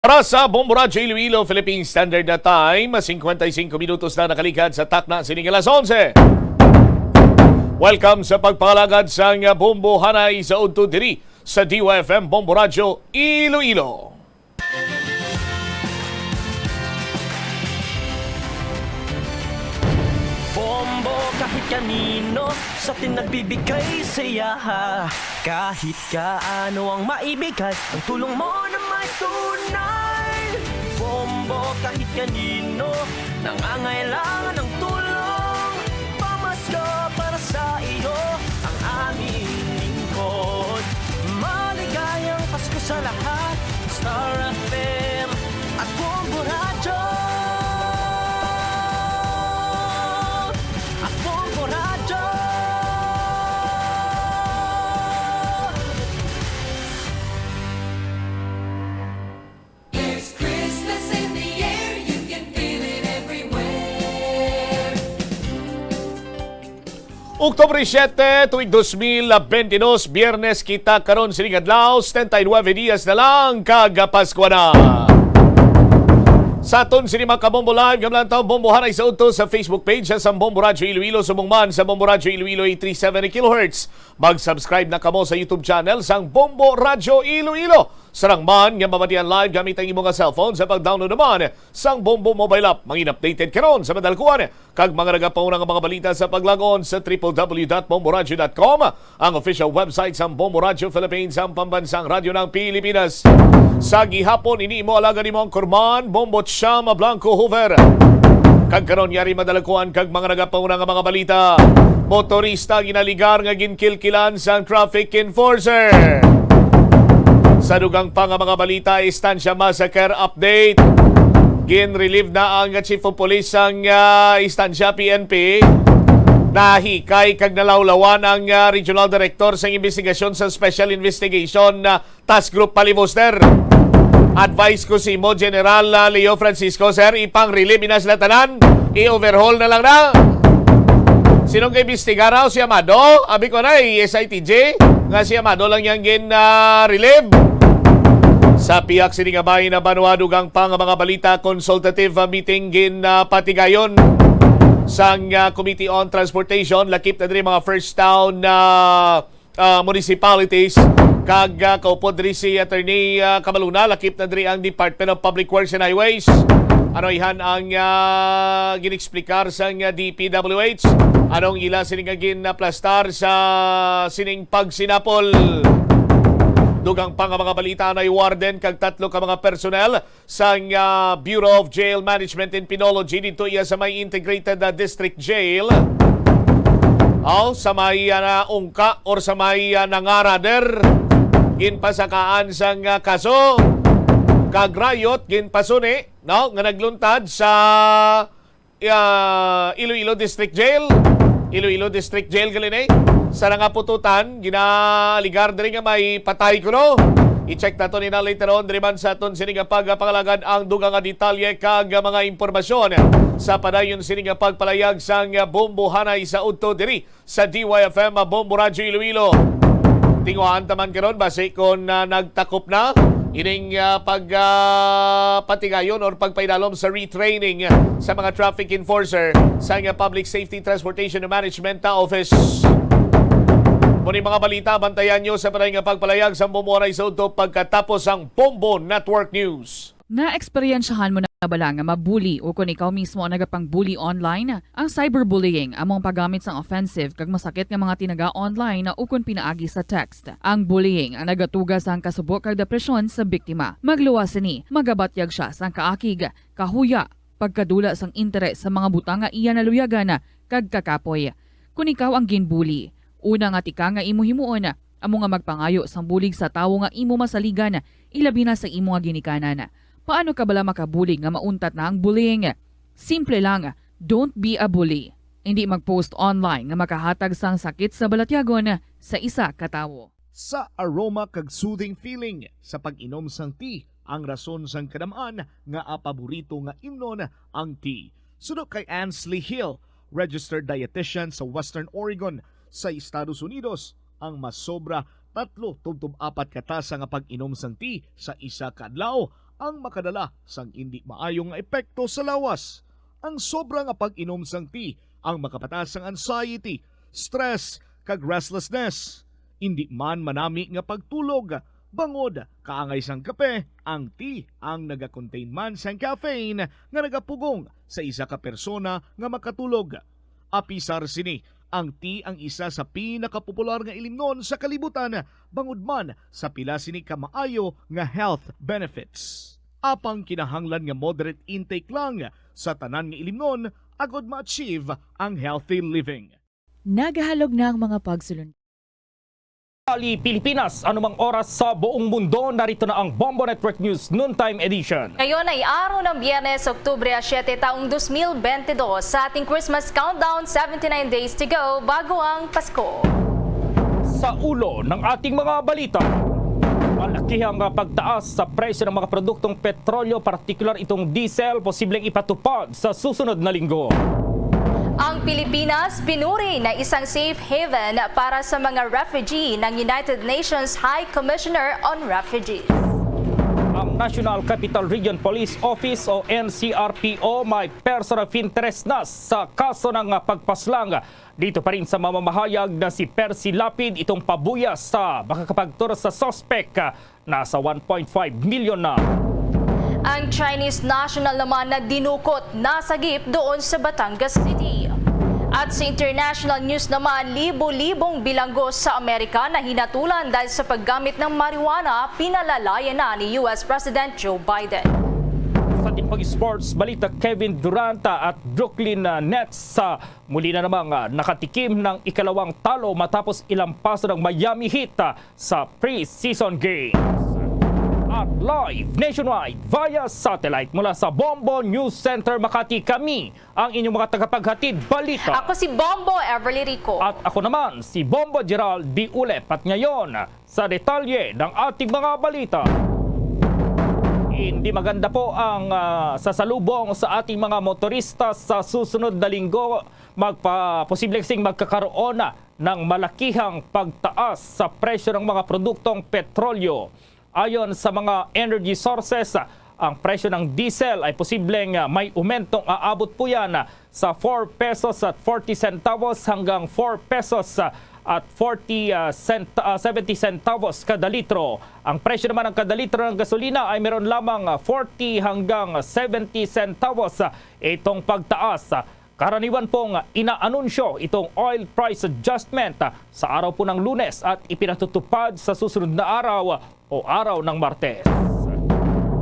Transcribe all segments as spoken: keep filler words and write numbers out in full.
Para sa Bombo Radyo Iloilo Philippine Standard na Time, singkwenta y singko minutos na nakaligad sa takna sining alas onse. Welcome sa pagpalagad sang Bombo Hanay sa udto diri sa D Y F M Bombo Radyo Iloilo. Bombo kahit kanino sa atin nagbibigay saya. Kahit kaano ang maibigay, ang tulong mo na may tunay. Bombo kahit kanino nangangailangan ng tulong. Pamasko para sa iyo ang aming lingkod. Maligayang Pasko sa lahat. Star F M at Bombo Radyo. At Bombo Radyo. There's Christmas in the air, you can feel it everywhere. Oktubre siete, tuig dos mil bentidós, Biyernes kita karon sining adlaw, setenta y nueve dias na lang kag Pasko na. Sa aton sini mga kabombo live, gamlan taw bombohanay sa udto sa Facebook page sa Bombo Radyo Iloilo, subong man sa Bombo Radyo Iloilo eight three seven kilohertz. Mag-subscribe na kamo sa YouTube channel sang Bombo Radyo Iloilo. Sarang man nga mabatian live gamit ang imo nga cellphone sa pag-download naman sang Bombo mobile app. Mangin updated karon sa madalkuan kag mga nagapauna nga mga balita sa paglagon sa triple W dot bomboradyo dot com, ang official website sang Bombo Radyo Philippines, ang pambansang radyo ng Pilipinas. Sa gihapon, ini imo alagad, imo ang kurman, Bombo Chama Blanco Hoover. Kag karon yari madalakuan kag mga nagapauna nga mga balita. Motorista ginaligar nga ginkilkilan sang traffic enforcer. Sa dugang pa nga mga balita, Estancia Massacre update. Gin-relieve na ang Chief of Police sang ah, Estancia P N P. Nahikay kag nalawlawan ang ah, Regional Director sang Investigasyon sa Special Investigation ah, Task Group Palibuster. Advice ko si mo, General ah, Leo Francisco, sir, ipang-relieve ina sila tanan. I-overhaul na lang na. Sinong kay Bistigara o si Amado? Abi ko na, eh, S I T J, nga si Amado lang yang gin ah, relieve. Sa pihak sini nga bahin na banwa, dugang pa nga mga balita, consultative ah, meeting gin ah, patigayon sang ah, Committee on Transportation, lakip na diri mga first town na ah, municipalities. Kag ah, kaupod diri si Attorney ah, Cabaluna, lakip na diri ang Department of Public Works and Highways. Ano ihan ang ah, gin-explikar sang ah, D P W H? Anong ila sini nga ginaplastar sa sining pagsinapol? Dugang pa nga mga balita, nay warden kag tatlo ka mga personnel sang ah, Bureau of Jail Management and Penology didto iya sa may Integrated ah, District Jail. Aw, sa may ah, naungka or sa may ah, nangarader, ginpasakaan sang ah, kaso kag riot ginpasuni, no, nga nagluntad sa ah, Iloilo District Jail. Iloilo District Jail gali ni. Sa nga pututan, ginaaligar diri nga may patay kuno. I-check nato ni na later on diri man sa aton sini nga pagpangalagad ang dugang nga detalye kag mga impormasyon sa padayon sini nga pagpalayag sang bombohanay sa udto diri sa D Y F M Bombo Radyo Iloilo. Tinguhaan ta man karon basi kon ah, nagtakop na ining ah, pag ah, patigayon or pagpaidalom sa retraining sa mga traffic enforcer sa nga Public Safety Transportation Management ah, Office. Muni mga balita, bantayan nyo sa panay nga pagpalayag sa Bombo Anay sa udto pagkatapos ang Bombo Network News. Naeksperyensyahan mo na bala nga mabuli o kon ikaw mismo ang nagapang-bully online? Ang cyberbullying amo ang paggamit sang offensive kag masakit nga mga tinaga online o kon pinaagi sa text. Ang bullying ang nagatuga sang kasubo kag depresyon sa biktima. Magluwas sini, magabatyag sia sang kaakig, kahuya, pagkadula sang interes sa mga butang nga iya naluyagan kag kakapoy. Kon ikaw ang ginbully, una nga tikang nga imo himuon amo nga magpangayo sang bulig sa tawo nga imo masaligan, ilabi na sa imo nga ginikanan. Paano ka bala makabulig nga mauntat na ang bullying? Simple lang, don't be a bully. Indi mag-post online nga makahatag sang sakit sa balatyagon sa isa ka tawo. Sa aroma kag soothing feeling sa pag-inom sang tea ang rason sang kadam-an nga paborito nga imnon ang tea. Suno kay Ansley Hill, registered dietitian sa Western Oregon sa Estados Unidos, ang masobra tatlo tubtob apat ka tasa nga pag-inom sang tea sa isa ka adlaw ang makadala sang indi maayo nga epekto sa lawas. Ang sobra nga pag-inom sang tea ang makapataas sang anxiety, stress, kag restlessness. Indi man manami nga pagtulog, bangod kaangay sang kape, ang tea ang nagakontain man sang caffeine nga nagapugong sa isa ka persona nga makatulog. Apisar sini, ang tea ang isa sa pinakapopular nga ilimnon sa kalibutan, bangod man sa pila sini ka maayo nga health benefits. Apang kinahanglan nga moderate intake lang sa tanan nga ilimnon agod ma-achieve ang healthy living. Nagahalog na ang mga pagsulon. Ali, Pilipinas, anumang oras sa buong mundo, narito na ang Bombo Network News Noontime Edition. Ngayon ay araw ng Biyernes, Oktubre siete, taong dos mil bente dos. Sa ating Christmas countdown, seventy-nine days to go bago ang Pasko. Sa ulo ng ating mga balita, malakihang pagtaas sa presyo ng mga produktong petrolyo, partikular itong diesel, posibleng ipatupad sa susunod na linggo. Ang Pilipinas pinuri na isang safe haven para sa mga refugee ng United Nations High Commissioner on Refugees. Ang National Capital Region Police Office o N C R P O may person of interest na sa kaso ng pagpaslang. Dito pa rin sa mamamahayag na si Percy Lapid, itong pabuya sa makakapagturo sa suspek, nasa one point five million na. Ang Chinese national naman na dinukot, nasagip doon sa Batangas City. At sa international news naman, libo-libong bilanggo sa Amerika na hinatulan dahil sa paggamit ng marijuana, pinalalayan na ni U S President Joe Biden. Sa ating pag-sports balita, Kevin Durant at Brooklyn, ah, Nets sa muli na namang, ah, nakatikim ng ikalawang talo matapos ilampaso ng Miami Heat, ah, sa preseason games. At live nationwide via satellite mula sa Bombo News Center Makati, kami ang inyong mga tagapaghatid balita. Ako si Bombo Everly Rico. At ako naman si Bombo Gerald Biulep. At ngayon, sa detalye ng ating mga balita. Hindi maganda po ang, ah, sasalubong sa ating mga motorista sa susunod na linggo. Magpa-, posible kasing magkakaroon na ng malakihang pagtaas sa presyo ng mga produktong petrolyo. Ayon sa mga energy sources, ang presyo ng diesel ay posibleng, ah, may umentong aabot po yan, ah, sa four pesos at forty centavos hanggang four pesos, ah, at forty, ah, cent-, ah, seventy centavos kada litro. Ang presyo naman ng kada litro ng gasolina ay meron lamang, ah, forty hanggang seventy centavos, ah, itong pagtaas. Karaniwan pong inaanunsyo itong oil price adjustment sa araw po ng Lunes at ipinatutupad sa susunod na araw o araw ng Martes.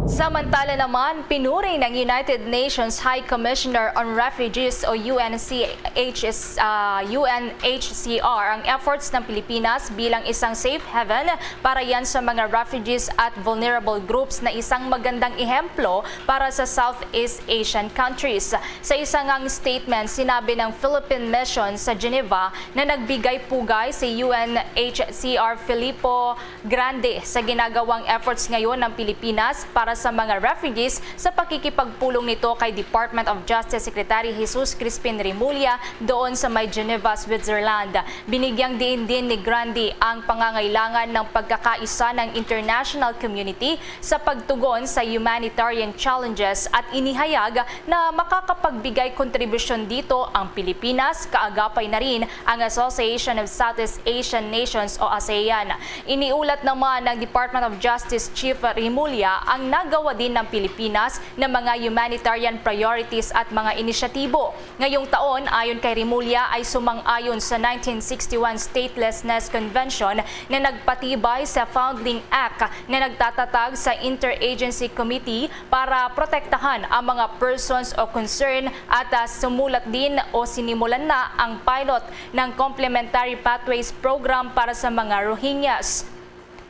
Samantala naman, pinuri ng United Nations High Commissioner on Refugees o U N C H S, ah, U N H C R ang efforts ng Pilipinas bilang isang safe haven para yan sa mga refugees at vulnerable groups na isang magandang ehemplo para sa Southeast Asian countries. Sa isa ngang statement, sinabi ng Philippine Mission sa Geneva na nagbigay pugay si U N H C R Filippo Grande sa ginagawang efforts ngayon ng Pilipinas para sa mga refugees sa pakikipagpulong nito kay Department of Justice Secretary Jesus Crispin Remulla doon sa may Geneva, Switzerland. Binigyang diin din ni Grande ang pangangailangan ng pagkakaisa ng international community sa pagtugon sa humanitarian challenges at inihayag na makakapagbigay kontribusyon dito ang Pilipinas, kaagapay na rin ang Association of Southeast Asian Nations o ASEAN. Iniulat naman ng Department of Justice Chief Remulla ang nagawa din ng Pilipinas na mga humanitarian priorities at mga inisyatibo. Ngayong taon, ayon kay Remulla, ay sumang-ayon sa nineteen sixty-one Statelessness Convention na nagpatibay sa Foundling Act na nagtatatag sa Interagency Committee para protektahan ang mga persons of concern at, ah, sumulat din o sinimulan na ang pilot ng Complementary Pathways Program para sa mga Rohingyas.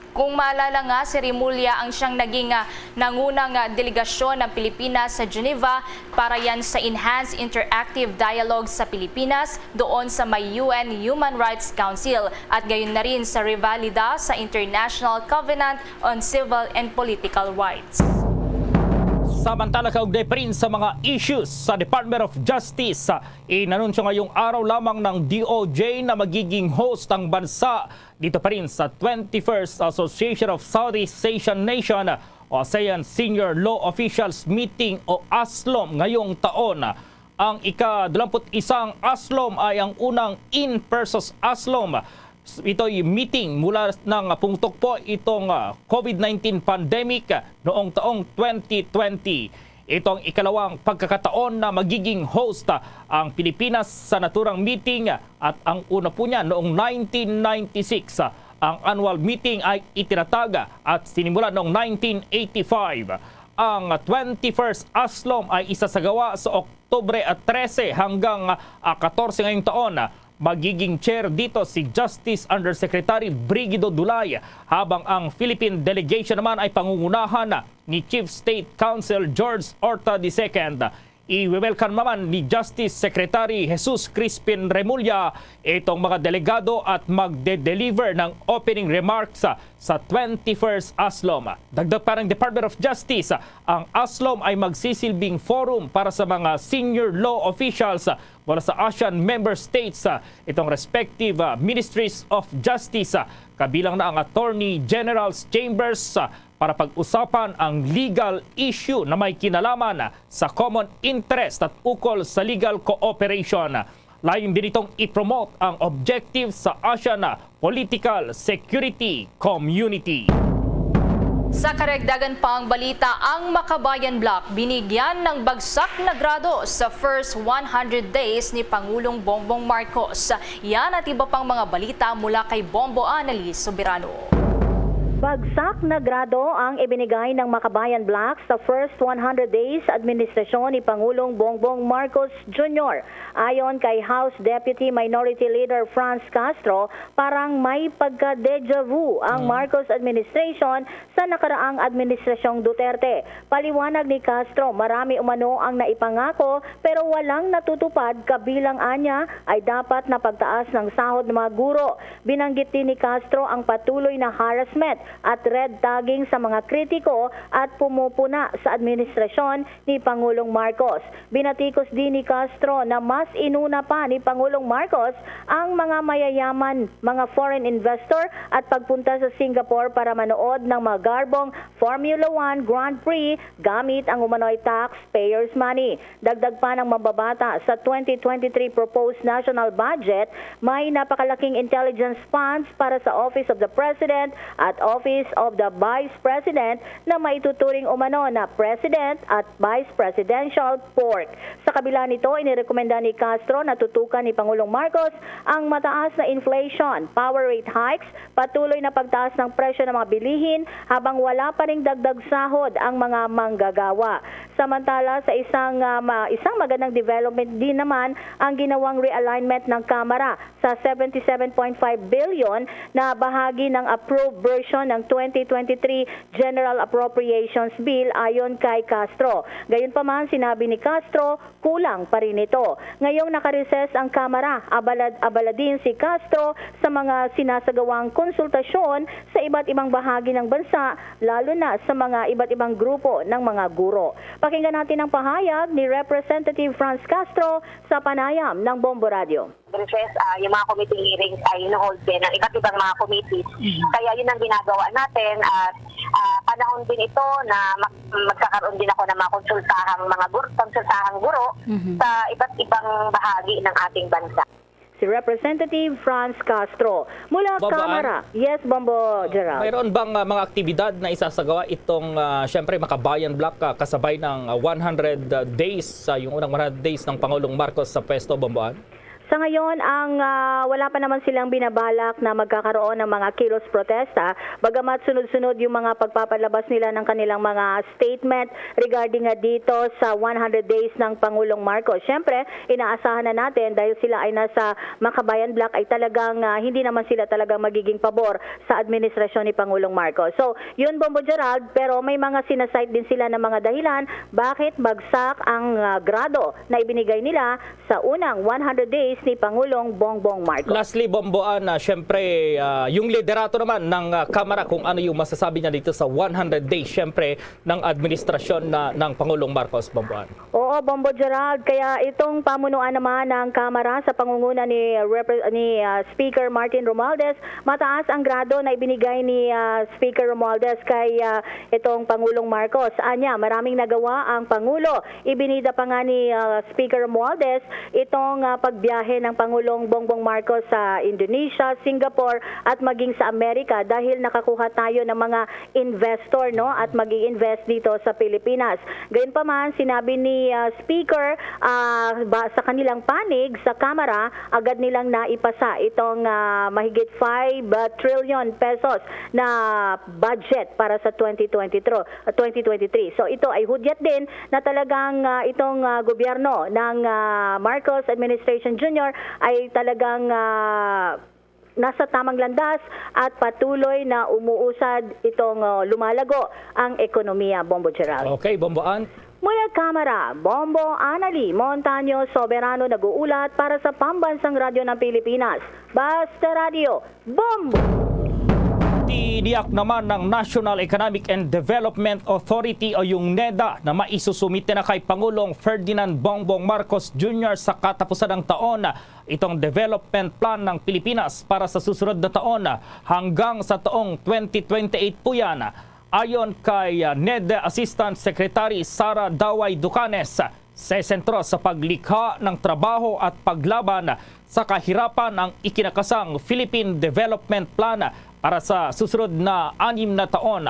Kung maalala nga, si Remulla ang siyang naging, ah, nangunang, ah, delegasyon ng Pilipinas sa Geneva para yan sa Enhanced Interactive Dialogue sa Pilipinas doon sa may U N Human Rights Council at gayon na rin sa Revalida sa International Covenant on Civil and Political Rights. Samantala, kaugnay pa rin sa mga issues sa Department of Justice, ah, inanunsyo ngayong araw lamang ng D O J na magiging host ang bansa dito pa rin sa twenty-first Association of Southeast Asian Nation o ASEAN Senior Law Officials Meeting o ASLOM ngayong taon. Ang ika-dalawamput-isang ASLOM ay ang unang in-person ASLOM. Ito'y meeting mula nang pumutok po itong, ah, COVID nineteen pandemic noong taong twenty twenty. Ito ang ikalawang pagkakataon na magiging host, ah, ang Pilipinas sa naturang meeting, at ang una po niya noong nineteen ninety-six. Ang annual meeting ay itinatag at sinimulan noong nineteen eighty-five. Ang twenty-first ASLOM ay isasagawa sa Oktubre trese hanggang, ah, katorse ngayong taon. Magiging chair dito si Justice Undersecretary Brigido Dulay, habang ang Philippine delegation naman ay pangungunahan ni Chief State Counsel George Horta the second. I-welcome naman ni Justice Secretary Jesus Crispin Remulla itong mga delegado at magde-deliver ng opening remarks sa, sa twenty-first ASLOM. Dagdag pa ng Department of Justice, ang ASLOM ay magsisilbing forum para sa mga senior law officials mula sa ASEAN member states, itong respective, ah, Ministries of Justice, kabilang na ang Attorney General's Chambers, para pag-usapan ang legal issue na may kinalaman sa common interest at ukol sa legal cooperation. Layon din itong i-promote ang objective sa ASEAN Political Security Community. Sa karagdagan pang balita, ang Makabayan Bloc binigyan ng bagsak na grado sa first one hundred days ni Pangulong Bongbong Marcos. Yan at iba pang mga balita mula kay Bombo Annalise Soberano. Bagsak na grado ang ibinigay ng Makabayan Bloc sa first one hundred days administrasyon ni Pangulong Bongbong Marcos Junior. Ayon kay House Deputy Minority Leader Franz Castro, parang may pagka-deja vu ang Mm. Marcos administration sa nakaraang administrasyong Duterte. Paliwanag ni Castro, marami umano ang naipangako pero walang natutupad, kabilang anya ay dapat na pagtaas ng sahod ng mga guro. Binanggit din ni Castro ang patuloy na harassment at red tagging sa mga kritiko at pumupuna sa administrasyon ni Pangulong Marcos. Binatikos din ni Castro na mas inuna pa ni Pangulong Marcos ang mga mayayaman, mga foreign investor at pagpunta sa Singapore para manood ng mga garbong Formula One Grand Prix gamit ang umano'y taxpayers' money. Dagdag pa ng mambabata, sa twenty twenty-three proposed national budget, may napakalaking intelligence funds para sa Office of the President at Office of the Vice President na maituturing umano na President at Vice Presidential pork. Sa kabila nito, inirekomenda ni Castro na tutukan ni Pangulong Marcos ang mataas na inflation, power rate hikes, patuloy na pagtaas ng presyo ng mga bilihin habang wala pa ring dagdag sahod ang mga manggagawa. Samantala, sa isang, ah, ma-, isang magandang development din naman ang ginawang realignment ng Kamara sa seventy-seven point five billion na bahagi ng approved version ng twenty twenty-three General Appropriations Bill, ayon kay Castro. Gayunpaman, sinabi ni Castro, kulang pa rin ito. Ngayong nakareses ang Kamara, abala, abala din si Castro sa mga sinasagawang konsultasyon sa iba't ibang bahagi ng bansa, lalo na sa mga iba't ibang grupo ng mga guro. Pakinggan natin ang pahayag ni Representative Franz Castro sa panayam ng Bombo Radio. Recess, ah, yung mga committee hearings ay hino-hold din ng iba't ibang mga committee. Mhm. Kaya yun ang ginagawa natin at, ah, panahon din ito na mag-, magkakaroon din ako ng mga konsultahang mga gur-, konsultahang guro Mhm. sa iba't ibang bahagi ng ating bansa. Si Representative Franz Castro mula Bombo Ann? Kamara. Yes, Bombo Gerald. Mayroon bang, ah, mga aktibidad na isasagawa itong, ah, siyempre, Makabayan Bloc, ah, kasabay ng, ah, one hundred days, ah, yung unang one hundred days ng Pangulong Marcos sa pwesto, Bombo Ann? Sa ngayon, ang, ah, wala pa naman silang binabalak na magkakaroon ng mga kilos protesta, bagamat sunod-sunod yung mga pagpapalabas nila ng kanilang mga statement regarding nga dito sa one hundred days ng Pangulong Marcos. Siyempre, inaasahan na natin dahil sila ay nasa Makabayan Bloc ay talagang, ah, hindi naman sila talagang magiging pabor sa administrasyon ni Pangulong Marcos. So, yun, Bombo Gerald, pero may mga sinasite din sila ng mga dahilan bakit bagsak ang, ah, grado na ibinigay nila sa unang one hundred days ni Pangulong Bongbong Marcos. Lastly, Bombo Ann, ah, siyempre, ah, yung liderato naman ng, ah, Kamara, kung ano yung masasabi niya dito sa one hundred days, siyempre, ng administrasyon na, ng Pangulong Marcos, Bombo Ann. Oo, O, Bombo Gerald, kaya itong pamunuan naman ng Kamara sa pangunguna ni Repre-, ni, ah, Speaker Martin Romualdez, mataas ang grado na ibinigay ni, ah, Speaker Romualdez kay, ah, itong Pangulong Marcos. Anya, maraming nagawa ang Pangulo. Ibinida pa nga ni, ah, Speaker Romualdez itong, ah, pagbiyahe ng Pangulong Bongbong Marcos sa Indonesia, Singapore at maging sa Amerika dahil nakakuha tayo ng mga investor, no, at mag-i-invest dito sa Pilipinas. Gayunpaman, sinabi ni, ah, Speaker, ah, ba, sa kanilang panig sa Kamara, agad nilang naipasa itong, ah, mahigit five trillion pesos na budget para sa twenty twenty-three, twenty twenty-three. So, ito ay hudyat din na talagang, ah, itong, ah, gobyerno ng, ah, Marcos Administration Junior ay talagang, ah, nasa tamang landas at patuloy na umuusad itong, ah, lumalago ang ekonomiya, Bombo Gerald. Okay, Bombo Ann. Mula Kamara, Bombo Anali Montaño Soberano nag-uulat para sa Pambansang Radyo ng Pilipinas, Basta Radyo, Bombo! Tiniyak naman ng National Economic and Development Authority o yung neda na maisusumite na kay Pangulong Ferdinand Bongbong Marcos Junior sa katapusan ng taon itong development plan ng Pilipinas para sa susunod na taon hanggang sa taong twenty twenty-eight po yan. Ayon kay, ah, neda Assistant Secretary Sara Daway Ducanes, sesentro sa paglikha ng trabaho at paglaban sa kahirapan ang ikinakasang Philippine Development Plan para sa susunod na anim na taon.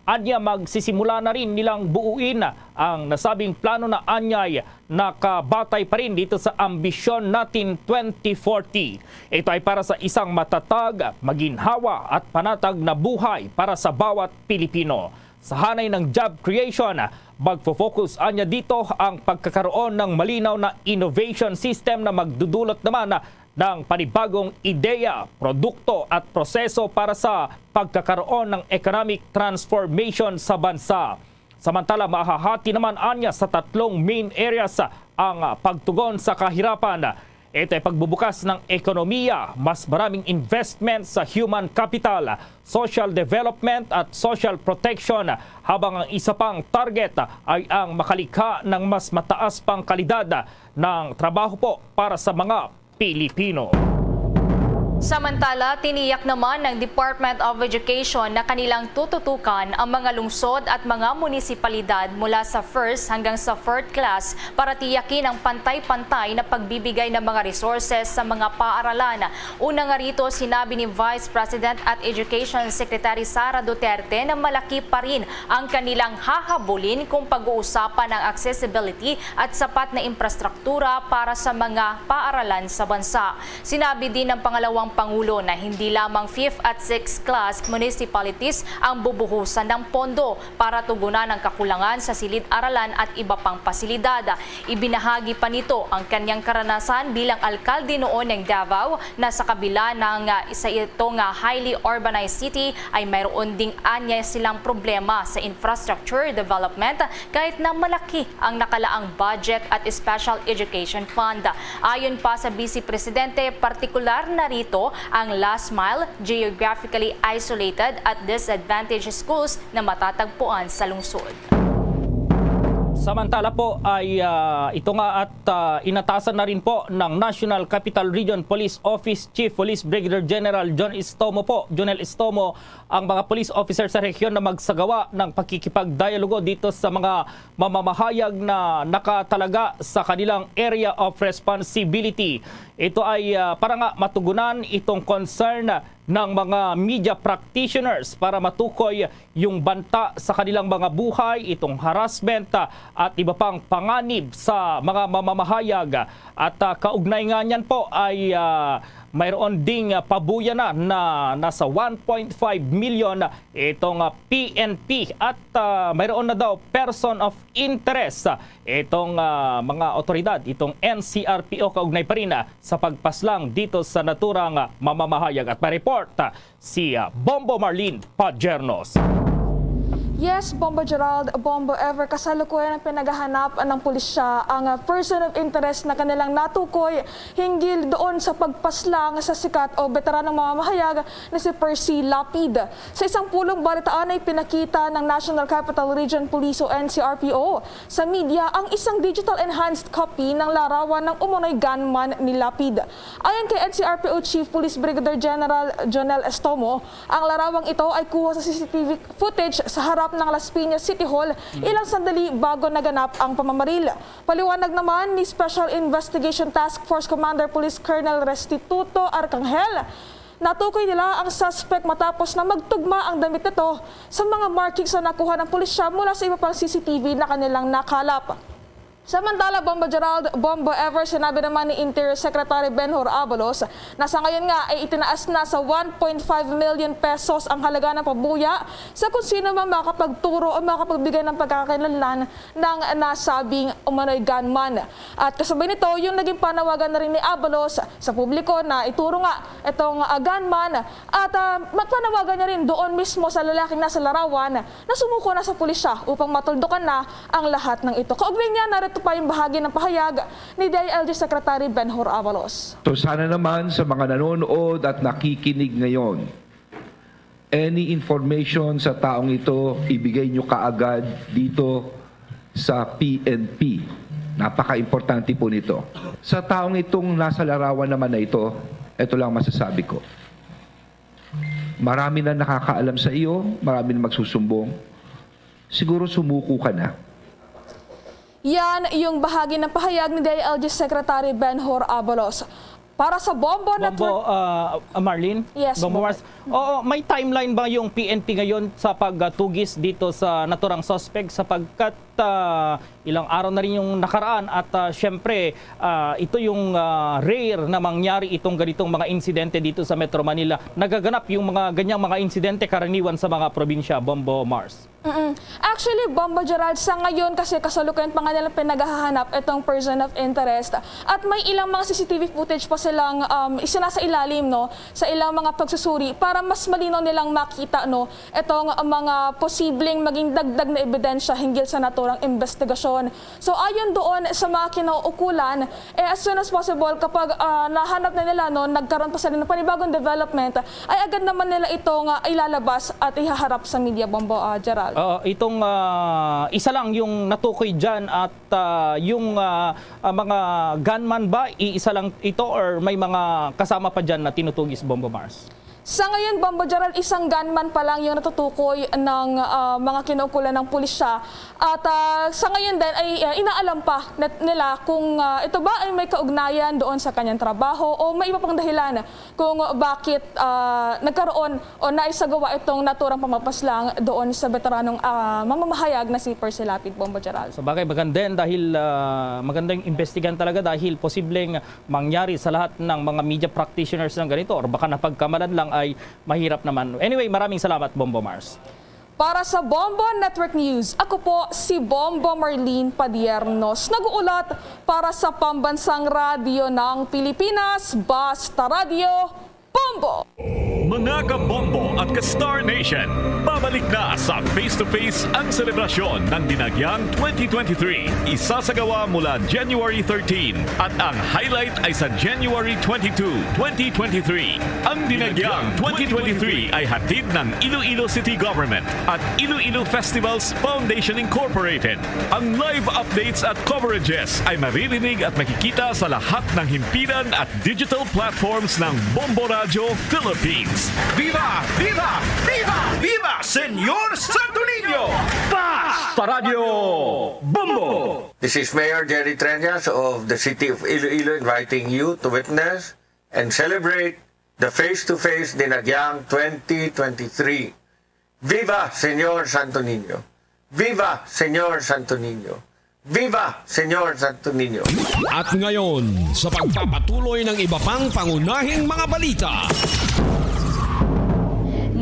Anya, magsisimula na rin nilang buuin ang nasabing plano na anyay nakabatay pa rin dito sa Ambisyon Natin twenty forty. Ito ay para sa isang matatag, maginhawa at panatag na buhay para sa bawat Pilipino. Sa hanay ng job creation, magfo-focus anya dito ang pagkakaroon ng malinaw na innovation system na magdudulot naman ng panibagong ideya, produkto at proseso para sa pagkakaroon ng economic transformation sa bansa. Samantala, mahahati naman anya sa tatlong main areas ang pagtugon sa kahirapan. Ito ay pagbubukas ng ekonomiya, mas maraming investment sa human capital, social development at social protection, habang ang isa pang target ay ang makalikha ng mas mataas pang kalidad ng trabaho po para sa mga Pilipino. Samantala, tiniyak naman ng Department of Education na kanilang tututukan ang mga lungsod at mga munisipalidad mula sa first hanggang sa fourth class para tiyakin ang pantay-pantay na pagbibigay ng mga resources sa mga paaralan. Una nga rito, sinabi ni Vice President at Education Secretary Sara Duterte na malaki pa rin ang kanilang hahabulin kung pag-uusapan ang accessibility at sapat na infrastruktura para sa mga paaralan sa bansa. Sinabi din ng pangalawang pangulo na hindi lamang fifth at sixth class municipalities ang bubuhusan ng pondo para tugunan ang kakulangan sa silid-aralan at iba pang pasilidad. Ibinahagi pa nito ang kanyang karanasan bilang alkalde noon ng Davao na sa kabila ng, ah, sa ito nga highly urbanized city ay mayroon ding anya silang problema sa infrastructure development kahit na malaki ang nakalaang budget at special education fund. Ayon pa sa Vice Presidente, partikular na rito ang last mile, geographically isolated at disadvantaged schools na matatagpuan sa lungsod. Samantala po ay, ah, ito nga at, ah, inatasan na rin po ng National Capital Region Police Office Chief Police Brigadier General John Estomo po, Jonel Estomo, ang mga police officer sa rehiyon na magsagawa ng pakikipagdialogo dito sa mga mamamahayag na nakatalaga sa kanilang area of responsibility. Ito ay, ah, para nga matugunan itong concern ng mga media practitioners para matukoy yung banta sa kanilang mga buhay, itong harassment, ah, at iba pang panganib sa mga mamamahayag. At, ah, kaugnay nga niyan po ay, ah, mayroon ding, ah, pabuya na, na nasa one point five million itong, ah, P N P at, ah, mayroon na daw person of interest, ah, itong, ah, mga otoridad, itong N C R P O kaugnay pa rin, ah, sa pagpaslang dito sa naturang, ah, mamamahayag. At may report, ah, si, ah, Bombo Marlene Pagernos. Yes, Bombo Gerald, Bombo Ever, kasalukuyan ang pinagahanap ng pulisya ang, ah, person of interest na kanilang natukoy hinggil doon sa pagpaslang sa sikat o beteranong mamamahayag na si Percy Lapid. Sa isang pulong balitaan ay pinakita ng National Capital Region Police o N C R P O sa media ang isang digital enhanced copy ng larawan ng umunoy gunman ni Lapid. Ayon kay N C R P O Chief Police Brigadier General Jonel Estomo, ang larawang ito ay kuha sa C C T V footage sa harap ng Las Piñas City Hall ilang sandali bago naganap ang pamamaril. Paliwanag naman ni Special Investigation Task Force Commander Police Colonel Restituto Arcangel, natukoy nila ang suspect matapos na magtugma ang damit nito sa mga markings na nakuha ng pulisya mula sa iba pang C C T V na kanilang nakalap. Samantala, Bombo Gerald, Bombo Ever, sinabi naman ni Interior Secretary Benhur Abalos na sa ngayon nga ay itinaas na sa one point five million pesos ang halaga ng pabuya sa kung sino man makapagturo o makapagbigay ng pagkakakilanlan ng nasabing umano'y gunman. At kasabay nito, yung naging panawagan na rin ni Abalos sa publiko na ituro nga itong, ah, gunman at, ah, magpanawagan niya rin doon mismo sa lalaking nasa larawan na sumuko na sa pulisya upang matuldukan na ang lahat ng ito. Kaugnay niya, narito pa yung bahagi ng pahayag ni D I L G Secretary Benhur Abalos. So sana naman sa mga nanonood at nakikinig ngayon, any information sa taong ito, ibigay nyo kaagad dito sa P N P. Napaka-importante po nito. Sa taong itong nasa larawan naman na ito, ito lang masasabi ko. Marami na nakakaalam sa iyo, marami na magsusumbong. Siguro sumuko ka na. Yan yung bahagi ng pahayag ni D I L G Secretary Benhur Abalos. Para sa Bombo Network. Bombo, ah, ah, Marlene? Yes, Bombo Bombo. Mars. Oo, may timeline ba yung P N P ngayon sa pagtugis dito sa naturang suspect? Sapagkat, ah, ilang araw na rin yung nakaraan at, ah, syempre, ah, ito yung, ah, rare na mangyari itong ganitong mga insidente dito sa Metro Manila. Nagaganap yung mga ganyang mga insidente karaniwan sa mga probinsya, Bombo Mars. Mm-mm. Actually, Bombo Gerald, sa ngayon kasi kasalukuyan pa nga nilang pinaghahanap itong person of interest. At may ilang mga C C T V footage pa silang, um, isinasailalim, no, sa ilang mga pagsusuri para mas malinaw nilang makita, no, itong mga posibleng maging dagdag na ebidensya hinggil sa naturang investigasyon. So, ayon doon sa mga kinauukulan, eh, as soon as possible, kapag, ah, nahanap na nila, no, nagkaroon pa sila ng panibagong development, ay agad naman nila itong, ah, ilalabas at ihaharap sa media, Bombo, ah, Gerald. Oo, itong, ah, isa lang yung natukoy dyan at, ah, yung, ah, ah, mga gunman ba, iisa lang ito or may mga kasama pa dyan na tinutugis, Bombo Mars? Sa ngayon, Bombo Gerald, isang gunman pa lang yung natutukoy ng, ah, mga kinaukulan ng pulisya. At, ah, sa ngayon din ay, ah, inaalam pa nat-, nila kung, ah, ito ba ay may kaugnayan doon sa kanyang trabaho o may iba pang dahilan kung bakit, ah, nagkaroon o naisagawa itong naturang pamapaslang doon sa veteranong, ah, mamamahayag na si Percy Lapid, Bombo Gerald. Sa bagay, maganda yan dahil, ah, magandang imbestigahan talaga dahil posibleng mangyari sa lahat ng mga media practitioners ng ganito or baka napagkamalan lang ay mahirap naman. Anyway, maraming salamat, Bombo Mars. Para sa Bombo Network News, ako po si Bombo Marlene Padiernos, nag-uulat para sa Pambansang Radyo ng Pilipinas, Basta Radyo, Bombo! Mga ka-Bombo at ka-Star Nation, babalik na sa Face to Face ang selebrasyon ng Dinagyang twenty twenty-three. Isasagawa mula January thirteen at ang highlight ay sa January twenty-two, twenty twenty-three. Ang Dinagyang twenty twenty-three ay hatid ng Iloilo City Government at Iloilo Festivals Foundation Incorporated. Ang live updates at coverages ay maririnig at makikita sa lahat ng himpilan at digital platforms ng Bombo Radyo Philippines. Viva! Viva! Viva! Viva Señor Santo Niño! Basta Radyo Bombo! This is Mayor Jerry Treñas of the City of Iloilo inviting you to witness and celebrate the Face to Face Dinagyang twenty twenty-three. Viva Señor Santo Niño! Viva Señor Santo Niño! Viva Señor Santo Niño! At ngayon, sa pagpapatuloy ng iba pang pangunahing mga balita.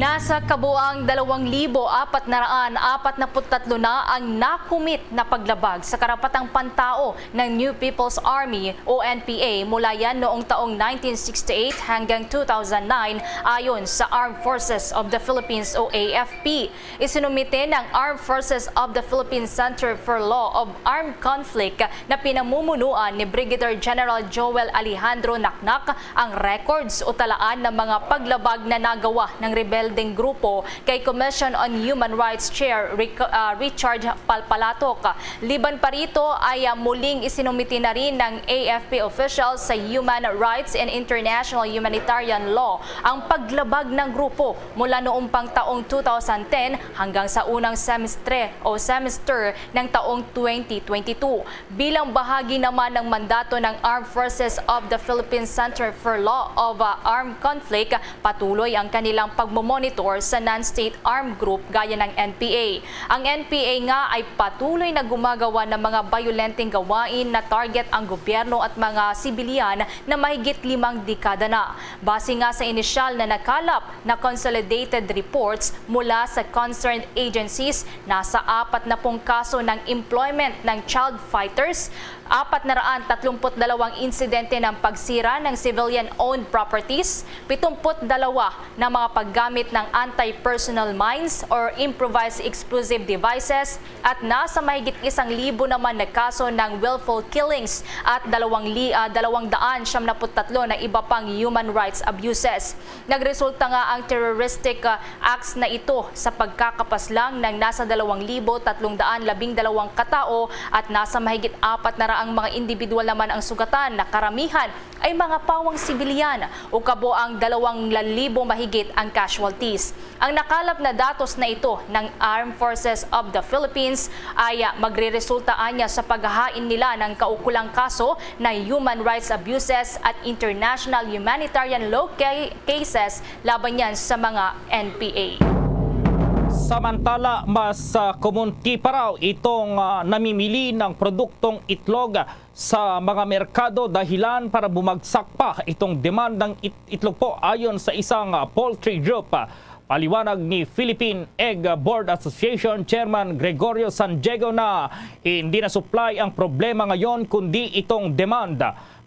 Nasa kabuang dalawang libo apat na raan apat na put tatlo na ang nakumit na paglabag sa karapatang pantao ng New People's Army o N P A mula yan noong taong nineteen sixty-eight hanggang two thousand nine, ayon sa Armed Forces of the Philippines o A F P. Isinumite ng Armed Forces of the Philippines Center for Law of Armed Conflict na pinamumunuan ni Brigadier General Joel Alejandro Naknak ang records o talaan ng mga paglabag na nagawa ng rebeldeng grupo kay Commission on Human Rights Chair Ric-, ah, Richard Palpalatok. Liban pa rito ay, ah, muling isinumiti na rin ng A F P officials sa Human Rights and International Humanitarian Law ang paglabag ng grupo mula noong pang taong two thousand ten hanggang sa unang semestre o semester ng taong twenty twenty-two. Bilang bahagi naman ng mandato ng Armed Forces of the Philippines Center for Law of, uh, Armed Conflict, patuloy ang kanilang pagmomonitor sa non-state armed group gaya ng N P A. Ang N P A nga ay patuloy na gumagawa ng mga bayolenteng gawain na target ang gobyerno at mga sibilyan na mahigit limang dekada na. Base nga sa inisyal na nakalap na consolidated reports mula sa concerned agencies, nasa apat na pung kaso ng employment ng child fighters, apat na raan tatlumpu't dalawang insidente ng pagsira ng civilian-owned properties, pitumput dalawa na mga paggamit ng anti-personnel mines or improvised explosive devices, at nasa mahigit isang libo naman na kaso ng willful killings at dalawang li-, ah, dalawang daan siyam na put tatlo na iba pang human rights abuses. Nagresulta nga ang terroristic, ah, acts na ito sa pagkakapaslang ng nasa dalawang libo tatlong daan labing dalawang katao at nasa mahigit apat na raang mga individual naman ang sugatan, na karamihan ay mga pawang sibilyan, o kabuang dalawang libo mahigit ang casualties. Ang nakalap na datos na ito ng Armed Forces of the Philippines ay, ah, magreresulta anya sa paghahain nila ng kaukulang kaso na human rights abuses at international humanitarian law ca-, cases laban yan sa mga N P A. Samantala, mas, ah, kumunti pa raw itong, ah, namimili ng produktong itlog sa mga merkado, dahilan para bumagsak pa itong demand ng it-, itlog po, ayon sa isang, ah, poultry group. Paliwanag ni Philippine Egg Board Association Chairman Gregorio San Diego na hindi na supply ang problema ngayon kundi itong demand.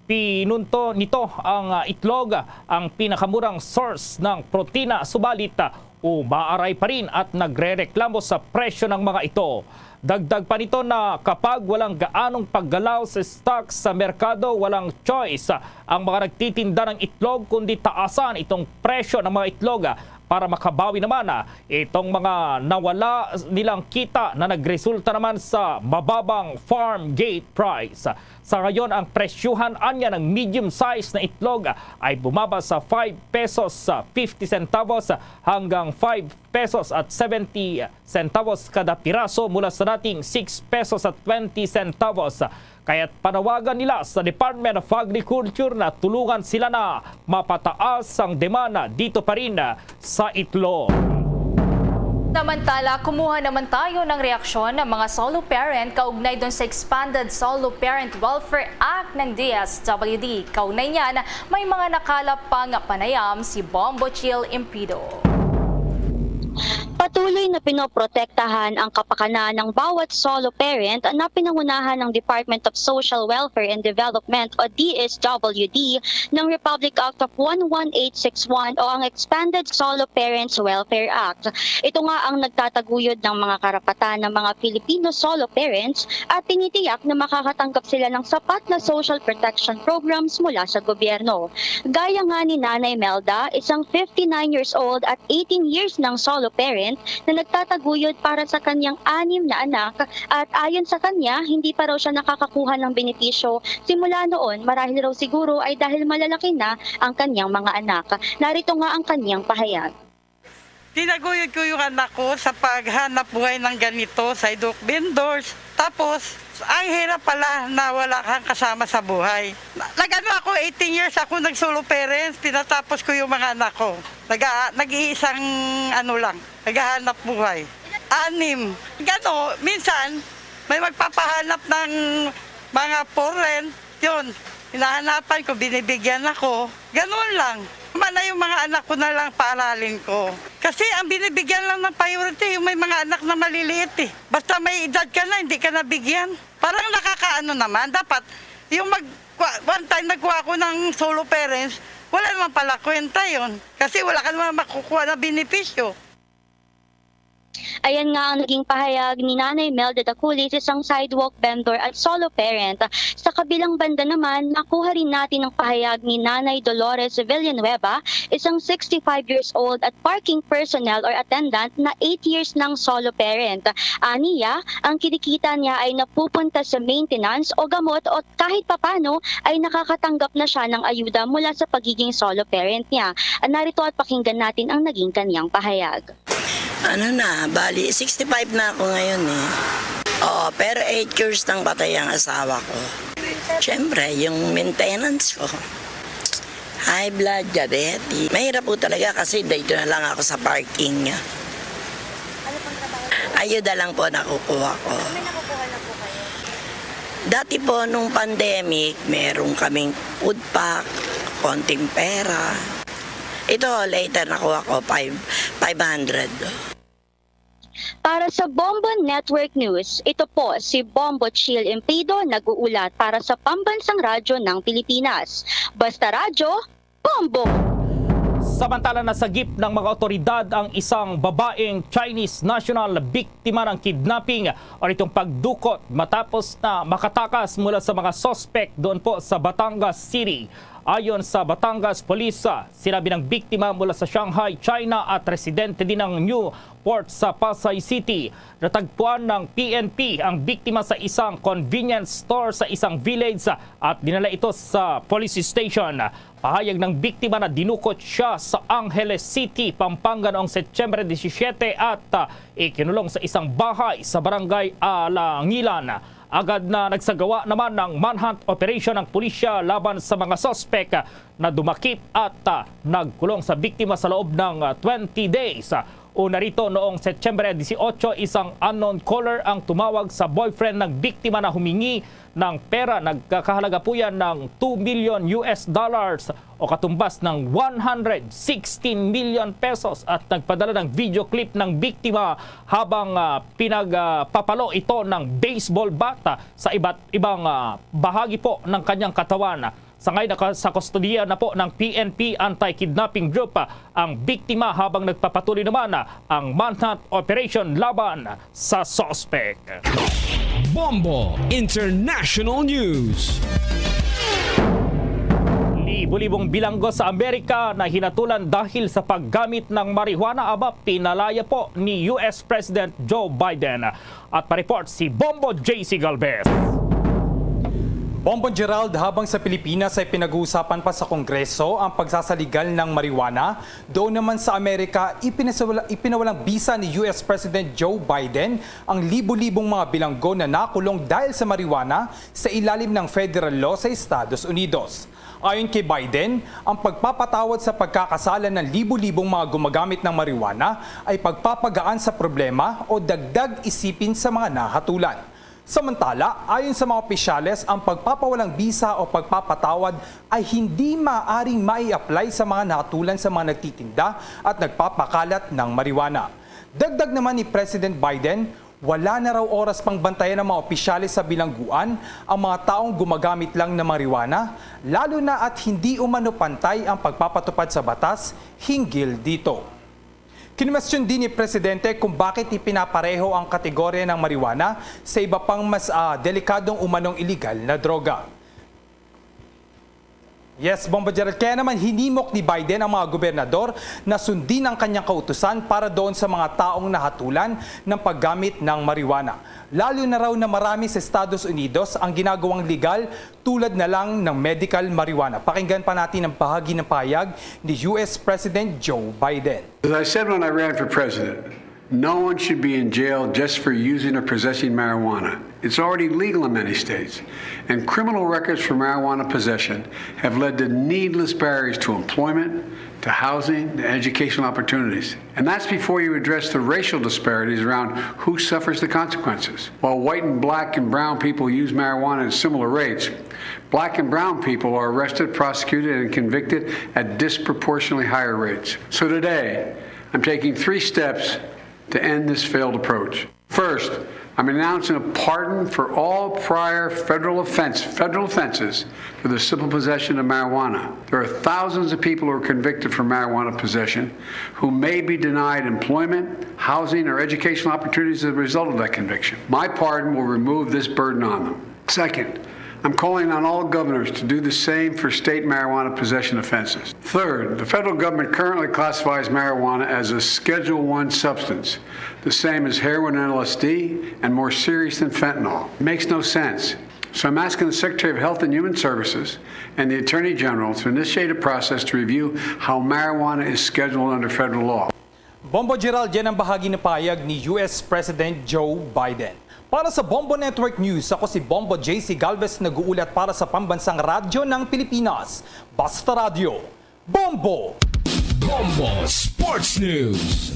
Pinunto nito ang, ah, itlog, ang pinakamurang source ng protina, subalit, ah, umaaray pa rin at nagrereklamo sa presyo ng mga ito. Dagdag pa nito na kapag walang gaanong paggalaw sa stock sa merkado, walang choice ang mga nagtitinda ng itlog kundi taasan itong presyo ng mga itlog para makabawi naman itong mga nawala nilang kita na nagresulta naman sa mababang farm gate price. Sa ngayon, ang presyuhan anya ng medium size na itlog ay bumaba sa five pesos fifty centavos hanggang five pesos at seventy centavos kada piraso, mula sa dating six pesos at twenty centavos. Kaya't panawagan nila sa Department of Agriculture na tulungan sila na mapataas ang demanda dito pa rin sa itlog. Samantala, kumuha naman tayo ng reaksyon ng mga solo parent kaugnay dun sa Expanded Solo Parent Welfare Act ng D S W D. Kaugnay niyan, may mga nakalap pang panayam si Bombo Chill Impido. Patuloy na pinoprotektahan ang kapakanan ng bawat solo parent na pinangunahan ng Department of Social Welfare and Development o D S W D ng Republic Act of one one eight six one o ang Expanded Solo Parents Welfare Act. Ito nga ang nagtataguyod ng mga karapatan ng mga Filipino solo parents at tinitiyak na makakatanggap sila ng sapat na social protection programs mula sa gobyerno. Gaya nga ni Nanay Melda, isang fifty-nine years old at eighteen years ng solo parent na nagtataguyod para sa kanyang anim na anak, at ayon sa kanya, hindi pa raw siya nakakakuha ng benepisyo simula noon, marahil raw siguro ay dahil malalaki na ang kanyang mga anak. Narito nga ang kanyang pahayag. Tinaguyod ko yung anak ko sa paghanap buhay ng ganito, sidewalk vendors. Tapos, ang hirap pala na wala kang kasama sa buhay. Na- Nag-ano ako, eighteen years ako nag-solo parents, pinatapos ko yung mga anak ko. Nag nag-iisang ano lang, naghahanap buhay. Anim. Gano, minsan, may magpapahanap ng mga for rent, yun, hinahanapan ko, binibigyan ako. Ganun lang. Mana yung mga anak ko na lang paaralin ko. Kasi ang binibigyan lang ng priority, yung may mga anak na maliliit eh. Basta may edad ka na, hindi ka nabigyan. Parang nakakaano naman, dapat yung mag, kwa- one time nagkuha ako ng solo parents, wala naman pala kwenta yon. Kasi wala ka naman makukuha na benepisyo. Ayan nga ang naging pahayag ni Nanay Mel de Daculis, isang sidewalk vendor at solo parent. Sa kabilang banda naman, nakuha rin natin ang pahayag ni Nanay Dolores Villanueva, isang sixty-five years old at parking personnel or attendant na eight years nang solo parent. Aniya, ang kinikita niya ay napupunta sa maintenance o gamot o kahit papano ay nakakatanggap na siya ng ayuda mula sa pagiging solo parent niya. Narito at pakinggan natin ang naging kaniyang pahayag. Ano na, bali, sixty-five na ako ngayon eh. Oo, pero eight years nang patay ang asawa ko. Siyempre, yung maintenance ko. High blood, diabetes. Mahirap po talaga kasi dito na lang ako sa parking niya. Ano pang trabaho po? Ayuda lang po nakukuha ko. May nakukuha na po kayo? Dati po, nung pandemic, meron kaming food pack, konting pera. Ito, later nakuha ko, five, five hundred. Para sa Bombo Network News, ito po si Bombo Chill Impido, nag-uulat para sa Pambansang Radyo ng Pilipinas. Basta Radyo, Bombo! Samantala, nasagip ng mga otoridad ang isang babaeng Chinese national biktima ng kidnapping o itong pagdukot matapos na makatakas mula sa mga suspect doon po sa Batangas City. Ayon sa Batangas Police, sinabi ng biktima mula sa Shanghai, China at residente din ng New Port sa Pasay City. Natagpuan ng P N P ang biktima sa isang convenience store sa isang village at dinala ito sa police station. Pahayag ng biktima na dinukot siya sa Angeles City, Pampanga noong Setyembre disisiete at ah, ikinulong sa isang bahay sa barangay Alangilan. Agad na nagsagawa naman ng manhunt operation ang pulisya laban sa mga suspek na dumakip at ah, nagkulong sa biktima sa loob ng ah, twenty days. Una rito, noong Setyembre dieciocho, isang unknown caller ang tumawag sa boyfriend ng biktima na humingi ng pera nagkakahalaga po yan ng two million U S dollars o katumbas ng one hundred sixteen million pesos at nagpadala ng video clip ng biktima habang ah, pinagpapalo ito ng baseball bat ah, sa iba't ibang ah, bahagi po ng kanyang katawan. Sangay naka, sa kustodiya na po ng P N P Anti-Kidnapping Group ah, ang biktima habang nagpapatuloy naman ah, ang manhunt operation laban sa suspect. Bombo International News. Libo-libong bilanggo sa Amerika na hinatulan dahil sa paggamit ng marijuana, aba, pinalaya po ni U S President Joe Biden. At pa-report si Bombo J C Galvez. Bonbon Gerald, habang sa Pilipinas ay pinag-uusapan pa sa Kongreso ang pagsasaligal ng marijuana, doon naman sa Amerika, ipinasawala- ipinawalang bisa ni U S President Joe Biden ang libo-libong mga bilanggo na nakulong dahil sa marijuana sa ilalim ng federal law sa Estados Unidos. Ayon kay Biden, ang pagpapatawad sa pagkakasala ng libo-libong mga gumagamit ng marijuana ay pagpapagaan sa problema o dagdag isipin sa mga nahatulan. Samantala, ayon sa mga opisyales, ang pagpapawalang bisa o pagpapatawad ay hindi maaring mai-apply sa mga nahatulan sa mga nagtitinda at nagpapakalat ng marijuana. Dagdag naman ni President Biden, wala na raw oras pang bantayan ng mga opisyales sa bilangguan ang mga taong gumagamit lang ng marijuana, lalo na at hindi umano pantay ang pagpapatupad sa batas hinggil dito. Kinwestiyon din ni Presidente kung bakit ipinapareho ang kategorya ng marijuana sa iba pang mas ah, delikadong umanong iligal na droga. Yes, Bombo Gerald. Kaya naman hinimok ni Biden ang mga gobernador na sundin ang kanyang kautusan para doon sa mga taong nahatulan ng paggamit ng marijuana. Lalo na raw na marami sa Estados Unidos ang ginagawang legal tulad na lang ng medical marijuana. Pakinggan pa natin ang bahagi ng pahayag ni U S President Joe Biden. As I said when I ran for president, no one should be in jail just for using or possessing marijuana. It's already legal in many states, and criminal records for marijuana possession have led to needless barriers to employment, to housing, to educational opportunities. And that's before you address the racial disparities around who suffers the consequences. While white and black and brown people use marijuana at similar rates, black and brown people are arrested, prosecuted, and convicted at disproportionately higher rates. So today, I'm taking three steps to end this failed approach. First, I'm announcing a pardon for all prior federal offense, federal offenses for the simple possession of marijuana. There are thousands of people who are convicted for marijuana possession who may be denied employment, housing, or educational opportunities as a result of that conviction. My pardon will remove this burden on them. Second, I'm calling on all governors to do the same for state marijuana possession offenses. Third, the federal government currently classifies marijuana as a Schedule One substance, the same as heroin and L S D, and more serious than fentanyl. It makes no sense. So I'm asking the Secretary of Health and Human Services and the Attorney General to initiate a process to review how marijuana is scheduled under federal law. Bombo Gerald, yan ang bahagi ng pahayag ni U S President Joe Biden. Para sa Bombo Network News, ako si Bombo J C Galvez, nag-uulat para sa Pambansang Radyo ng Pilipinas. Basta Radyo, Bombo! Bombo Sports News.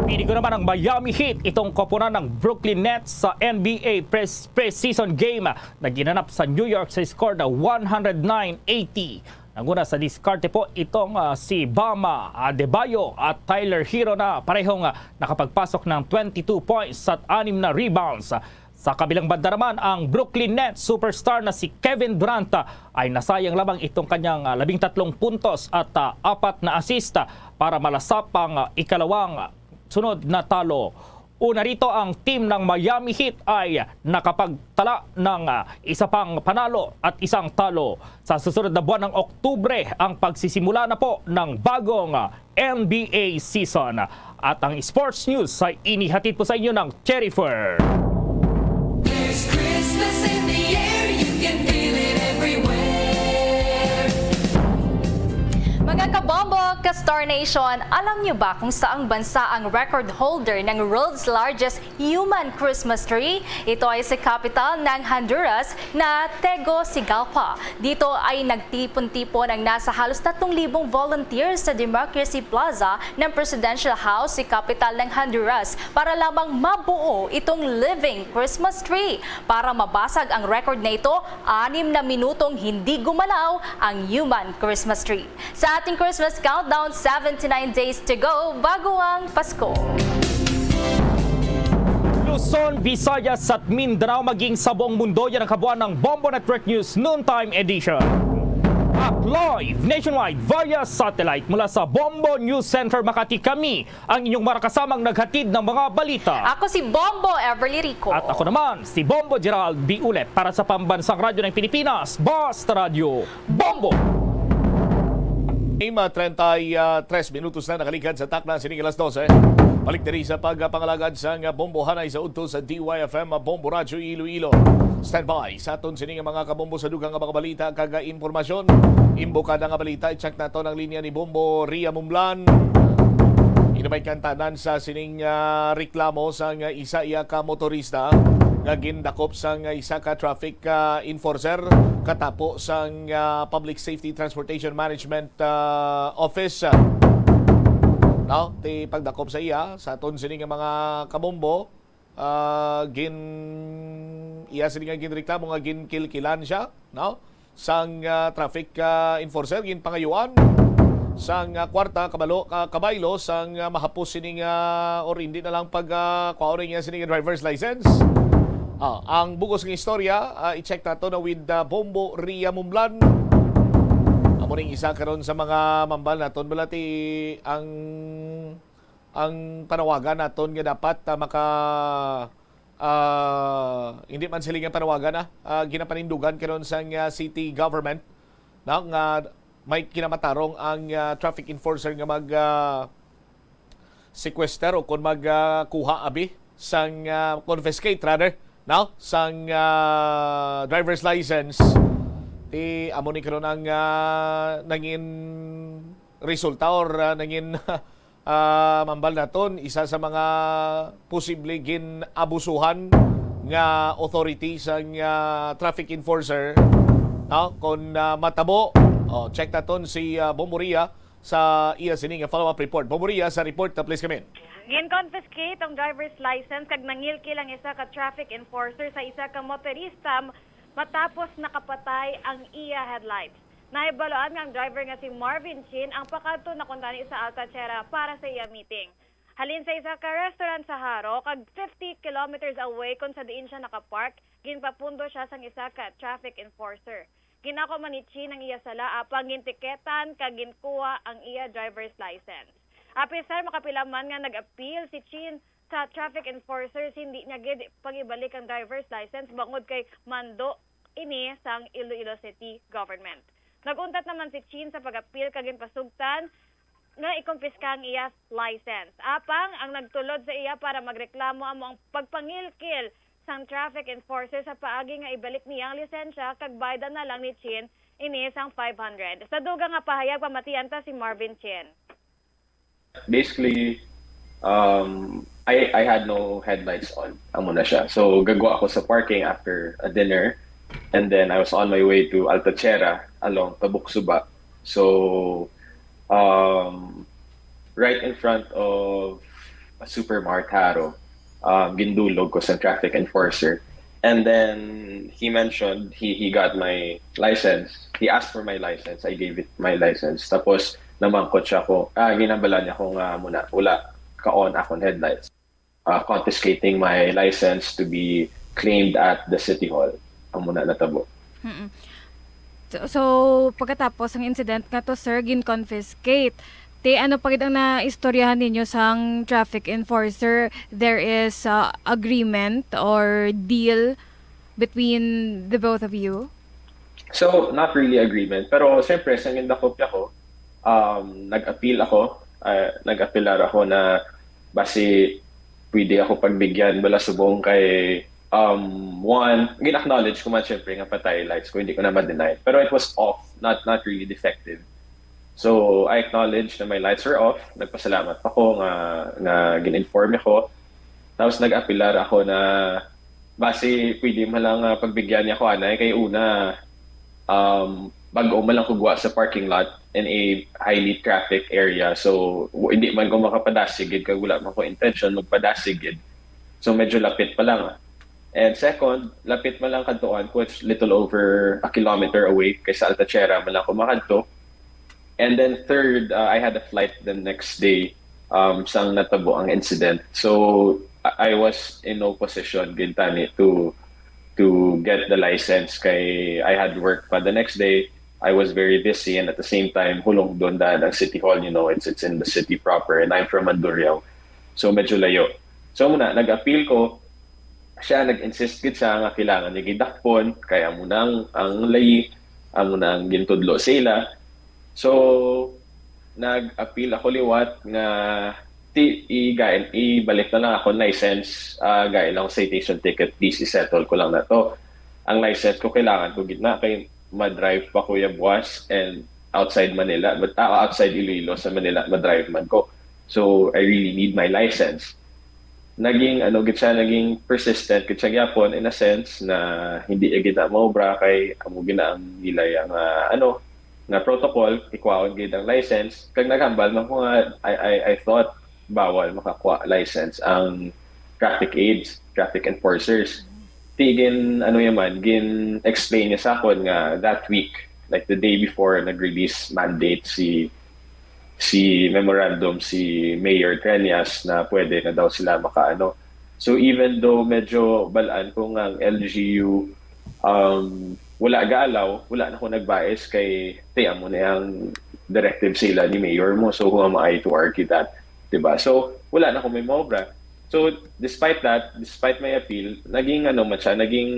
Pili ko naman ang Miami Heat, itong koponan ng Brooklyn Nets sa N B A pres- pre-season game na ginanap sa New York sa score na one hundred nine eighty. Nanguna sa diskarte po itong ah, si Bama Adebayo at Tyler Hero na parehong ah, nakapagpasok ng twenty-two points at anim na rebounds. Sa kabilang banda naman, ang Brooklyn Nets superstar na si Kevin Durant ah, ay nasayang lamang itong kanyang ah, labing tatlong puntos at ah, apat na assist ah, para malasap ang ah, ikalawang ah, sunod na talo. Una rito, ang team ng Miami Heat ay nakapagtala ng ah, isa pang panalo at isang talo. Sa susunod na buwan ng Oktubre, ang pagsisimula na po ng bagong ah, N B A season. At ang sports news ay inihatid po sa inyo ng Cherry Fair. There's Christmas in the air, you can feel it everywhere. Mga kabombo, ka-Star Nation, alam niyo ba kung saang bansa ang record holder ng world's largest human Christmas tree? Ito ay sa kapital ng Honduras na Tegucigalpa. Dito ay nagtipon-tipon ang nasa halos tatlong libong volunteers sa Democracy Plaza ng Presidential House, sa kapital ng Honduras, para lamang mabuo itong living Christmas tree. Para mabasag ang record na ito, anim na minutong hindi gumalaw ang human Christmas tree. Sa ating Christmas countdown, seventy-nine days to go bago ang Pasko. Luzon, Visayas at Mindanao, maging sa buong mundo, yan ang kabuuan ng Bombo Network News Noontime Edition. At live nationwide via satellite mula sa Bombo News Center Makati, kami ang inyong marakasamang naghatid ng mga balita. Ako si Bombo Everly Rico. At ako naman, si Bombo Gerald B. Ulet para sa Pambansang Radyo ng Pilipinas, Basta Radyo, Bombo! Ima, treinta y tres minutos na nakaligad sa takna sining alas dose. Balik diri sa pagpangalagad sang bombohanay sa udto sa D Y F M Bombo Radyo Iloilo. Standby sa aton sining mga kabombo sa dugang nga mga balita kag impormasyon. Imbokada nga balita, i-check nato ang linya ni Bombo Ria Mumlan. Inumay kantanan sa sining ah, reklamo sang isa iya ka motorista nga gindakop sang isa ka traffic ah, enforcer katapo sang ah, Public Safety Transportation Management ah, Office. No, ti pagdakop sa iya, sa aton sini nga mga kabombo, ah, gin iya sini nga ginreklamo nga ginkilkilan siya, no? Sang ah, traffic ah, enforcer, ginpangayuan sang ah, kwarta, kabalo, ah, kabaylo sang ah, mahapos sini nga or hindi na lang pag ah, kwaon niya sini nga driver's license. Ah, ang bugos nga istorya, ah, i-check nato na with ah, Bombo Ria Mumlan. Amo ning isa karon sa mga mambal naton, balati ang ang panawagan naton nga dapat ah, maka ah, hindi man sila nga panawagan na ah, ginapanindugan karon sang ah, city government, no, nga may kinamatarong ang ah, traffic enforcer nga mag ah, sequester o kung mag ah, kuha abi sang ah, confiscate rather, no, sang ah, driver's license. Ti amo ni karon ang ah, nangin resulta or ah, nangin ah, mambal naton, isa sa mga posible gin-abusuhan nga authority sang ah, traffic enforcer, no? Kung ah, matabo, oh, check naton si ah, Bombo Ria sa iya sini nga follow-up report. Bombo Ria sa report, please come in. Gin-confiscate ang driver's license kag nangilkil ang isa ka traffic enforcer sa isa ka motorista matapos nakapatay ang iya headlights. Nahibaluan nga ang driver nga si Marvin Chin ang pakadto na kuntani sa Alta Sierra para sa iya meeting. Halin sa isa ka restaurant sa Jaro, kag fifty kilometers away kon sa diin siya nakapark, ginpapundo siya sang isa ka traffic enforcer. Ginako man ni Chin ang iya sala, apang gintiketan kag ginkuha ang iya driver's license. Apisar makapila man nga nag-apil si Chin sa traffic enforcers, hindi niya gid pag-ibalik ang driver's license bangod kay mando ini sang Iloilo City government. Nag-untat naman si Chin sa pag-apil kag ginpasugtan nga ikumpiska ang iya license. Apang ang nagtulod sa iya para magreklamo amo ang pagpangilkil sang traffic enforcer sa paagi nga ibalik niya ang lisensya kag baydan na lang ni Chin ini sang five hundred. Sa dugang nga pahayag, pamatian ta si Marvin Chin. Basically, um, I, I had no headlights on. Amo na siya. So, gagwa ako sa parking after a dinner. And then, I was on my way to Alta Sierra along Tabuk Suba. So, um, right in front of a supermarket, Jaro, um, gindulog ko sa traffic enforcer. And then, he mentioned, he, he got my license. He asked for my license. I gave it my license. Tapos, namangkot siya ko, ah, ginambalan niya ko nga muna, wala ka-on akong headlights. Uh, confiscating my license to be claimed at the city hall. Ang muna natabo. Mm-mm. So, so, pagkatapos ang incident nga to, sir, gin-confiscate. Te, ano pa gid ang naistoryahan ninyo sang traffic enforcer? There is uh, agreement or deal between the both of you? So, not really agreement. Pero, siyempre, sa nindakop ako, um, nag-appeal ako. Uh, nag-apelar ako na basi pwede ako pagbigyan bala subong kay um, one, gin-acknowledge ko man syempre nga patay lights ko, hindi ko na ma-deny. Pero it was off, not not really defective. So I acknowledge na my lights were off. Nagpasalamat ako nga nga gin-inform ako. Tapos nag-apelar ako na basi pwede man lang uh, pagbigyan niya ko anay kay una um, bag-o man lang kugwa sa parking lot in a highly traffic area. So, hindi man ko makapadasig gid kag wala man ko intention magpadasig gid. So, medyo lapit pa lang. Ah. And second, lapit man lang kadtuan ko, it's little over a kilometer away kay sa Alta Sierra man lang ko makadto. And then third, uh, I had a flight the next day um, sang natabo ang incident. So, I was in no position gid tani to to get the license kay I had work pa the next day. I was very busy and at the same time, Hulong Dundan ang City Hall, you know, it's it's in the city proper and I'm from Mandurriao. So medyo layo. So muna, nag-appeal ko, siya nag-insist gid siya nga kailangan niya gidakpon kay amo na ang, ang layi, amo na ang gintudlo sila. So nag-appeal ako liwat nga ti i gain ibalik na lang ako license uh, gain lang citation ticket please i-settle ko lang na to ang license ko kailangan ko gid na kay ma-drive pa ko ya buwas and outside Manila but uh, outside Iloilo sa Manila ma-drive man ko so I really need my license naging ano gid siya naging persistent gid siya gyapon in a sense na hindi ya gid na maobra kay amo gid na ang nila yang uh, ano nga protocol, ikwaon gid ang license. Kag naghambal man ko nga I, I, I thought bawal makakuha license ang traffic aides, traffic enforcers. Ti gin ano yaman, gin explain niya sa akon nga that week, like the day before nag-release mandate si si memorandum si Mayor Treñas na pwede na daw sila makaano. So even though medyo balaan ko nga ang L G U um, wala gaalaw, wala na ko nagbais kay ti amo na ang directive sila ni Mayor mo. So who am I to argue that? Diba? So wala na ko may maobra. So despite that, despite my appeal, naging ano man siya, naging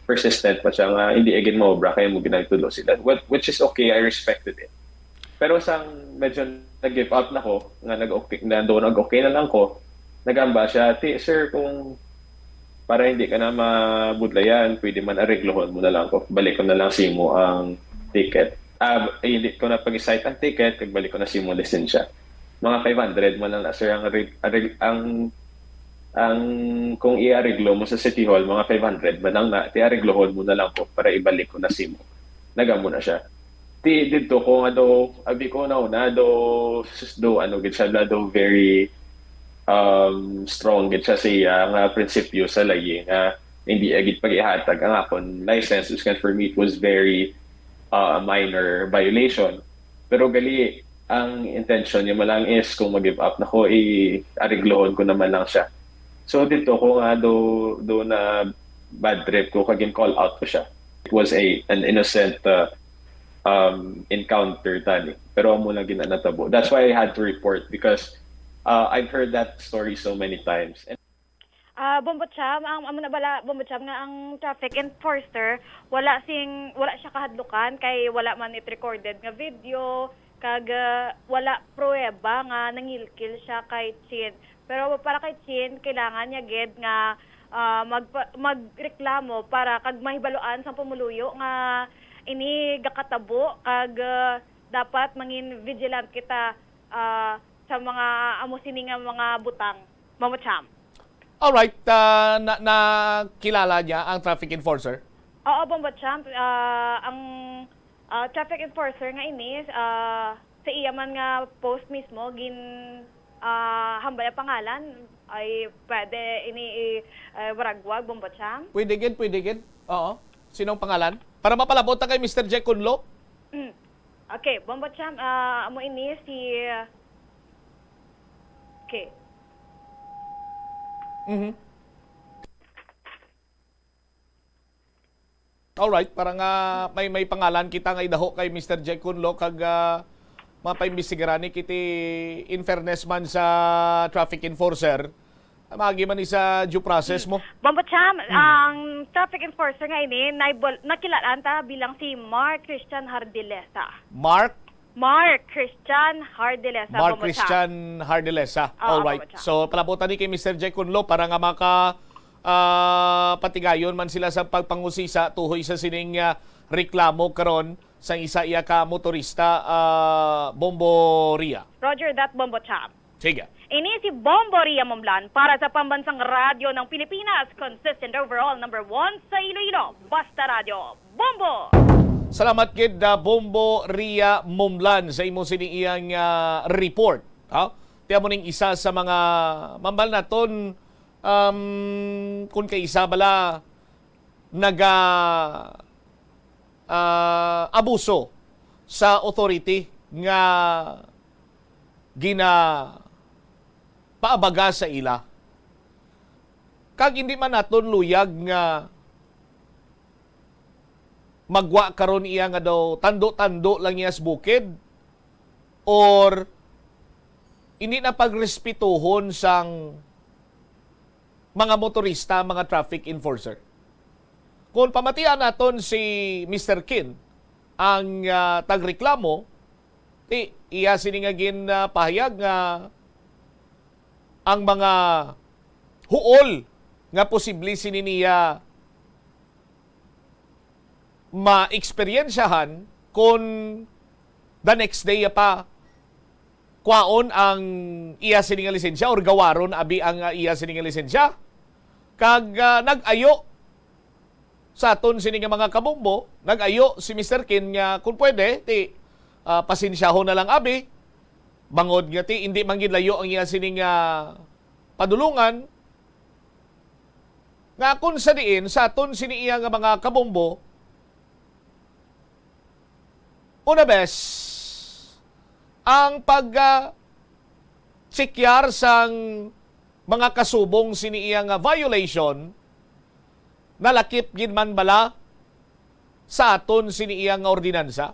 persistent pa siya nga hindi agad maobra kaya mo ginagtulo sila. Which is okay, I respected it. Pero sang medyo nag-give up na ko, nga nag-okay, na doon nag-okay na lang ko, nagamba siya, ti, sir, kung para hindi ka na mabudlayan, pwede man areglohon mo na lang ko. Balik ko na lang simo ang ticket. Ah, hindi ko na pag-cite ang ticket, kag balik ko na simo lisensya. Mga five hundred man lang na, sir, ang, ang, ang kung iareglo mo sa City Hall, mga five hundred man lang na, ti areglohon mo na lang ko para ibalik ko na simo. Nagamo na siya. Ti didto ko nga daw, abi ko na una, daw, sus, daw, ano, gid siya, daw very um, strong gid siya siya nga prinsipyo sa layi nga hindi agit pag-ihatag ang akon license. Uskan for me, it was very uh, a minor violation. Pero gali, ang intention niya man lang is kung mag-give up na ko, i-ariglohon ko naman lang siya. So dito ko nga do, do na bad trip ko, kag call out ko siya. It was a an innocent uh, um, encounter tani. Pero amo lang gina natabo. That's why I had to report because uh, I've heard that story so many times. And Ah, Bombo Cham, ang amo na bala, Bombo Cham, nga ang traffic enforcer wala sing wala siya kahadlukan kay wala man it recorded nga video kag ah, wala pruweba nga nangilkil siya kay Chin. Pero para kay Chin, kailangan niya gid nga ah, magpa- magreklamo para kag mahibaluan sang pumuluyo nga ini gakatabo kag ah, dapat mangin vigilant kita ah, sa mga amo sini nga mga butang. Bombo Cham. Alright, ah, na, nakilala niya ang traffic enforcer? Oo, Bombo Champ. Ah, ang ah, traffic enforcer nga ini, ah, sa iya man nga post mismo, gin ah, hambal ang pangalan, ay pwede ini i- eh, waragwag, Bombo Champ. Pwede gid, pwede gid. Oo. Sinong pangalan? Para mapalabot ta kay Mister Jack Kunlo. Mm. Okay, Bombo Champ, ah, amo ini si Okay. Mhm. Alright, para nga may may pangalan kita nga idaho kay Mister Jack Kunlo kag ah, mapaimbestigaran ni kiti in fairness man sa traffic enforcer, magi man ni sa due process mo. Bombo Cham, ang traffic enforcer nga ini naibol, nakilalaan ta bilang si Mark Christian Hardilesa. Mark Mark Christian Hardilesa. Mark Bombo Cham. Christian Hardilesa. Oo, Alright. Bombo Cham. So palabutan ni kay Mister Jack Kunlo para nga maka ah, patigayon man sila sa pagpangusisa tuhoy sa sining ah, reklamo karon sang isa iya ka motorista, ah, Bombo Ria. Roger that, Bombo Cham. Sige. Ini si Bombo Ria Mumlan para sa Pambansang Radyo ng Pilipinas, consistent overall number one sa Iloilo. Basta Radyo, Bombo! Salamat gid, ah, Bombo Ria Mumlan, sa imo sini iyang ah, report. Ha? Ti amo ning isa sa mga mambal naton, um, kung kaisa bala naga ah, abuso sa authority nga gina paabaga sa ila. Kag hindi man naton luyag nga magwa karon iya nga daw tando-tando lang iya sa bukid or hindi na pagrespetuhon sang mga motorista, mga traffic enforcer. Kung pamatian naton si Mister Kin, ang ah, tagreklamo, ti iya sini nga ginpahayag nga ang mga huol nga posible sini niya maeksperiensyahan kung the next day pa kwaon ang iya sini nga lisensya or gawaron abi ang ah, iya sini nga lisensya. Kag ah, nag-ayo sa aton sini nga mga kabombo, nag-ayo si Mister Kin nga kung pwede, ti ah, pasensyahon na lang abi, bangod nga ti hindi man gid layo ang iya sini nga padulungan, nga kung sa diin sa aton sini iya nga mga kabombo, una bes, ang pag ah, chekyar sang mga kasubong sini iya nga violation nalakip gid man bala sa aton sini iya nga ordinansa?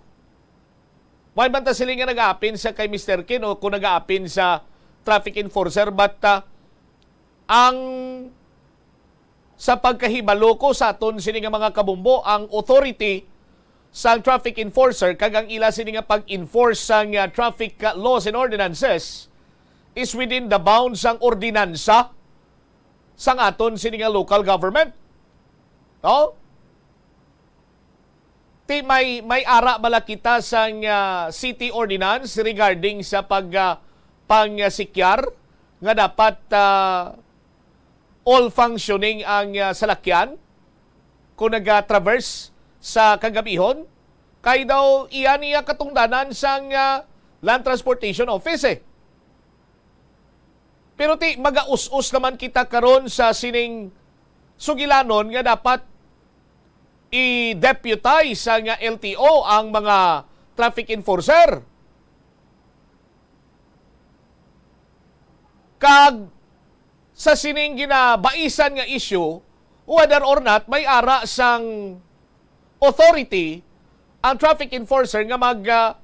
May man ta sila nga nag-aapin sa kay Mister Kin o kung nag-aapin sa traffic enforcer, but ah, ang sa pagkahibalo ko sa aton sini nga mga kabombo, ang authority sang traffic enforcer kag ang ila sini nga pag-enforce sang ah, traffic ah, laws and ordinances is within the bounds sang ordinansa sang aton sini nga local government. No? Ti may may ara bala kita sang ah, city ordinance regarding sa pag ah, pangsikyar nga dapat ah, all functioning ang ah, salakyan kung naga-traverse sa kagabihon, kay daw iya niya katungdanan sang ah, Land Transportation Office eh. Pero ti magaus-os naman kita karon sa sining sugilanon nga dapat i-deputize sang L T O ang mga traffic enforcer. Kag sa sining ginabaisan nga issue, whether or not may ara sang authority ang traffic enforcer nga mag, ah,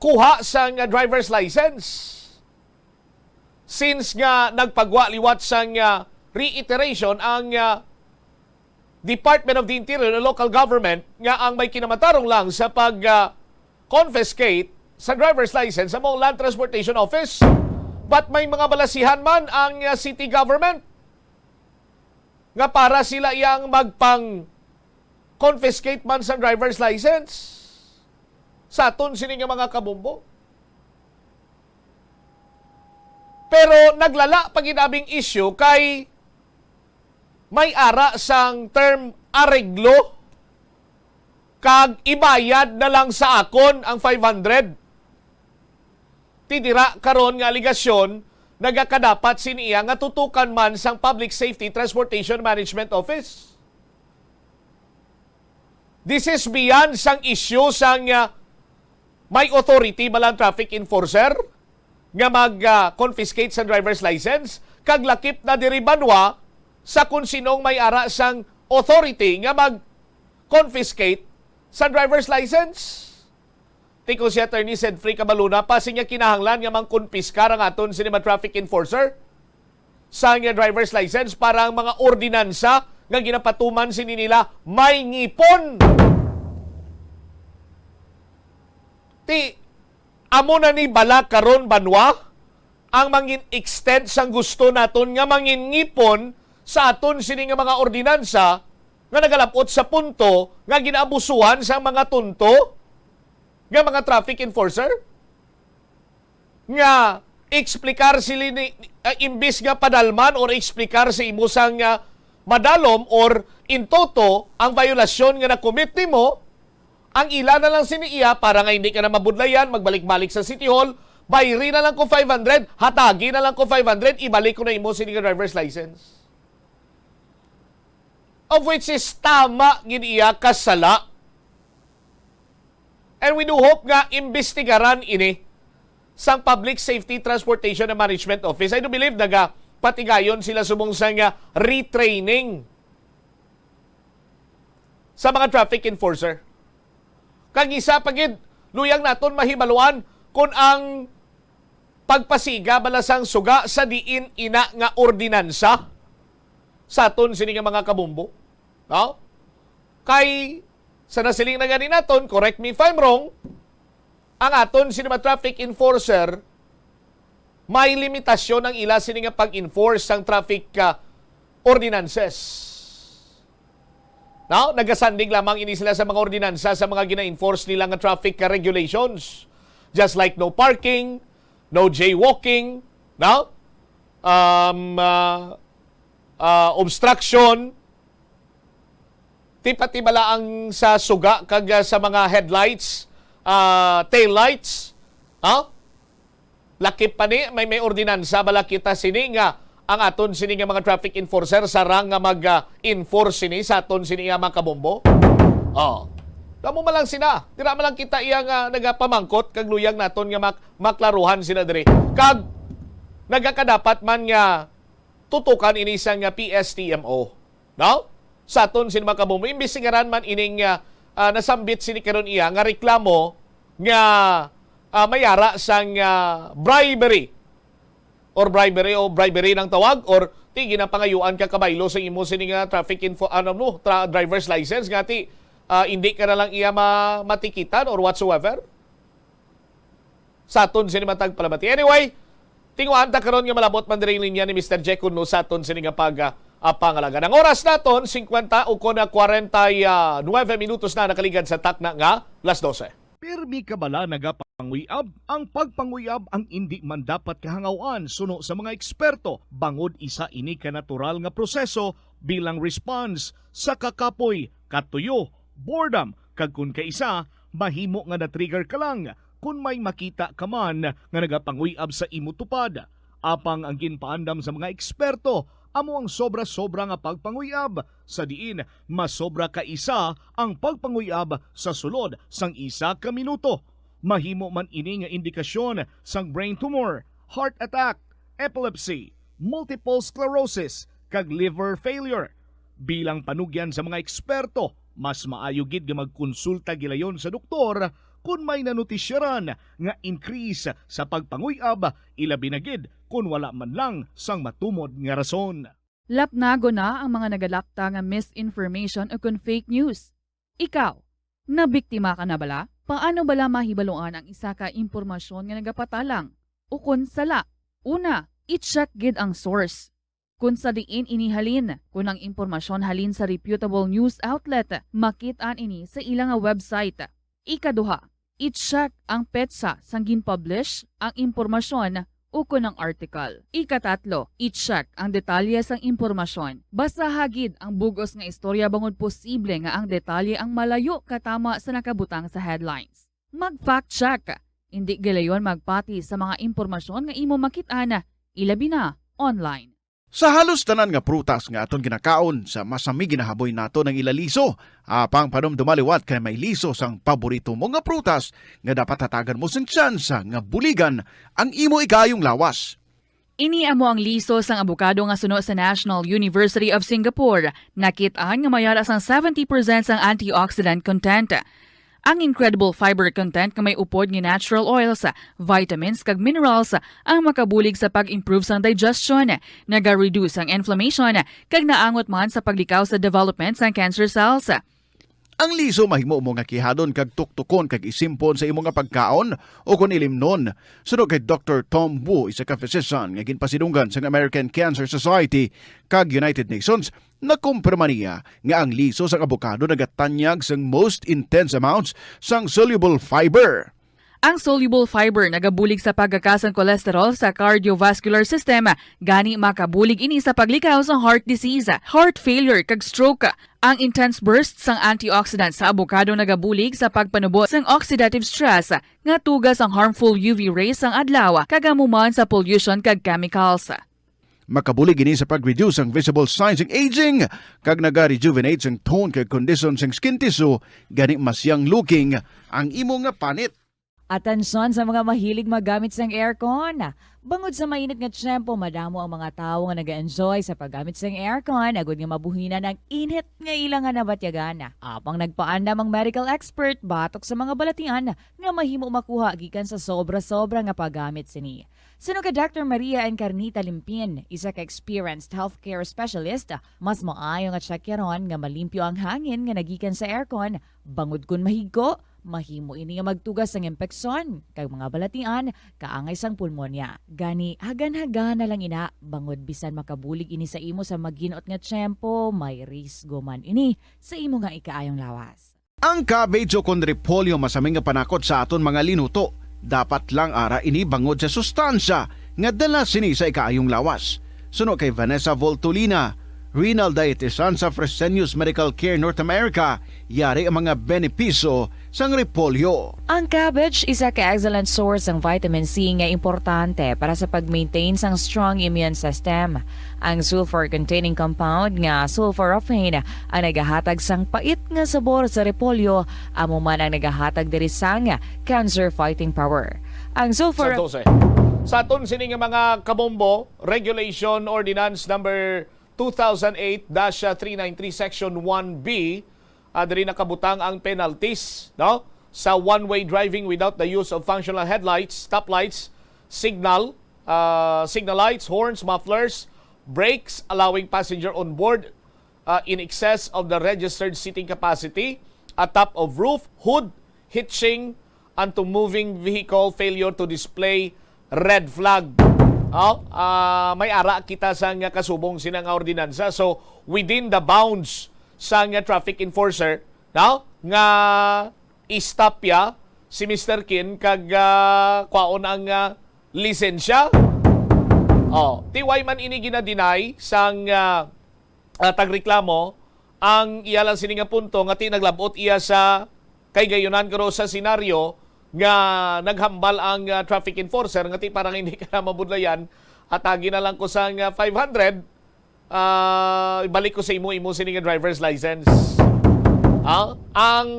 kuha sang, ah, driver's license. Since nga nagpagwa liwat sang, ah, reiteration ang, ah, Department of the Interior and Local Government nga ang may kinamatarong lang sa pag, ah, confiscate sa driver's license sa among Land Transportation Office. But may mga balasihan man ang, ah, city government nga para sila iyang magpang-confiscate man sa driver's license sa aton sini nga mga kabombo. Pero naglala pa gid aming issue kay may ara sang term areglo kag ibayad na lang sa akon ang five hundred. Ti dira karon nga aligasyon, nagakadapat sini iya nga tutukan man sang Public Safety Transportation Management Office. This is beyond sang issue sang, ah, may authority ba lang traffic enforcer nga mag, ah, confiscate sa driver's license, kag lakip na diri banwa sa kung sinong may ara sang authority nga mag confiscate sa driver's license. Ti kon si Attorney Cedfrey Cabaluna pa, siya kinahanglan nga mangkonpiskar ang aton sini mga traffic enforcer sa nga driver's license para ang mga ordinansa nga ginapatuman sini nila may ngipon. Ti, amo na ni bala karon banwa ang mangin extent sang gusto naton nga mangin ngipon sa aton sini nga mga ordinansa nga nagalabot sa punto nga ginaabusuhan sang mga tunto nga mga traffic enforcer? Nga explicar sila ni, ah, imbis nga padalman or explicar sa imo sang, ah, madalom or in toto ang violasyon nga na-commit nimo, ang ila na lang sini iya para nga hindi ka na mabudlayan, magbalik-balik sa City Hall, bayri na lang ko five hundred, hatagi na lang ko five hundred, ibalik ko na imo sini nga driver's license. Of which is tama gid iya kasala. And we do hope nga imbestigaran ini sang Public Safety Transportation and Management Office. I do believe nagapatigayon sila subong sang, ah, retraining sa mga traffic enforcer. Kag isa pa gid, luyag naton mahibaluan kung ang pagpasiga bala sang suga sa diin ina nga ordinansa sa aton sini nga mga kabombo. No? Kay sa nasiling na gani naton, correct me if I'm wrong, ang aton sini mga traffic enforcer, may limitasyon ang ila sini nga pag-enforce sang traffic, ah, ordinances. No? Nagasandig lamang ini sila sa mga ordinansa sa mga gina-enforce nila nga traffic, ah, regulations. Just like no parking, no jaywalking, no? Um, ah, ah, obstruction, ti pati bala ang sa suga kag, ah, sa mga headlights, ah, taillights, ha? Lakip pa ni, may, may ordinansa bala kita sini nga ang aton sini nga mga traffic enforcer sarang nga mag, ah, enforce sini sa aton sini nga mga kabombo? Oh. Kamo man lang sina, dira man lang kita iya nga nagapamangkot kag luyag naton nga mak-, maklaruhan sila diri. Kag nagakadapat man nga tutukan ini sang, ah, P S T M O. No? Sa aton sini mga kabombo, imbestigaran man ining, ah, ah, nasambit sini karon iya nga reklamo nga, ah, may ara sang, ah, bribery or bribery o bribery nang tawag or ti ginapangayuan ka kabaylo sa imo sini nga traffic info, ano mo, tra-, driver's license nga ti, ah, hindi ka na lang iya ma-, matikitan or whatsoever. Sa aton sini matag palamati. Anyway, tinguhaan ta karon nga malabot man diri ang linya ni Mister Jack Kuno sa aton sini nga pag, ah, ah, pangalaga. Ang oras naton, singkwenta o kon, ah, kwarenta y nuebe minutos na nakaligad sa takna nga las dose. Pirmi ka bala nagapanguyab? Ang pagpanguyab ang indi man dapat kahangawan suno sa mga eksperto, bangod isa ini ka natural nga proseso bilang response sa kakapoy, katuyo, boredom, kag kon kaisa, mahimo nga na-trigger ka lang kon may makita ka man nga nagapanguy-ab sa imo tupad. Apang ang ginpaandam sa mga eksperto amo ang sobra-sobra nga pagpanguy-ab, sa diin masobra ka isa ang pagpanguy-ab sa sulod sang isa ka minuto. Mahimo man ini nga indikasyon sang brain tumor, heart attack, epilepsy, multiple sclerosis, kag liver failure. Bilang panugyan sa mga eksperto, mas maayo gid nga magkonsulta gilayon sa doktor kon may nanutisyaran nga increase sa pagpanguy-ab, ilabi na gid kon wala man lang sang matumod nga rason. Lapnagon na ang mga nagalapta nga misinformation o kon fake news. Ikaw, nabiktima ka na bala? Paano bala mahibaluan ang isa ka impormasyon nga nagapatalang o kon sala? Una, i-check gid ang source. Kon sa diin ini halin, kon ang impormasyon halin sa reputable news outlet, makit-an ini sa ila nga website. Ikaduha, i-check ang petsa sang gin-publish ang impormasyon ukon ang article. Ikatatlo, i-check ang detalye sang impormasyon. Basaha gid ang bug-os nga istorya bangod posible nga ang detalye ang malayo katama sa nakabutang sa headlines. Mag-fact check. Indi gilayon magpati sa mga impormasyon nga imo makit-an, ilabi na online. Sa halos tanan nga prutas nga aton ginakaon, sa masami ginahaboy naton ang ila liso. Apang panumduma liwat kay may liso sang paborito mo nga prutas nga dapat hatagan mo sing tsansa nga buligan ang imo ikaayong lawas. Ini amo ang liso sang abokado nga suno sa National University of Singapore. Nakit-an nga may ara sang seventy percent sang antioxidant content. Ang incredible fiber content nga may upod nga natural oils, vitamins, kag minerals ang makabulig sa pag-improve sang digestion, naga-reduce ang inflammation, kag naangot man sa paglikaw sa development sang cancer cells. Ang liso mahimo mo nga kihadon kag tuktukon kag isimpon sa imo nga pagkaon o kon ilimnon. Suno kay Doktor Tom Wu, isa ka physician nga ginpasidunggan sang American Cancer Society kag United Nations, nakumpirma niya nga ang liso sang abokado nagatanyag sang most intense amounts sang soluble fiber. Ang soluble fiber nagabulig sa pagkakas sang cholesterol sa cardiovascular system, gani makabulig ini sa paglikaw sa heart disease, heart failure, kag stroke. Ang intense burst sang antioxidant sa abokado nagabulig sa pagpanubo sang oxidative stress nga tuga sang harmful U V rays sang adlaw, kag amo man sa pollution kag chemicals. Makabulig ini sa pag-reduce ang visible signs sang aging, kag naga-rejuvenate sang tone kag condition sang skin tissue, gani mas young looking ang imo nga panit. Atensyon sa mga mahilig maggamit sang aircon. Bangod sa mainit nga tiyempo, madamo ang mga tawo nga naga-enjoy sa paggamit sang aircon, agud nga mabuhinan ang init nga ila nga nabatyagan. Apang nagpaandam ang medical expert batok sa mga balatian nga mahimo makuha gikan sa sobra-sobra nga paggamit sini. Suno kay Doctor Maria Encarnita Limpin, isa ka experienced healthcare specialist, mas maayo nga tiyakyaron nga malimpyo ang hangin nga nagikan sa aircon, bangod kon mahigko, mahimo ini nga magtuga sang impeksyon kag mga balatian kaangay sang pulmonya. Gani, hagan-hagana lang ina, bangod bisan makabulig ini sa imo sa maginot nga tiyempo, may risgo man ini sa imo nga ikaayong lawas. Ang cabbage o kon repolyo masami nga panakot sa aton mga linuto. Dapat lang ara ini bangod sa sustansya nga dala sini sa ikaayong lawas. Suno kay Vanessa Voltolina, renal dietitian sa Fresenius Medical Care North America, yari ang mga benepisyo sang repolyo. Ang cabbage isa ka excellent source sang vitamin C nga importante para sa pag-maintain sang strong immune system. Ang sulfur-containing compound nga sulforaphane ang nagahatag sang pait nga sabor sa repolyo, amo man ang nagahatag diri sang cancer-fighting power. Ang sulfur- Sa dose. Sa aton sini nga mga kabombo, Regulation Ordinance Number two thousand eight dash three nine three, Section one B, ah, diri nakabutang ang penalties, no? Sa one-way driving without the use of functional headlights, stoplights, signal, ah, signal lights, horns, mufflers, brakes, allowing passenger on board, ah, in excess of the registered seating capacity, atop of roof, hood, hitching, and to moving vehicle, failure to display red flag. Oh, ah, may ara kita sa nga kasubong sina nga ordinansa. So, within the bounds sa nga traffic enforcer, no, nga i-stop ya si Mister Kin kag, ah, kwaon ang, ah, lisensya. Oh, ti wala man ini gina-deny sang, ah, ah, tagreklamo, ang iya lang sini nga punto nga ti naglab-ot iya sa kay gayunan, pero sa senaryo nga naghambal ang, ah, traffic enforcer nga ti parang hindi ka na mabudlayan, atagi na lang ko sang, ah, five hundred, Ah, ibalik ko sa imo, imo sini nga driver's license. Ah, ang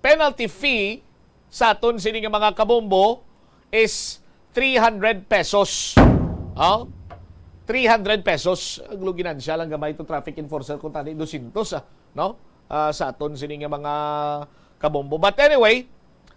penalty fee sa aton sini nga mga kabombo is three hundred pesos. Ah, three hundred pesos. Ang ginansya lang gamay to traffic enforcer kung tani dosyentos, ah, no? Ah, sa aton sini nga mga kabombo. But anyway,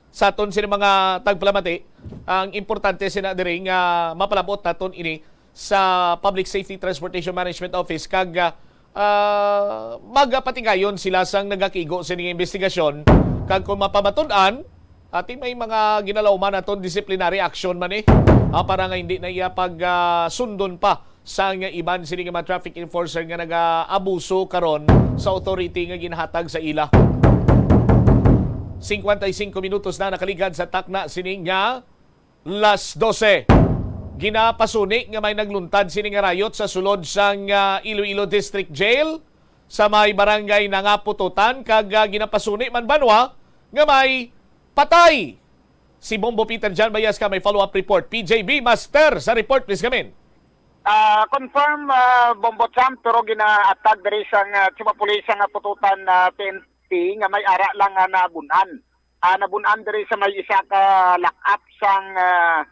sa aton sini mga tagpalamati, ang importante sina diri nga mapalabot naton ini sa Public Safety Transportation Management Office kag, ah, ah, magapatigayon sila sang nagakigo sini nga investigasyon, kag kung mapamatud-an, ati may mga ginalauman naton disciplinary action man eh, ah, para nga hindi na iya pag, ah, sundon pa sang iban sini nga mga traffic enforcer nga nagaabuso karon sa authority nga ginhatag sa ila. Cincuenta y cinco minutos na nakaligad sa takna sini nga las doce. Ginapasuni nga may nagluntad sini nga riot sa sulod sang, ah, Iloilo District Jail sa may barangay Nangapututan kag, ah, ginapasuni man banwa nga may patay. Si Bombo Peter John Bayas ka may follow-up report. P J B Master sa report, please, gamin. Ah, confirm, ah, Bombo Champ, pero ginaatag diri sang, ah, Chief of Police sang, ah, Pututan, ah, P N P nga may ara lang nga nabun-an. Ah, nabun-an diri sa may isa ka lock-up sang, ah,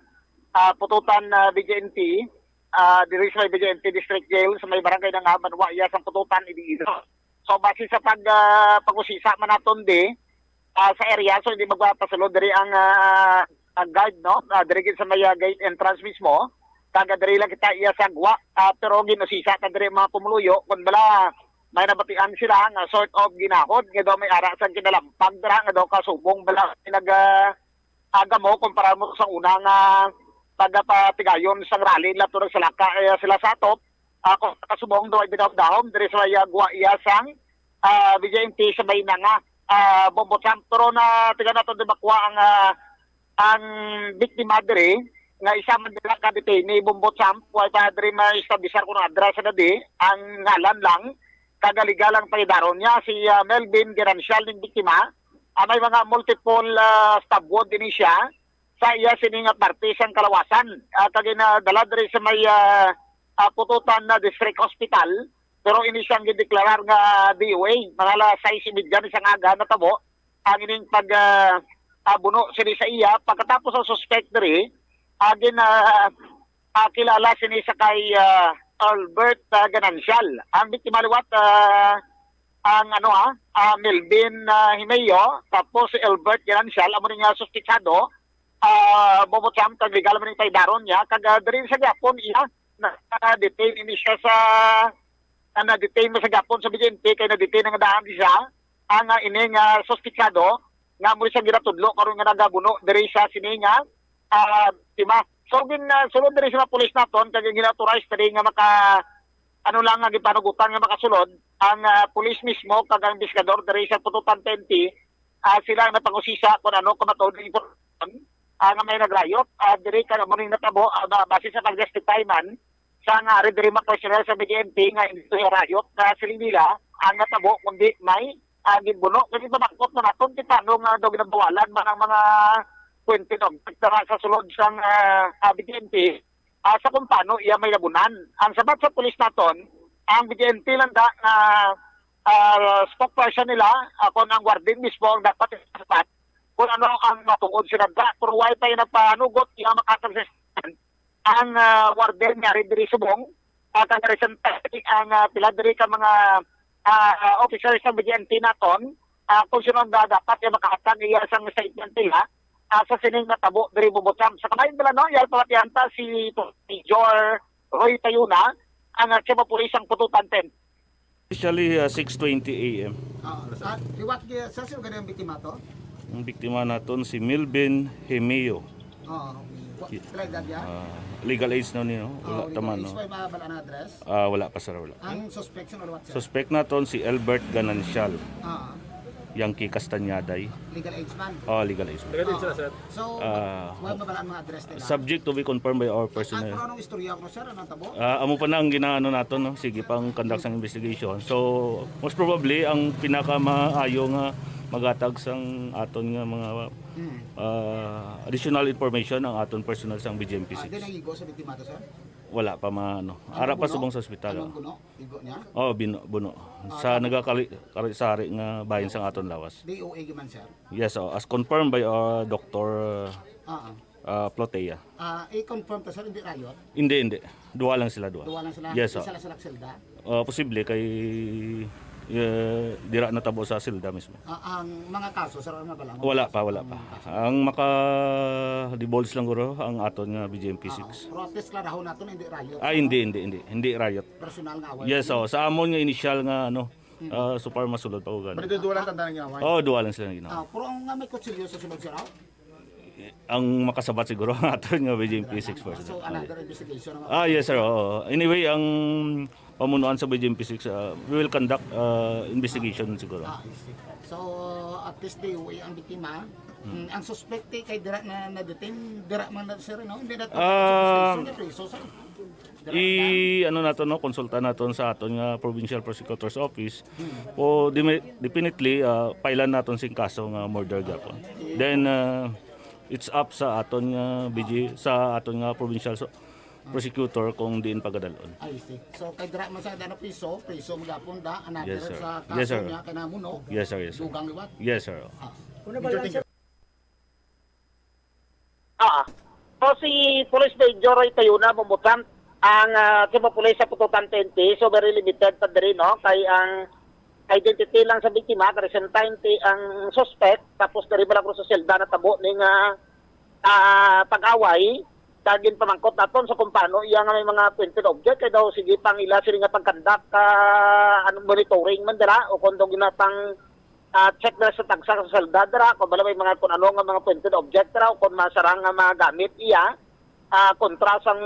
ah, Pututan, ah, B J N T, ah, diri sa may B J N T District Jail sa may barangay nga Manwa iya sang Pututan, Iloilo. So, base sa pag, ah, pag-usisa man naton di, ah, sa area, so hindi magpapasulod diri ang, ah, ang guard, no? Ah, diri gid sa may, ah, gate entrance mismo. Kag diri lang kita iya sa gwa, ah, pero ginusisa ta diri mga pumuluyo kun bala may nabatian sila nga sort of ginahod nga daw may ara sang kinalampag dira nga daw kasubong bala nag, ah, agamo kumpara mo sa una nga pagapatigayon sang rally nila to nagsalaka, eh, sila sa atop. Ako kasubong daw ay bidahom-dahom diri sa iya gwa iya sang, ah, B J M T sa may Nanga, ah, Bombo Champ. Pero na tiga nato di makuha ang, ah, ang biktima diri nga isa man dira ka detainee Bombo Champ, way pa diri ma-establisar kung adra sa dadi ang ngalan lang kag legal ang paidaron niya si, ah, Melvin Garancial ning biktima. Ah, may mga multiple, ah, stab wound ini siya sa iya sini nga parte sang kalawasan, ah, kag ginadala diri sa may, ah, ah, Pututan na District Hospital, pero ini siyang gideklarar nga D O A. Mga alas sais y media ni sang aga natabo ang ining pag, ah, ah, buno sini sa iya. Pagkatapos ang suspect diri, ah, gin, ah, ah, kilala sini sa kay, ah, Albert, ah, Ganancial. Ang biktima liwat, ah, ang ano, ah, ah, Melvin, ah, Himeo, tapos si Albert Ganancial, amo ni nga suspitsado, ah, Bombo Champ, kag legal man ning paidaron niya, kag, ah, diri sa gyapon iya, na-detain ini siya sa, ah, na-detain mo sa gyapon sa B J M T, kay na-detain nga daan siya, ang, ah, ini nga suspitsado, nga mo siya ginatudlo karon nga nagabuno diri sa sini nga, ah, biktima. So, gin, ah, sulod diri sa mga pulis naton, kag gin-authorize diri nga maka, ano lang, nga gipanugutan nga makasulod, ang, ah, pulis mismo, kag ang investigador diri sa Pututan P N P, ah, sila ang napangusisa kung ano, kung matuod ang impormasyon, ah, nga may nagrayot, ah, diri ka mo ning natabo, ah, ba-, base sa pag-testify man, sa nga ari diri mga personnel sa B J M P nga hindi to rayot na siling nila ang natabo, kundi may, ah, ginbuno. Kasi mabakot na naton kung paano nga daw ginabawalan man ang mga puwente, no, sa sulod sang, ah, ah, B J M P, ah, sa kung paano iya may nabunan. Ang sabat sa pulis naton, ang B J M P lang da nga, ah, spokesperson nila, ah, kung ang warden mismo ang dapat sabat kung ano ang matuod sila da. Pero why pa yung nagpanugot, iya makatag sa ang, ah, warden nga rin diri subong, ah, taga Rizal City, ang, ah, pila diri ka mga, ah, officers sa B J M T naton, ah, kung sino ang da-, dapat yung makahatag iya sang statement nila, ah, sa sining natabo diri Bubotang. Sa kamay nila, no, yal pamatihan ta si Major Roy Tayuna, ang, ah, Chief of Police sang Pututan ten. Officially, ah, six twenty A M. Ah, ah, liwat gi-, sa sino gani ang biktima to? Ang biktima naton si Milvin Hemeo. Oo. Wa-, Ki-, pila edad niya? Ah, legal age na niyo. Oo, wala legal taman, age no? Pa, yung mga bala na address? Ah, wala pa, sir, wala. Ang suspect, sino liwat, sir? Suspect naton si Albert Ganancial. Ah. Yankee Castañaday. Legal age man? Oh, legal age man. Legal age na, sir. So, ah, wa-, mabalaan mga address nila? Subject to be confirmed by our personnel. Ah, pero anong istorya ko, sir? Anong tabo? Ah, amo pa na ang ginaano naton, no? Sige pang conduct sang investigation. So, most probably, ang pinakamaayo nga maghatag sang aton nga mga, hmm, ah, additional information ang aton personnel sang B J M P six. Ah, di naigo sa biktima to, sir? Wala pa ma-, ano. Ano, Ara pa buno? Subong sa ospital, Anong oh. Buno? Igo niya? Oh, bino-, buno. Ah, Sa tapos nagakari-, kari-sari nga bahin sang aton lawas. D O A gyud man, sir? Yes, oh. As confirmed by, uh, Doctor, Ah, ah. uh, Plotea. Ah, i-confirm to, sir, hindi riot? Hindi, hindi. Duha lang sila, duha. Duha lang sila? Yes, Isa oh. lang sila selda? Uh, posible kay, uh, dira natabo sa selda mismo. Ah, ang mga kaso, sir, ano ba lang? Wala pa, wala pa. Ang kaso? Ang maka-divulge lang guro ang aton nga B J M P six. Ah, oh. Pero at least klarahon naton, hindi riot, Ah, ano? hindi, hindi, hindi. Hindi riot. Personal nga away. Yes, oh. Sa amon nga initial nga, ano, Mm. ah, so far masulod pa ko gani. Pero duha lang tanda nga away? Oh, duha lang sila nga ginawa. Ah, pero ang nga may kutsilyo sa sulod, sir, ah? Ang makasabat siguro ang aton nga B J M P six force. So, another investigation naman. Ah, yes, sir. Oo. Anyway, ang pamunuan sa B J M P six, ah, we will conduct, ah, investigation siguro. Ah, I see. So, at least D O A ang biktima. Hmm. Mm, ang suspect kay dira na na-detain, dira man na, sir, no? Hindi na to Ah, investigation, priso, sir. I, ano nato, no, konsulta naton sa aton nga Provincial Prosecutor's Office. Hmm. O, dimi-, definitely, ah, pailan naton sing kaso nga murder gyapon. Then, ah, it's up sa aton nga B G, sa aton nga provincial so-, prosecutor kung diin pagadalon. I see. So, kay dira man sa dana priso, priso magapon da, another Yes, sir. sa Yes, kaso sir. niya, kay namuno, Yes, sir. Yes, sir. dugang liwat. Yes, sir. Ah. Una ba lang, sir? Ah. So, si Police Major Roy Tayuna, Bumbutan, ang, ah, chief of police sa Pututan T N T, so very limited pa diri, no? Kay ang identity lang sa biktima, kay same time ti ang suspect, tapos diri ba lang sa selda natabo ni nga, ah, pag-away, kag ginpamangkot naton sa kung paano iya nga may mga pointed object, kay daw sige pang ila sini nga pag-conduct, ah, ano, monitoring man dira, o kung daw ginapang ah, check na sa tagsa sa selda dira, kung bala may mga kung ano nga mga pointed object dira, o kung masarang nga mga gamit iya, ah, kontra sang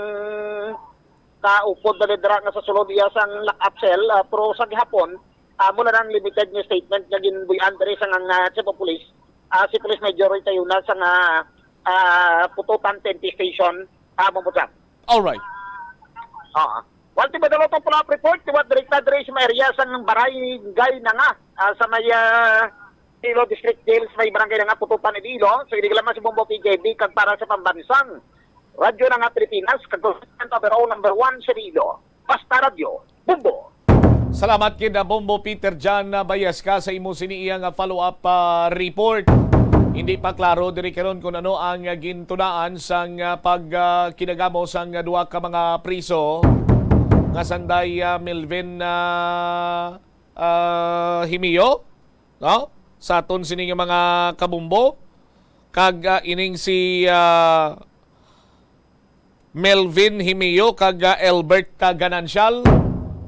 kaupod na dira nga sa sulod iya sang lock-up cell, ah, pero sa gihapon, ah, mula nang limited nga statement nga ginbuy-an diri sa ngang, ah, chief of police, ah, si Police Major Roy Tayuna sa nga, ah, Pututan T N T Station, ah, Bumbutan. Alright. Ah. Wal ti madalo tong follow-up report, liwat direkta diri sa mga area sang Barangay Nanga, ah, sa may, ah, Iloilo District Jail, sa may Barangay Nanga, Pututan, Iloilo. So, ini lamang si Bombo P J B kag para sa Pambansang Radyo Nanga Pilipinas, kag overall number one sa Iloilo. Basta Radyo, Bombo. Salamat kid, ah, Bombo Peter John, ah, Bayesca sa imo sini iya nga follow-up, ah, report. Hindi pa klaro diri karon kung ano ang, ah, gintunaan sang, ah, pag, ah, kinagamo sang, ah, duha ka mga priso nga sanday, ah, Melvin, ah, ah, Himio, no? Sa aton sini nga mga kabumbo kag, ah, ining si, ah, Melvin Himio kag, ah, Elbert, ah, Ganancial,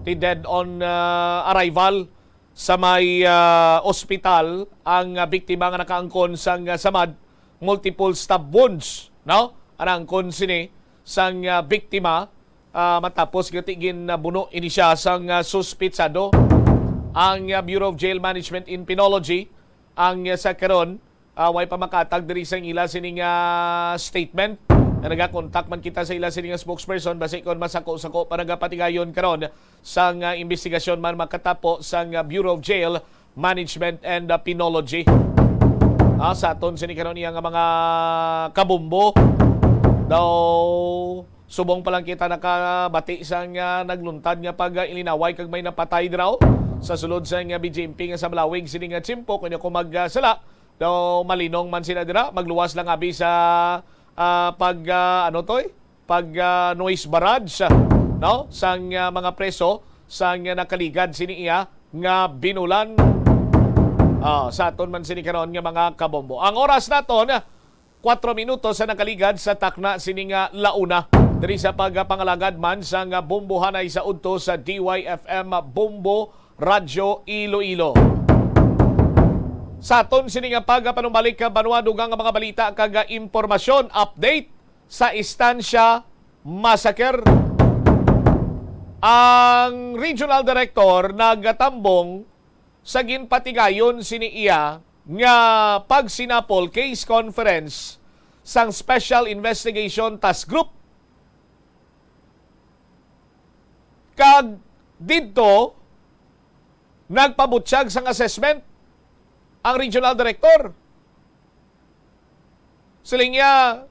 ti dead on, ah, arrival sa may, ah, ospital ang, ah, biktima nga nakaangkon sang, ah, samad, multiple stab wounds, no? Ang angkon sini sang, ah, biktima, ah, matapos gati gin, ah, buno ini siya sang, ah, suspitsado. Ang, ah, Bureau of Jail Management and Penology ang, ah, sa karon, ah, way pa makatag diri sa ila sini nga statement. Nga nagakontak man kita sa ila sini nga spokesperson, basi kon masako-sako pa nagapatigayon karon sang, ah, investigasyon man makatapo sang, ah, Bureau of Jail Management and, ah, Penology. Ah, sa aton sini karon iya nga mga kabumbo daw, subong pa lang kita nakabati sang, ah, nagluntad nga pag, ah, ilinaway kag may napatay diraw sa sulod sang, ah, B J M P nga sa Malawig sini nga tiyempo, kunya kung mag, ah, sala, daw malinong man sila dira, magluwas lang abi sa, ah, pag, ah, ano to, eh? Pag, ah, noise barrage, no? Sang, ah, mga preso, sang, ah, nakaligad sini iya nga binulan. Ah, sa aton man sini karon nga mga kabombo. Ang oras naton, kwatro minutos sa nakaligad sa takna sini nga launa. Diri sa pagpangalagad man sang bombohanay sa udto sa D Y F M Bombo Radyo Iloilo. Sa aton sini nga pagpanumbalik, banwa, dugang nga mga balita kag impormasyon, update sa Estancia Massacre. Ang Regional Director nagatambong sa ginpatigayon sini iya nga pagsinapol, case conference, sang Special Investigation Task Group. Kag didto, nagpabutyag sang assessment ang regional director. Siling niya,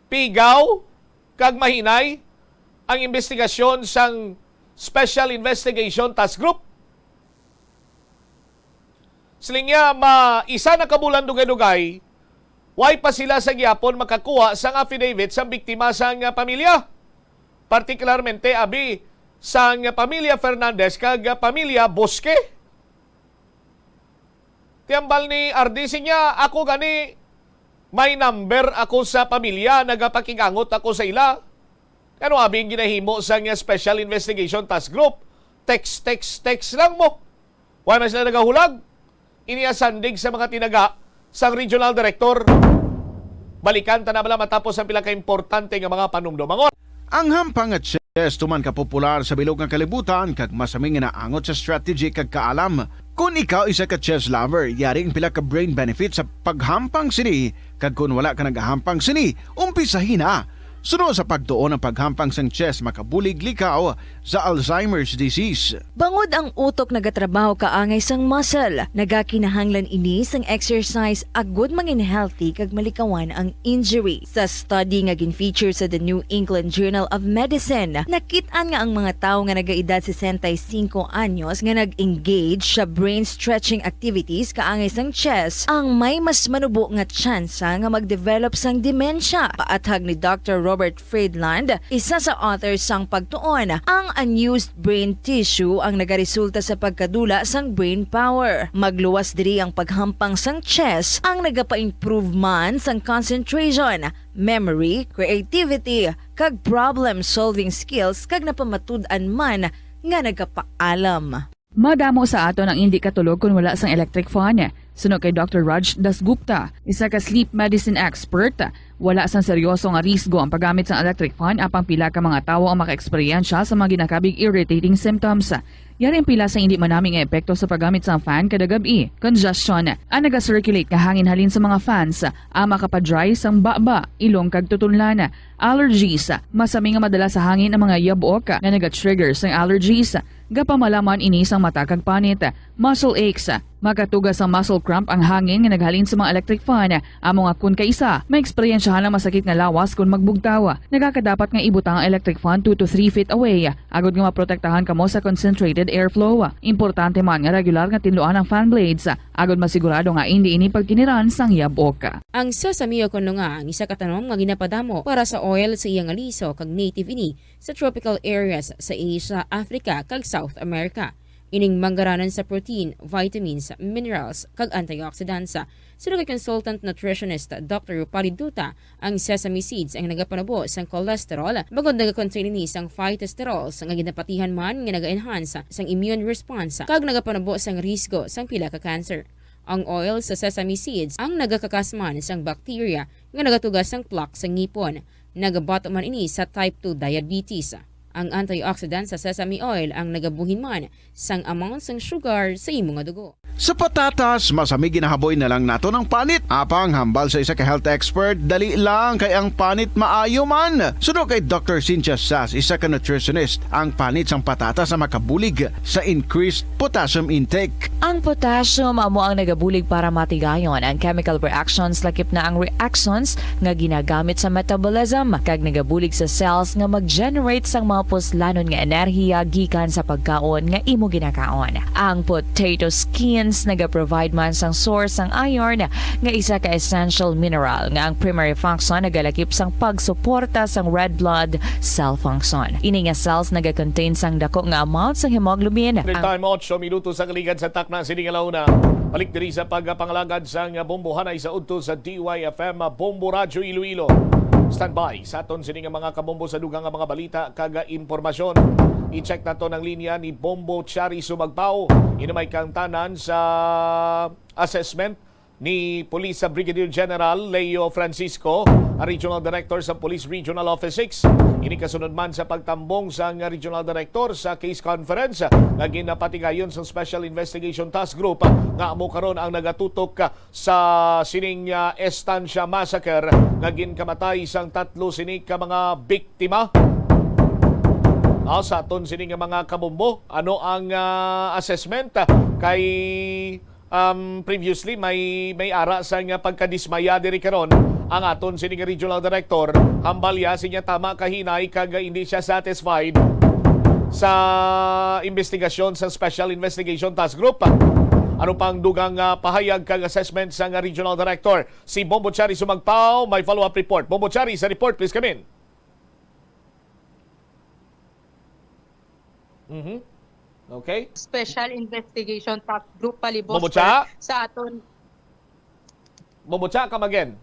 pigaw kag mahinay ang imbestigasyon sang Special Investigation Task Group. Siling niya, ma isa na ka bulan dugay-dugay, way pa sila sa gihapon makakuha sang affidavit sang biktima sang pamilya, partikularmente abi sang pamilya Fernandez kag pamilya Bosque. Ti hambal ni R D, siling niya, ako gani may number ako sa pamilya, nagapakig-angot ako sa ila. Ano abi ang ginahimo sang Special Investigation Task Group? Text, text, text lang mo. Wala man sila nagahulag. Ini ang sandig sa mga tinaga sang regional director. Balikan ta na bala matapos ang pila ka importante nga mga panumdomangon. Ang hampang nga chess tuman ka popular sa bilog nga kalibutan kag masami nga naangot sa strategy kag kaalam. Kon ikaw isa ka chess lover, yari ang pila ka brain benefits sa paghampang sini, kag kon wala ka nagahampang sini, umpisahi na. Suno sa pagtuon, ang paghampang sang chess makabulig likaw sa Alzheimer's disease. Bangod ang utok nagatrabaho kaangay sang muscle, nagakinahanglan ini sang exercise agud mangin healthy kag malikawan ang injury. Sa study nga gin-feature sa The New England Journal of Medicine, nakit-an nga ang mga tawo nga nagaedad sesenta y cinco anyos nga nag-engage sa brain stretching activities kaangay sang chess ang may mas manubo nga tsansa nga mag-develop sang demensya. Paathag ni Doctor Robert Friedland, isa sa author sang pagtuon, ang unused brain tissue ang nagaresulta sa pagkadula sang brain power. Magluwas diri ang paghampang sang chess ang nagapa-improve man sang concentration, memory, creativity, kag problem-solving skills, kag napamatud-an man nga nagapaalam. Madamo sa aton ang indi katulog kon wala sang electric fan. Suno kay Doctor Raj Dasgupta, isa ka sleep medicine expert, wala sang seryoso nga risgo ang paggamit sang electric fan, apang pila ka mga tawo ang makaeksperyensya sa mga ginakabig irritating symptoms. Yari ang pila sa indi manami nga epekto sa paggamit sang fan kada gab-i. Congestion, ang naga-circulate nga hangin halin sa mga fans, ang makapadry sang baba, ilong kag tutunlan. Allergies, masami nga madala sa hangin ang mga yabok nga naga-trigger sang allergies. Gapamalaman ini sang mata kag panit. Muscle aches, makatuga sang muscle cramp ang hangin nga naghalin sa mga electric fan. Amo nga kon kaisa, maeksperiensyahan ang masakit nga lawas kon magbugtaw. Nagakadapat nga ibutang ang electric fan two to three feet away, agod nga maprotektahan kamo sa concentrated airflow. Importante man nga regular nga tinluan ang fan blades, agod masigurado nga indi ini pagkiniran sang yabok. Ang sesame o kon nga ang isa ka tanom nga ginapadamo para sa oil sa iya nga liso kag native ini sa tropical areas sa Asia, Africa, kag South America. Ining manggaranon sa protein, vitamins, minerals, kag antioxidants. Suno kay consultant nutritionist Doctor Rupali Duta, ang sesame seeds ang nagapanubo sang cholesterol, bangod nagakontain ini sang phytosterols nga ginapatihan man nga naga-enhance sang immune response kag nagapanubo sang risgo sang pila ka cancer. Ang oil sa sesame seeds ang nagakakas man sang bacteria nga nagatuga sang plaque sa ngipon. Nagabato man ini sa type two diabetes. Ang antioxidant sa sesame oil ang nagabuhin man sang amount sang sugar sa imo nga dugo. Sa patatas, masami ginahaboy na lang naton ang panit. Apang hambal sa isa ka health expert, dali lang kay ang panit maayo man. Suno kay Doctor Cynthia Sass, isa ka nutritionist, ang panit sang patatas ang makabulig sa increased potassium intake. Ang potassium amo ang nagabulig para matigayon ang chemical reactions, lakip na ang reactions nga ginagamit sa metabolism, kag nagabulig sa cells nga mag-generate sang mga puslanon nga enerhiya gikan sa pagkaon nga imo ginakaon. Ang potato skins nagaprovide man sang source sang iron, nga isa ka essential mineral nga ang primary function nagalakip sang pagsuporta sang red blood cell function. Ini nga cells nagacontain sang dako nga amount sang hemoglobin. Ang time, otso minuto sa kaligad sa takna sini nga launa. Balik diri sa pagpangalagad sang bombohanay sa udto sa D Y F M Bombo Radyo Iloilo. Standby sa aton sini nga mga kabombo sa dugang nga mga balita kag impormasyon. I-check naton ang linya ni Bombo Chari Sumagpao. Hinumay kang tanan sa assessment ni Police Brigadier General Leo Francisco, ang Regional Director sa Police Regional Office six. Ini kasunod man sa pagtambong sang Regional Director sa case conference nga ginapatigayon sa Special Investigation Task Group nga amo karon ang nagatutok sa sining, ah, Estancia Massacre nga ginkamatay sang tatlo sini ka mga biktima. Ah, sa aton sini nga mga kabombo, ano ang, ah, assessment? Kay Um, previously, may, may ara sang pagkadismaya diri karon Ang aton sining regional director, hambal ya sinya tama kahinay kag hindi siya satisfied sa investigasyon sa Special Investigation Task Group. Ano pang dugang, ah, pahayag kag assessment sa nga regional director? Si Bombo Chari Sumagpao, may follow-up report. Bombo Chari, sa report, please come in. Mhm. Okay. Special Investigation Task Group Palibos Bombo Cha? Sa aton. Bombo Cha, come again.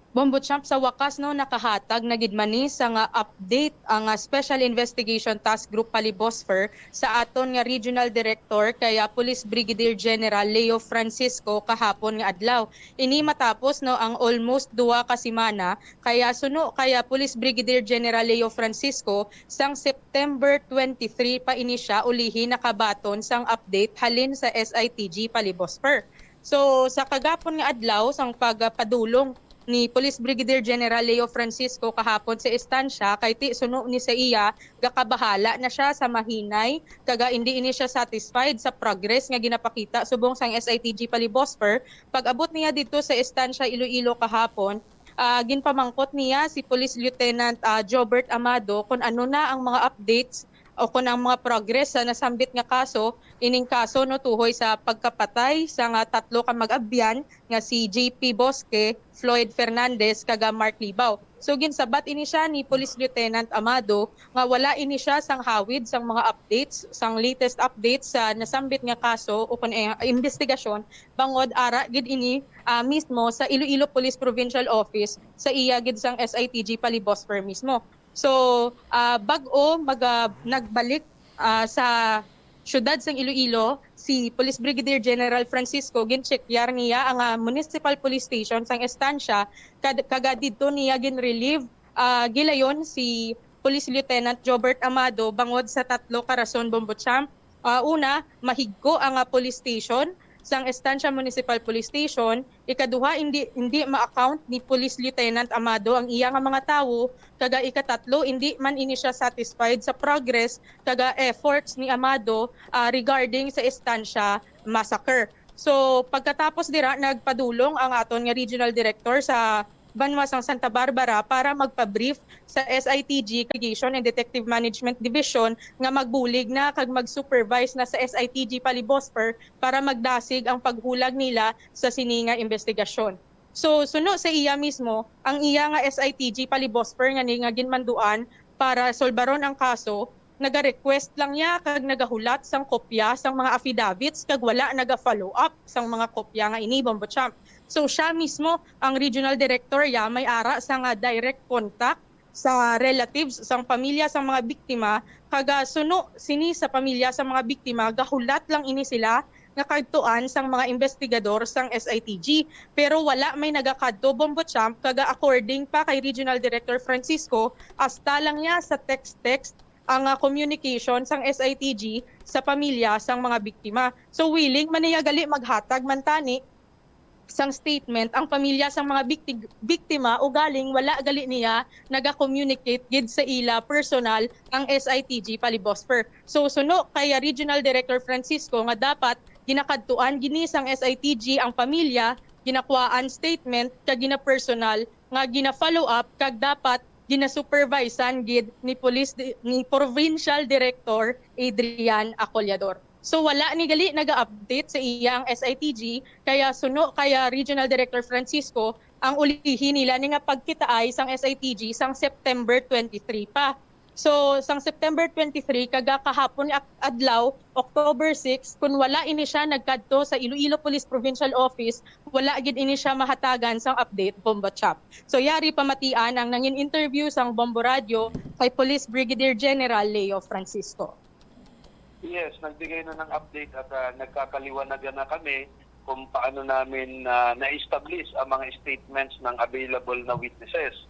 Bombo Champ, sa wakas, no, nakahatag na gid man ni sa nga update ang, ah, Special Investigation Task Group Palibosfer sa aton nga Regional Director kay, ah, Police Brigadier General Leo Francisco kahapon nga adlaw. Ini matapos, no, ang almost duha ka semana kay, ah, suno kay, ah, Police Brigadier General Leo Francisco, sang September twenty-three pa ini siya ulihi nakabaton sang update halin sa S I T G Palibosfer. So, sa kagapon nga adlaw, sang pagpadulong ni Police Brigadier General Leo Francisco kahapon sa estansya, kay ti suno ni sa iya, gakabahala na siya sa mahinay, kaga hindi ini siya satisfied sa progress nga ginapakita subong sang S I T G Palibosfer. Pag-abot niya dito sa estansya Iloilo kahapon, ah, ginpamangkot niya si Police Lieutenant, ah, Jobert Amado kung ano na ang mga updates o kung ang mga progress sa nasambit nga kaso, ining kaso, no, tuhoy sa pagkapatay sa nga tatlo ka mag-abyan nga si J P Bosque, Floyd Fernandez, kag, ah, Mark Libao. So, ginsabat ini siya ni Police Lieutenant Amado nga wala ini siya sang hawid sang mga updates, sang latest updates sa nasambit nga kaso o kung, eh, investigasyon, bangod ara gid ini, ah, mismo sa Iloilo Police Provincial Office, sa iya gid sang S I T G Palibosfer mismo. So, ah, bag-o maga-, nagbalik, ah, sa siyudad sang Iloilo si Police Brigadier General Francisco, ginchekyar niya ang, ah, Municipal Police Station sang estansya, kad-, kaga didto niya gin-relieve, ah, gilayon si Police Lieutenant Jobert Amado bangod sa tatlo ka rason, Bombo Champ. Ah, una, mahigko ang, ah, police station sang Estancia Municipal Police Station. Ikaduha, hindi, hindi ma-account ni Police Lieutenant Amado ang iya nga mga tawo. Kaga ikatatlo, hindi man ini siya satisfied sa progress kaga efforts ni Amado, ah, regarding sa Estancia massacre. So, pagkatapos dira, nagpadulong ang aton nga regional director sa banwa sang Santa Barbara para magpa-brief sa S I T G, Investigation and Detective Management Division, nga magbulig na kag mag-supervise na sa S I T G Palibosfer para magdasig ang paghulag nila sa sini nga investigasyon. So, suno sa iya mismo, ang iya nga S I T G Palibosfer nga ni nga ginmanduan para solbaron ang kaso, naga-request lang niya kag nagahulat sang kopya sang mga affidavits kag wala naga-follow up sang mga kopya nga ini, Bombo Champ. So, siya mismo, ang regional director, ya may ara sa nga direct contact sa relatives sang pamilya sang mga biktima, kag, ah, suno sini sa pamilya sang mga biktima, gahulat lang ini sila nga kadtuan sang mga investigador sang S I T G. Pero wala may nagakadto, Bombo Champ, kag, ah, according pa kay Regional Director Francisco, hasta lang niya sa text-text ang, ah, communication sang S I T G sa pamilya sang mga biktima. So, willing man niya gali maghatag man tani sang statement ang pamilya sang mga bikti-, biktima, ugaling wala gali niya naga-communicate gid sa ila personal ang S I T G Palibosfer. So, suno kay Regional Director Francisco nga dapat ginakadtuan gini sang S I T G ang pamilya, ginakuhaan statement kag ginapersonal nga gina-follow up kag dapat ginasupervisan gid ni Police Di-, ni Provincial Director Adrian Acollador. So, wala ni gali naga-update sa iya ang S I T G, kaya suno kaya Regional Director Francisco ang ulihi nila ni nga pagkitaay sang S I T G sang September twenty-three pa. So, sang September twenty-three, kaga kahapon nga adlaw, October six, kun wala ini siya nagkadto sa Iloilo Police Provincial Office, wala gid ini siya mahatagan sang update, Bombo Chap. So, yari pamatian ang nangin interview sang Bombo Radio kay Police Brigadier General Leo Francisco. Yes, nagbigay na ng update at, ah, nagkakaliwanagan na kami kung paano namin, ah, na-establish ang mga statements ng available na witnesses.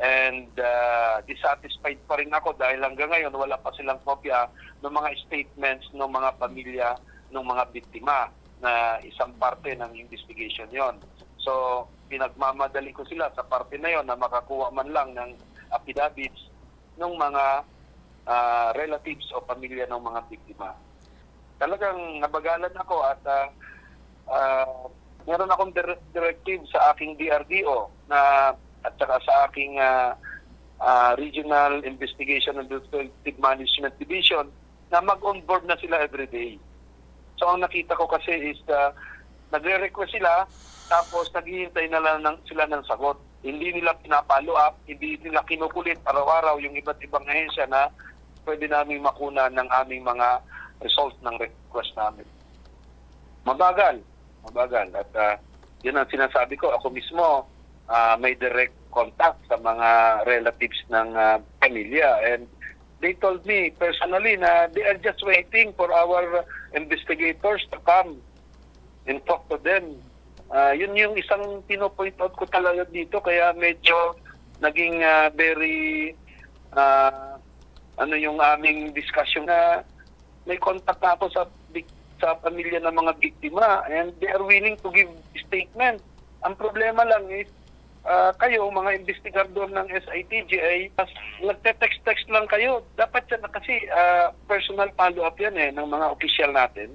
And, ah, dissatisfied pa rin ako dahil hanggang ngayon wala pa silang kopya ng mga statements ng mga pamilya ng mga biktima na isang parte ng investigation yon. So, pinagmamadali ko sila sa parte na yon na makakuha man lang ng affidavits ng mga, ah, relatives o pamilya ng mga biktima. Talagang nabagalan ako at, ah, ah, Meron akong dire-, directive sa aking D R D O na, at saka sa aking, ah, ah, Regional Investigation and Detective Management Division na mag-on board na sila everyday. So, ang nakita ko kasi is, ah, nagre-request sila, tapos naghihintay na lang ng, sila ng sagot. Hindi nila pina-follow up, hindi nila kinukulit araw-araw yung iba't ibang ahensya na pwede naming makuna ng aming mga result ng request namin. Mabagal, mabagal. At, ah, yun ang sinasabi ko. Ako mismo, ah, may direct contact sa mga relatives ng, ah, pamilya. And they told me personally na they are just waiting for our investigators to come and talk to them. Ah, yun yung isang pino-point out ko talaga dito. Kaya medyo naging, ah, very, ah, ano yung aming discussion na may contact na ako sa bik-, sa pamilya ng mga biktima, and they are willing to give statement. Ang problema lang is, ah, kayo, mga investigador ng S I T G, ay mas nagte-text-text lang kayo. Dapat yan na kasi, ah, personal follow-up yan eh, ng mga opisyal natin.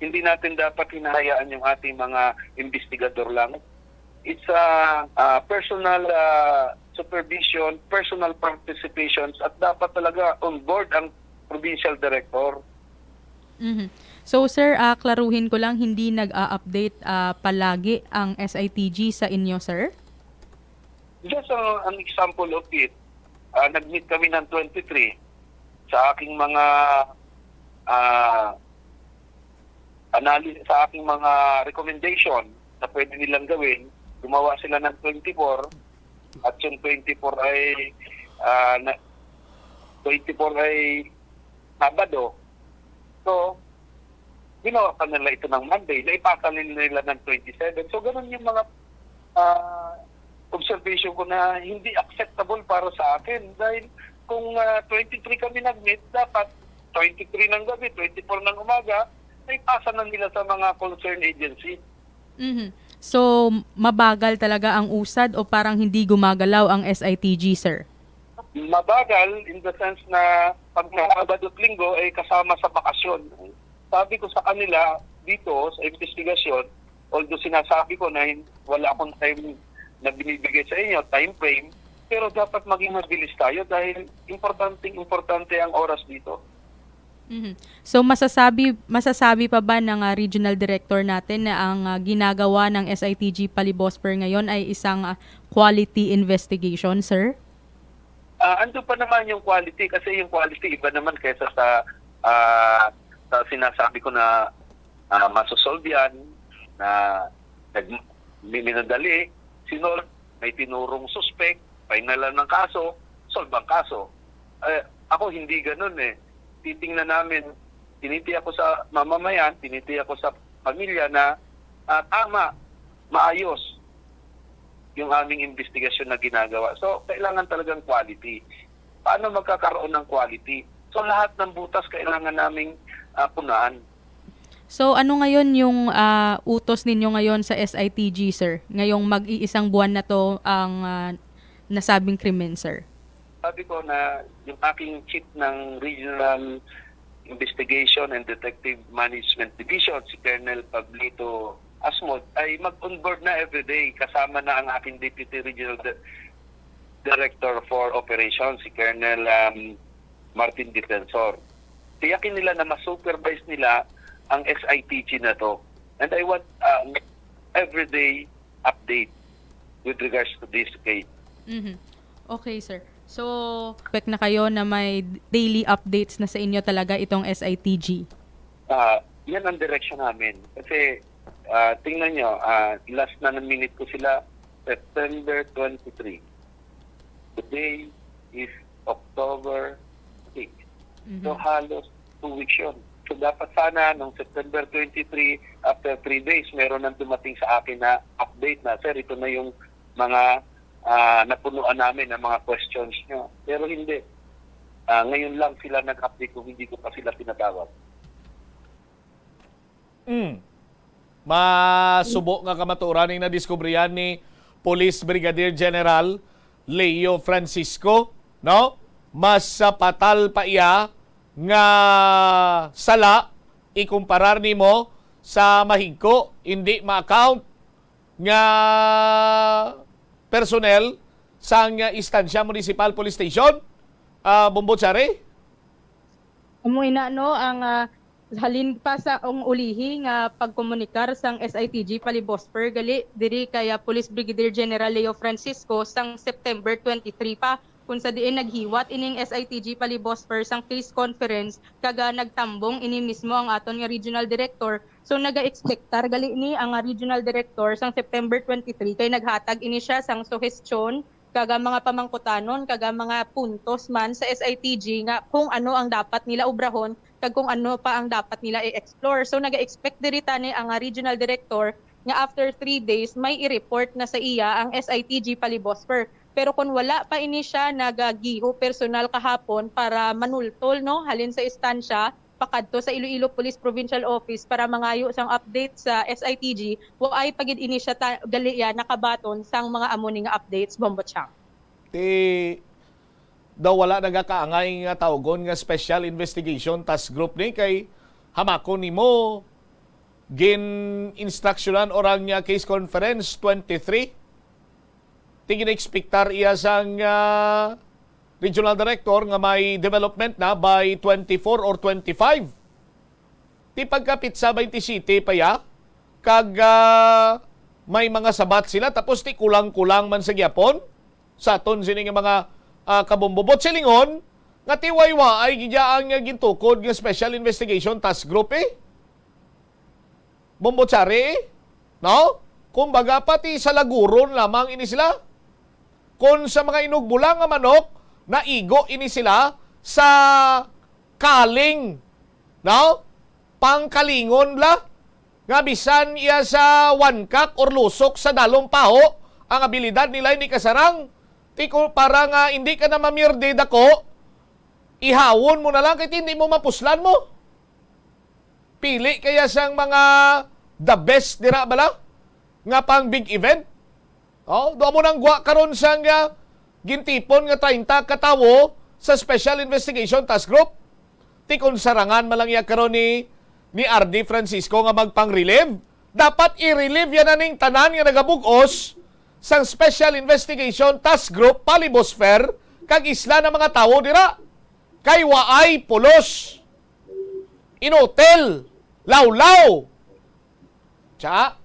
Hindi natin dapat hinahayaan yung ating mga investigador lang. It's a, ah, personal, ah, supervision, personal participations, at dapat talaga on board ang provincial director. Mhm. So, sir, ah, klaruhin ko lang, hindi nag-a-update, ah, palagi ang S I T G sa inyo, sir? Just uh, an example of it, ah, nag-meet kami ng twenty-three sa aking mga, ah, analysis, sa aking mga recommendation na pwede nilang gawin. Gumawa sila ng twenty-four, at yung twenty-four ay, ah, na, twenty-four ay Sabado. So, ginawa pa nila ito ng Monday, naipasa nila ng twenty-seven. So, ganun yung mga, ah, observation ko na hindi acceptable para sa akin. Dahil kung, ah, twenty-three kami nag-meet, dapat twenty-three ng gabi, twenty-four ng umaga, naipasa na nila sa mga concerned agency. Mhm. So, mabagal talaga ang usad o parang hindi gumagalaw ang S I T G, sir? Mabagal in the sense na pag Sabado at Linggo ay kasama sa bakasyon. Sabi ko sa kanila dito sa investigasyon, although sinasabi ko na hin-, wala akong time na binibigay sa inyo, time frame, pero dapat maging mabilis tayo dahil importanteng importante ang oras dito. Mhm. So, masasabi masasabi pa ba ng, ah, regional director natin na ang, ah, ginagawa ng S I T G Palibosper ngayon ay isang, ah, quality investigation, sir? Ah, ando pa naman yung quality kasi yung quality iba naman kaysa sa, ah, sa sinasabi ko na, ah, masosolve yan, na nag-, minadali, sinol, may tinurong suspect, final lang ng kaso, solve ang kaso. Eh, ako hindi ganun eh. Titingnan namin, tiniti ako sa mamamayan, tiniti ako sa pamilya na, ah, tama, maayos yung aming investigasyon na ginagawa. So, kailangan talagang quality. Paano magkakaroon ng quality? So, lahat ng butas kailangan naming, ah, punaan. So, ano ngayon yung, ah, utos ninyo ngayon sa S I T G, sir? Ngayong mag-iisang buwan na to ang, ah, nasabing krimen, sir? Sabi ko na yung aking chief ng Regional Investigation and Detective Management Division, si Colonel Pablito Asmod, ay mag-onboard na everyday kasama na ang aking Deputy Regional Di-, Director for Operations, si Colonel, um, Martin Defensor. Tiyakin nila na ma-supervise nila ang S I T G na to. And I want, um, everyday update with regards to this case. Mhm. Okay, sir. So, expect na kayo na may daily updates na sa inyo talaga itong S I T G? Ah, yan ang direksyon namin. Kasi, ah, tingnan nyo, ah, last na ng minute ko sila, September twenty-three. Today is October six. So, Mhm. halos two weeks yun. So, dapat sana nung September twenty-three, after three days, meron nang dumating sa akin na update na, "Sir, ito na yung mga, ah, napunuan namin ng mga questions nyo." Pero hindi. Ah, ngayon lang sila nag-update kung hindi ko pa sila tinatawag. Mm. Masubo nga kamatuoran ning nadiskubrihan ni Police Brigadier General Leo Francisco, no? Mas, ah, patal pa iya nga sala ikumparar nimo sa mahigko, hindi ma-account nga personnel sang Estancia Municipal Police Station, ah, Bombo Chari? Amo ina, no, ang, ah, halin pa sa ang ulihi nga pagkomunikar sang S I T G Palibosper gali diri kay, ah, Police Brigadier General Leo Francisco sang September twenty-three pa, kung sa diin naghiwat ining S I T G Palibosper sang case conference kag, ah, nagtambong ini mismo ang aton nga regional director. So, naga-expectar gali ni ang, ah, regional director sang September twenty-three kay naghatag ini siya sang suhestyon kag, ah, mga pamangkutanon kag, ah, mga puntos man sa S I T G nga kung ano ang dapat nila obrahon kag kung ano pa ang dapat nila i-explore. So, naga-expect diri tani ang, ah, regional director nga after three days may i-report na sa iya ang S I T G Palibosper. Pero kung wala pa ini siya nagagiho personal kahapon para manultol, no, halin sa estansya, pakadto sa Iloilo Police Provincial Office para mangayo sang update sa S I T G, waay pa gid ini siya ta-, gali ya nakabaton sang mga amo ni nga updates, Bombo Chang. Ti daw wala nagakaangay nga tawgon nga Special Investigation Task Group ni kay hamakon nimo gin-instruksyonan orang niya case conference twenty-three. Ti gina-expectar iya sang, ah, regional director nga may development na by twenty-four or twenty-five. Ti pagkapitsa twenty-seven pa ya, kag, ah, may mga sabat sila, tapos ti kulang-kulang man sa gyapon sa aton sini nga mga, ah, kabumbubot. Silingon nga ti way waay gid ya ang, ah, gintukod nga Special Investigation Task Group, eh. Bombo Chari, no? Kumbaga, pati sa laguron lamang ini sila. Kon sa mga inugbola nga manok, naigo ini sila sa kaling, no? Pangkalingon bala, nga bisan iya sa wangkak or lusok sa dalong paho, ang abilidad nila ini kasarang, ti ko, para nga hindi ka na mamirde dako, ihawon mo na lang kay ti hindi mo mapuslan mo. Pili kaya sang mga the best dira bala nga pang big event? Oh, do mo nang gwa karon sang, ah, gintipon nga treinta ka tawo sa Special Investigation Task Group. Ti kon sarangan man lang iya karon ni, ni R D Francisco nga magpang-relieve, dapat i-relieve yan na ning tanan nga nagabug-os sang Special Investigation Task Group, Palibosfer, kag isla na mga tawo dira. Kay waay pulos. Inutil. Lawlaw. Cha?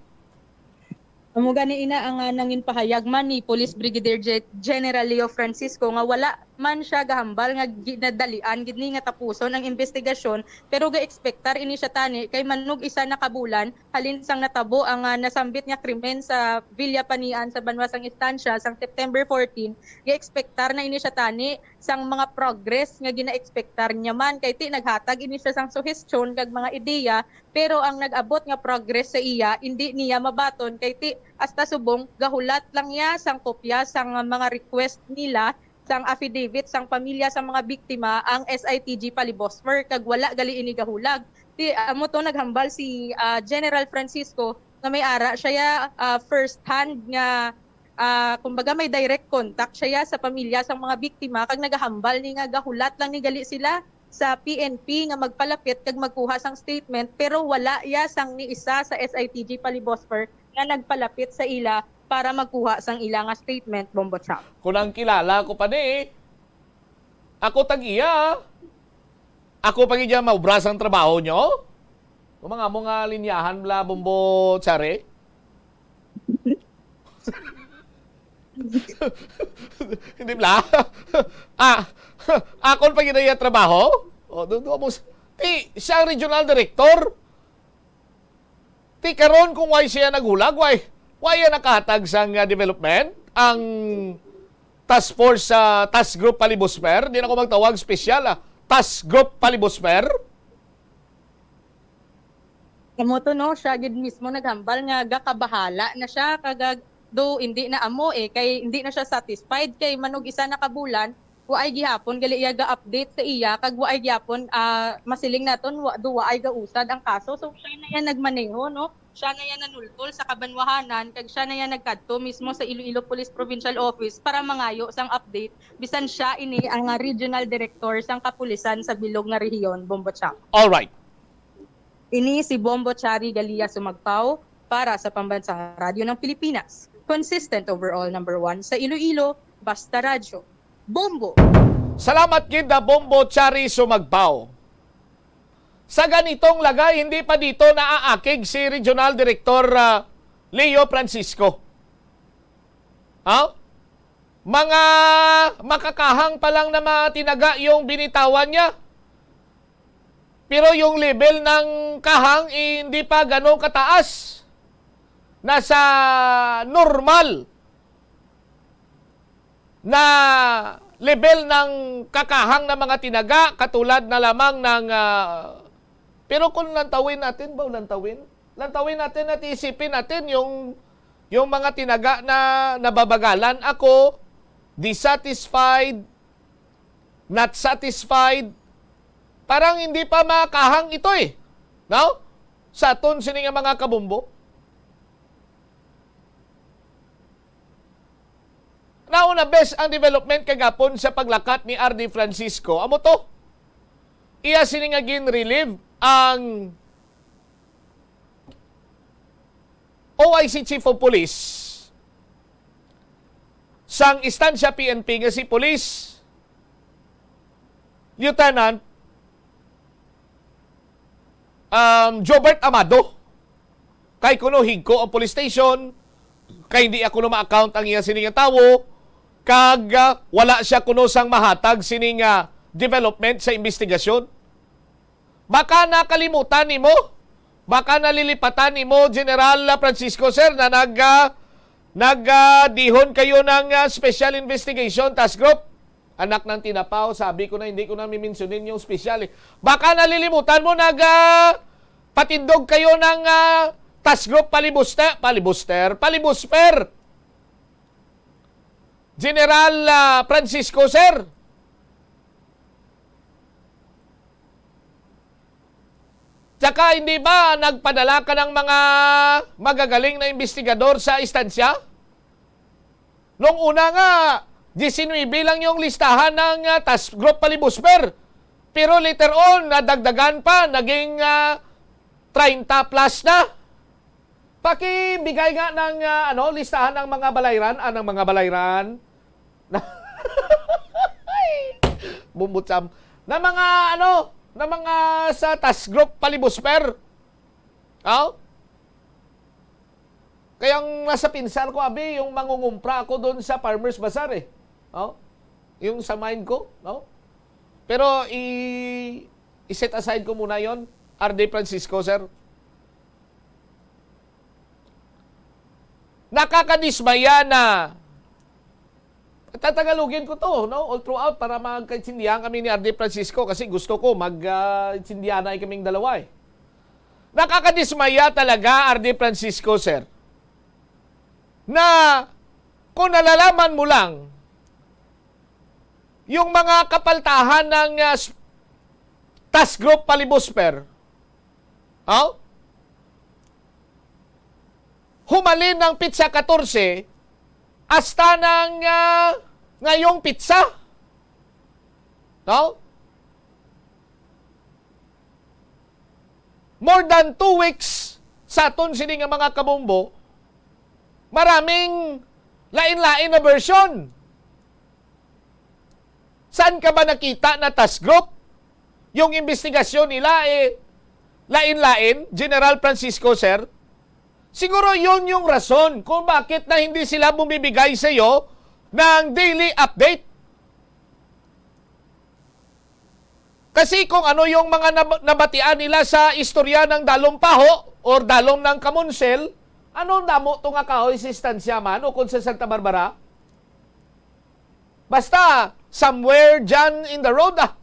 Amo gani ina ang, ah, nangin pahayag man ni Police Brigadier Ge-, General Leo Francisco nga wala man siya gahambal nga ginadalian gid ni nga tapuson ang investigasyon, pero ga-expectar ini siya tani kay manug isa na ka bulan halin sang natabo ang, ah, nasambit nga krimen sa Villa Panian sa banwa sang Estancia sang September fourteen. Ga-expectar na ini siya tani sang mga progress nga gina-expectar niya man, kay ti naghatag ini siya sang suhestyon kag mga ideya, pero ang nag-abot nga progress sa iya indi niya mabaton, kay ti hasta subong gahulat lang niya sang kopya sang mga request nila, sang affidavit sang pamilya sang mga biktima ang S I T G Palibosfer, kag wala gali ini gahulag. Ti amo to naghambal si, ah, General Francisco nga may ara siya, ah, first hand nga, ah, kumbaga may direct contact siya sa pamilya sang mga biktima kag nagahambal ni nga gahulat lang ni gali sila sa P N P nga magpalapit kag magkuha sang statement, pero wala ya sang ni isa sa S I T G Palibosfer nga nagpalapit sa ila para magkuha sang ila nga statement, Bombo Chang. Kung ang kilala ko pa ni, ako tag-iya. Ako pa gid ya maubra sang trabaho nyo? Kung mga mo nga linyahan bala, Bombo Chari? Hindi bala? Ah, akon pa gid ya trabaho? O, do, do, mo s-, ti, siya ang regional director. Ti karon kung why siya naghulag, why, why ya nakahatag sang, ah, development ang task force sa Task Group Palibosfer? Di na ko magtawag special, ah. Task Group Palibosfer? Amo to, no, siya gid mismo naghambal nga gakabahala na siya, kag, ah, do hindi na amo, eh, kay hindi na siya satisfied kay manug isa na ka bulan, waay gihapon gali iya ga-update sa iya, kag waay gihapon, ah, masiling naton, wa, do waay gausad ang kaso. So, siya na yan nagmaneho, no? Siya na yan nanultol sa kabanwahanan, kag siya na yan nagkadto mismo sa Iloilo Police Provincial Office para mangayo sang update, bisan siya ini ang, ah, regional director sang kapulisan sa bilog nga rehiyon, Bombo Chang. All right. Ini si Bombo Chari Galia Sumagpaw, Para sa Pambansang Radyo ng Pilipinas, consistent overall number one sa Iloilo, Basta Radyo. Bombo! Salamat gid na Bombo Chari Sumagbaw. Sa ganitong lagay, hindi pa dito naaakig si Regional Director, ah, Leo Francisco. Ha? Mga makakahang pa lang na mga tinaga yung binitawan niya. Pero yung level ng kahang, eh, hindi pa ganun kataas. Nasa normal na level ng kakahang ng mga tinaga, katulad na lamang ng, ah, pero kung lantawin natin ba, lantawin? Lantawin natin at isipin natin yung, yung mga tinaga na nababagalan ako, dissatisfied, not satisfied. Parang hindi pa makahang ito eh. No? Sa aton sini nga mga kabombo. Nauna bes ang development kagapon sa paglakat ni R D Francisco. Amo to. Iya sini nga gin-relieve ang O I C Chief of Police sang Estancia P N P nga si Police Lieutenant, um, Jobert Amado. Kay kuno higko ang police station, kay hindi ako na ma-account ang iya sini nga tawo, kag, ah, wala siya kuno sang mahatag sini nga development sa investigasyon. Baka nakalimutan nimo, baka nalilipatan nimo, General Francisco, sir, na nag, ah, nag, ah, dihon kayo ng, ah, Special Investigation Task Group. Anak ng tinapaw, sabi ko na hindi ko na mimensionin yung special eh. Baka nalilimutan mo, nag, ah, patindog kayo ng, ah, Task Group Palibusta-, Palibuster, Palibusper. General, ah, Francisco, sir. Tsaka hindi ba nagpadala ka ng mga magagaling na investigador sa estansya? Nung una nga, diecinuebe lang yung listahan ng, ah, Task Group Palibusper. Pero later on, nadagdagan pa, naging, ah, treinta plus na. Pakibigay nga ng, ah, ano, listahan ng mga balayran, ah, ng mga balayran. Bumbutsam. Na mga, ano, na mga sa Task Group Palibusper. Oh? Kaya ang nasa pinsar ko, abi, yung mangungumpra ako doon sa Farmers Bazaar eh. Oh? Yung sa mind ko, no? Pero i-, i-set aside ko muna yon, R D Francisco, sir. Nakakadismaya na. Tatagalogin ko to, no? All throughout para magkaintindihan kami ni R D Francisco kasi gusto ko mag, ah, intindihan na kaming dalawa eh. Nakakadismaya talaga, R D Francisco, sir, na kung nalalaman mo lang yung mga kapaltahan ng, ah, s-, Task Group Palibusper, oh? Humalin ng pitsa katorse hasta ng, ah, ngayong pitsa. No? More than two weeks sa aton sini nga mga kabombo, maraming lain-lain na version. Saan ka ba nakita na task group? Yung investigasyon nila, eh, lain-lain, General Francisco, sir. Siguro yun yung rason kung bakit na hindi sila bumibigay sa iyo ng daily update. Kasi kung ano yung mga nab-, nabatian nila sa istorya ng Dalom Paho or Dalom ng Kamunsel, anong damo to nga kahoy sa Estancia man o kung sa Santa Barbara? Basta, somewhere dyan in the road, ah.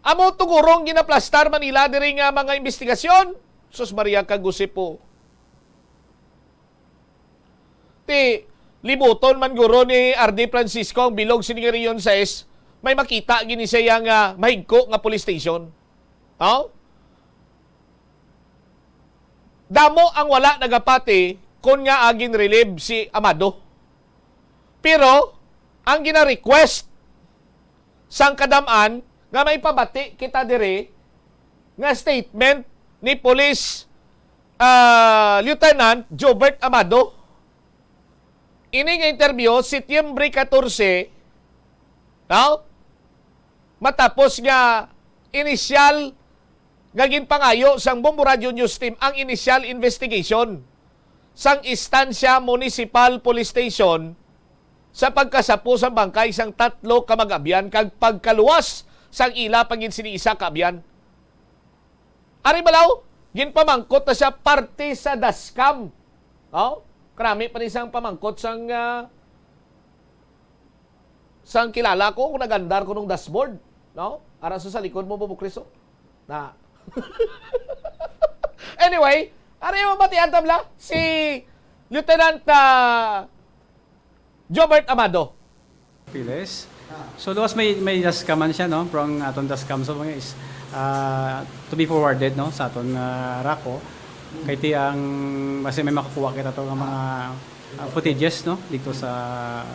Amo to gurong ginaplastar man nila diri nga mga investigasyon. Sus Maria, kagusip po. Ti, libuton man guro ni R D Francisco ang bilog sini nga Region sais, may makita gini siya nga mahigko nga police station. Oh? Damo ang wala nagapati kon ngaa gin-relieve si Amado. Pero ang gina-request sang kadam-an nga may pabati kita diri nga statement ni Police ah, Lieutenant Jobert Amado. Ini nga interview, Setyembre katorse, no? Matapos nga inisyal nga ginpangayo sang Bombo Radio News Team ang initial investigation sang Estancia Municipal Police Station sa pagkasapo sang bangkay sang tatlo ka mag-abyan kag pagkaluwas sang ila pa gid sini isa ka abyan. Ari balaw, ginpamangkot na siya parte sa dashcam. Oh, karami pa ni sang pamangkot sang, ah, sang kilala ko kung nagandar ko nung dashboard, no? Ara sa, sa likod mo, Bobo Criso. Na. Anyway, ari mo batian tabla si Lieutenant, ah, Jobert Amado. Piles. So, luwas may, may dashcam man siya, no? Pero ang aton dashcam sa mga is, ah, to be forwarded, no, sa aton, ah, RACU. Kay ti ang, basi may makakuha kita to nga mga, ah, footages, no, dito sa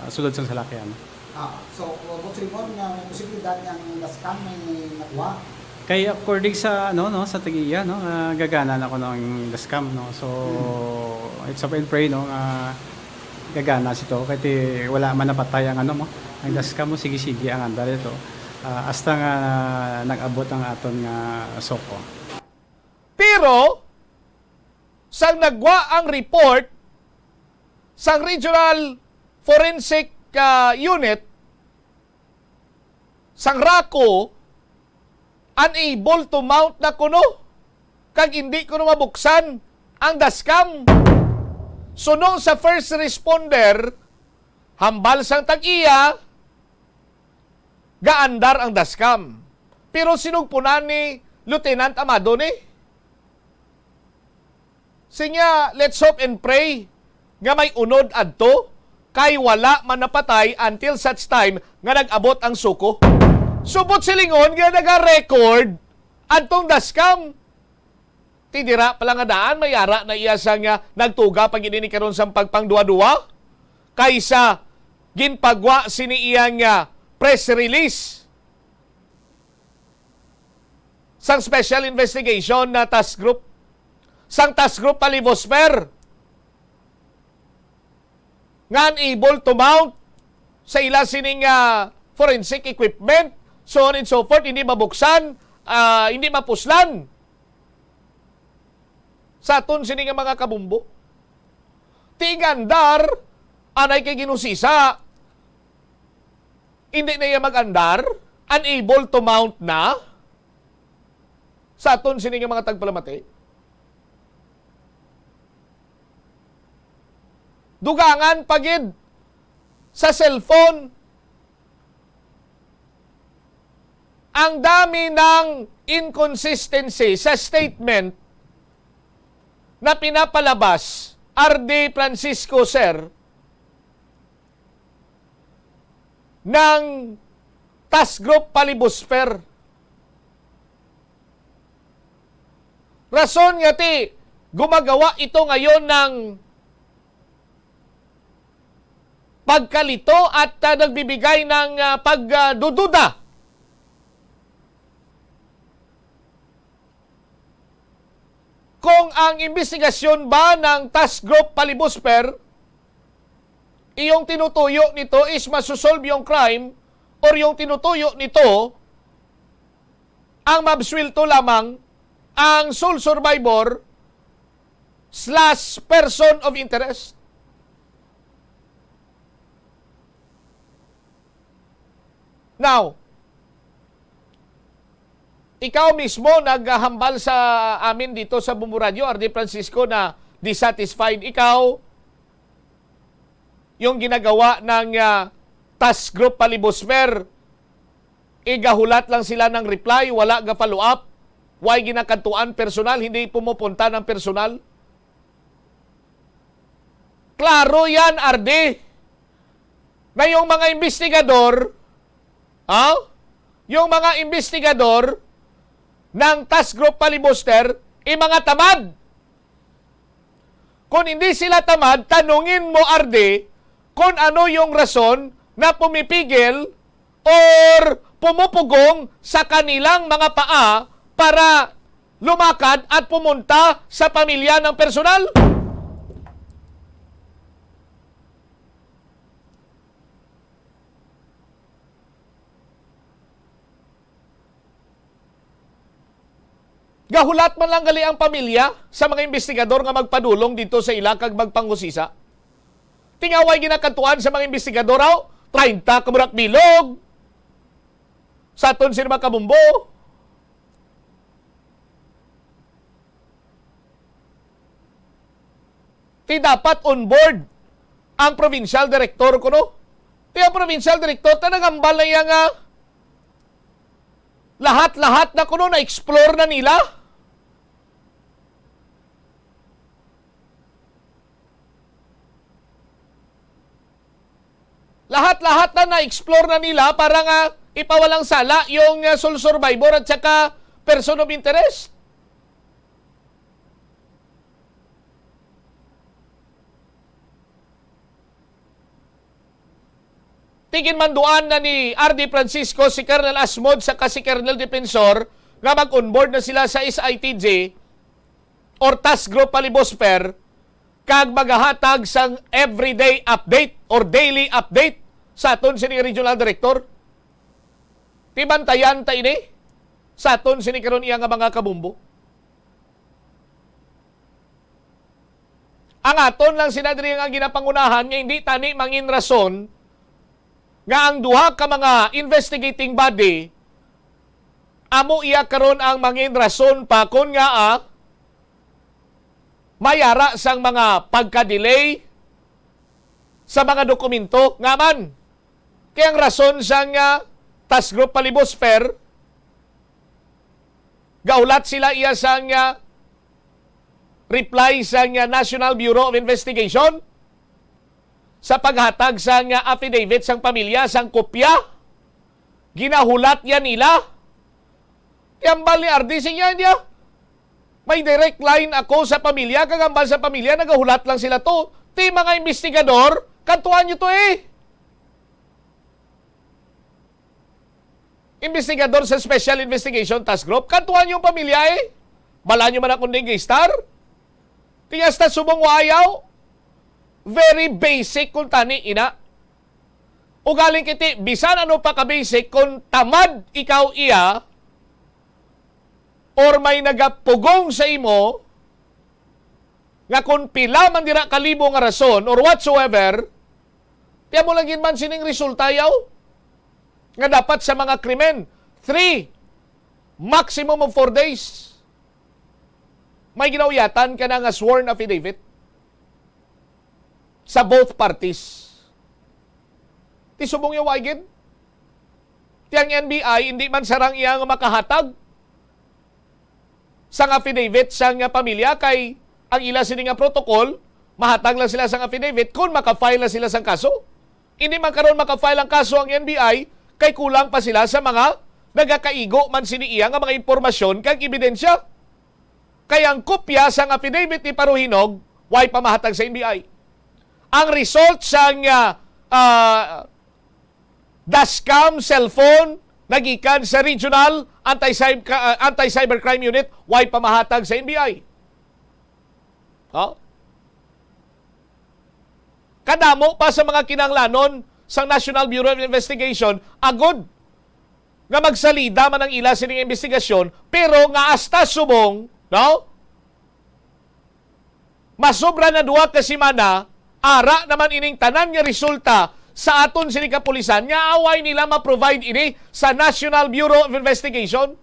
sulod sang salakyan. Ah, so, uh, Boss Raymond, nga may posibilidad nga ang dashcam may nakuha? Kay according sa, ano, no, sa tag-iya, no, ah, gagana na kuno ang dashcam, no. So, it's hope and pray, no, nga gagana sito. Kay ti wala man napatay ang, ano, mo, ang dashcam mo, sige-sige ang andar ito. Ah, hasta nga nag-abot ang aton nga SOCO. Pero, sang nagwa ang report sang Regional Forensic, ah, Unit, sang RACU, unable to mount na kuno, kag hindi kuno mabuksan ang dashcam. Suno sa first responder, hambal sang tag-iya, gaandar ang dashcam. Pero sinugpunan ni Lieutenant Amado ni. Sinya, let's hope and pray nga may unod adto, kay wala man napatay until such time nga nag-abot ang SOCO. Subot silingon nga naga-record adtong dashcam. Ti dira pa lang nga daan, may ara na iya sang, ah, nagtuga pa gid ini karon sang pagpangduwa-duwa kaysa ginpagwa sini iyang, ah, press release sang Special Investigation na Task Group, sang Task Group Palibosper, nga unable to mount sa ila sining, ah, forensic equipment, so on and so forth, hindi mabuksan, ah, hindi mapuslan sa aton sini nga mga kabumbo. Ti igandar, anay kay ginusisa, hindi na iya mag-andar, unable to mount na sa aton sini nga mga tagpalamati. Dugangan pa gid sa cellphone. Ang dami ng inconsistency sa statement na pinapalabas, R D Francisco, sir, ng Task Group Palibusper. Rason nga ti gumagawa ito ngayon ng pagkalito at, ah, nagbibigay ng, ah, pagdududa kung ang imbestigasyon ba ng Task Group Palibusper, iyong tinutuyo nito is masusolve yung crime, or yung tinutuyo nito ang mabswelto lamang ang sole survivor slash person of interest. Now, ikaw mismo naghambal sa amin dito sa Bombo Radio, R D Francisco, na dissatisfied ikaw yung ginagawa ng, ah, Task Group Palibusper. Igahulat lang sila ng reply, wala ga follow up. Why ginakadtuan personal, hindi pumupunta ng personal? Klaro yan, R D, na yung mga investigador, ha? Yung mga investigador ng Task Group Palibusper, i mga tamad. Kung hindi sila tamad, tanungin mo, R D, kung ano yung rason na pumipigil or pumupugong sa kanilang mga paa para lumakad at pumunta sa pamilya ng personal. Gahulat man lang gali ang pamilya sa mga investigador nga magpadulong dito sa ila kag magpanghusisa. Tingaway ginakadtuan sa mga investigador, aw, treinta ka burak bilog. Sa aton sini mga kabumbo. Ti dapat on board ang provincial director kuno. Ti ang provincial director, ta nagambal na iya nga lahat-lahat na kuno na-explore na nila. Lahat-lahat na na-explore na nila para nga ipawalang sala yung, uh, sole survivor at saka person of interest. Ti ginmanduan na ni R D Francisco si Colonel Asmod saka si Colonel Defensor nga mag-onboard na sila sa S I T G or Task Group Palibosper kag magahatag sang everyday update or daily update sa aton sini regional director. Ti bantayan ta ini sa aton sini karon iya nga mga kabumbo. Ang aton lang sina diri nga ginapangunahan nga hindi tani mangin rason nga ang duha ka mga investigating body amo iya karon ang mangin rason pa kon ngaa mayara sang mga pagka-delay sa mga dokumento. Nga man, kay ang rason sang, ah, Task Group Palibosfer, gaulat sila iya sang, ah, reply sang, ah, National Bureau of Investigation sa paghatag sang, ah, affidavit sang pamilya, sang kopya. Ginahulat yan nila. Ti hambal ni R D, siya niya, may direct line ako sa pamilya, kag hambal sa pamilya, nagahulat lang sila to. Ti mga investigador, kantuan nyo to eh. Investigador sa Special Investigation Task Group, kantuan yung pamilya eh. Bala nyo man akong ding star. Ti hasta subong wa ayaw. Very basic kung tani, ina. Ugaling kiti, bisan ano pa ka basic, kung tamad ikaw iya, or may nagapugong sa imo, nga kung pila man dira kalibo nga rason or whatsoever, tiyan mo lang yun man sining resulta, yaw, nga dapat sa mga krimen, three, maximum of four days, may ginauyatan ka na nga sworn affidavit sa both parties. Ti subong yaw, ay gid. Ti ang N B I, hindi man sarang iya nga makahatag sang affidavit sang pamilya, kay ang ila sini nga protocol, mahatag lang sila sang affidavit kung maka-file na sila sang kaso. Hindi man karon maka-file ang kaso ang N B I, kay kulang pa sila sa mga nagakaigo man sini iya nga mga impormasyon kag ebidensya. Kay ang kopya sang affidavit ni Paruhinog, way pa mahatag sa N B I. Ang result sang, ah, ah, dashcam cellphone nagikan sa Regional Anti-Cyber-, ah, Anti-Cybercrime Unit, way pa mahatag sa N B I. Ha? Kadamo pa sa mga kinahanglanon sang National Bureau of Investigation, agod nga magsalida man ang ila sining investigasyon, pero nga hasta subong, no? Masobra na duha ka semana, ara naman ining tanan nga resulta sa aton sini kapulisan nga way nila ma-provide ini sa National Bureau of Investigation.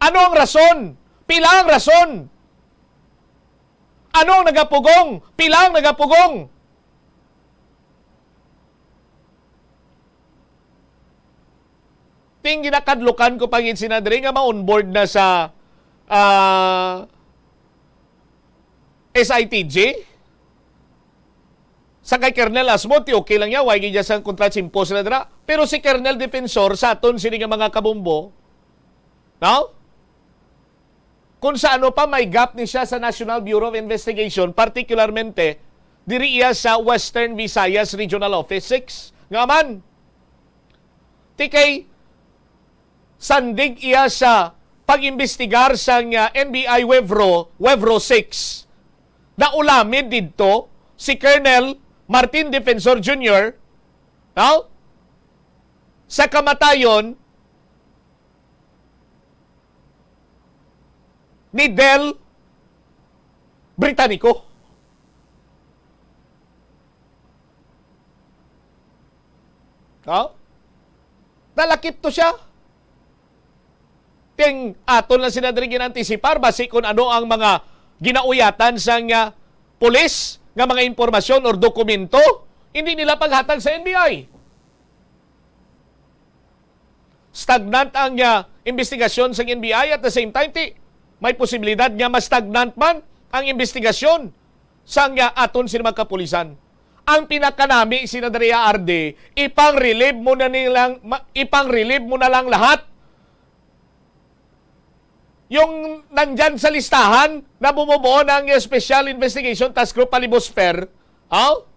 Ano ang rason? Pila ang rason? Ano ang nagapugong? Pila ang nagapugong? Ting ginakadlukan ko pa gid sina diri nga ma-onboard na sa, ah, S I T G. Sa kay Colonel Asmod, ti okay lang niya, way gid siya sa kontra simpo sila dira. Pero si Colonel Defensor, sa aton sini nga mga kabumbo, no? Kung sa ano pa, may gap ni siya sa National Bureau of Investigation, particularmente diri iya sa Western Visayas Regional Office six. Nga man, ti kay sandig iya sa pag-imbestigar sang, ah, N B I Wevro, Wevro six. Naulamid didto si Colonel Martin Defensor Junior, no? Sa kamatayon ni Del Britannico. Ha? Nalakip to siya. Ting aton lang sila diri gin-antisipar basi kung ano ang mga ginauyatan sang, ah, pulis nga mga impormasyon or dokumento, hindi nila paghatag sa N B I. Stagnant ang, ah, investigasyon sang N B I, at the same time, ti, may posibilidad nga ma-stagnant man ang investigasyon sang, ah, aton sini mga kapulisan. Ang pinakanami, Senadora Arde, ipang-relieve mo na nilang, ma-, ipang-relieve mo na lang lahat. Yung nandyan sa listahan na bumubuo ng Special Investigation Task Group Palibosfer, oh?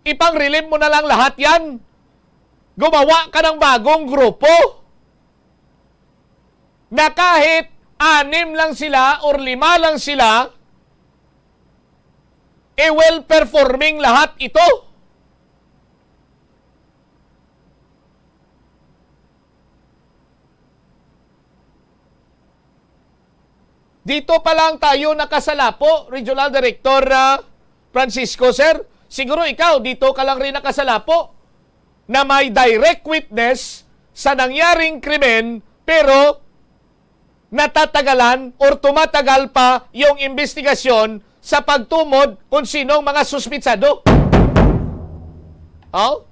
Ipang-relieve mo na lang lahat yan. Gumawa ka ng bagong grupo na kahit anim lang sila or lima lang sila, eh, well performing lahat ito. Dito pa lang tayo nakasalapo, Regional Director, ah, Francisco, sir. Siguro ikaw, dito ka lang rin nakasalapo na may direct witness sa nangyaring krimen, pero natatagalan or tumatagal pa yung investigasyon sa pagtumod kung sino ang mga suspitsado. Oh?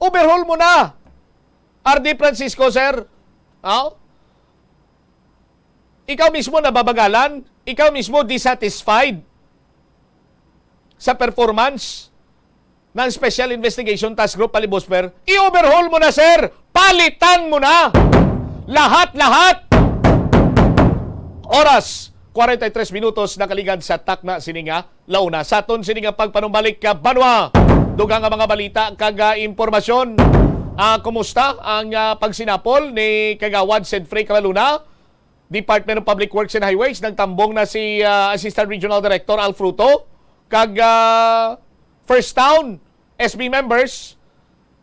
Overhaul mo na, R D Francisco, sir. Oh? Ikaw mismo nababagalan, ikaw mismo dissatisfied sa performance ng Special Investigation Task Group Palibosfer, i-overhaul mo na, sir! Palitan mo na! Lahat, lahat! Oras, kwarenta y tres minutos nakaligad sa takna sini nga launa. Sa aton sini nga pagpanumbalik ka, Banwa, dugang nga mga balita kag, ah, impormasyon. Ah, kumusta ang, ah, pagsinapol ni Kagawad Sedfrey Cabaluna, Department of Public Works and Highways? Nagtambong na si, ah, Assistant Regional Director Al Fruto kag, ah, First Town S B members,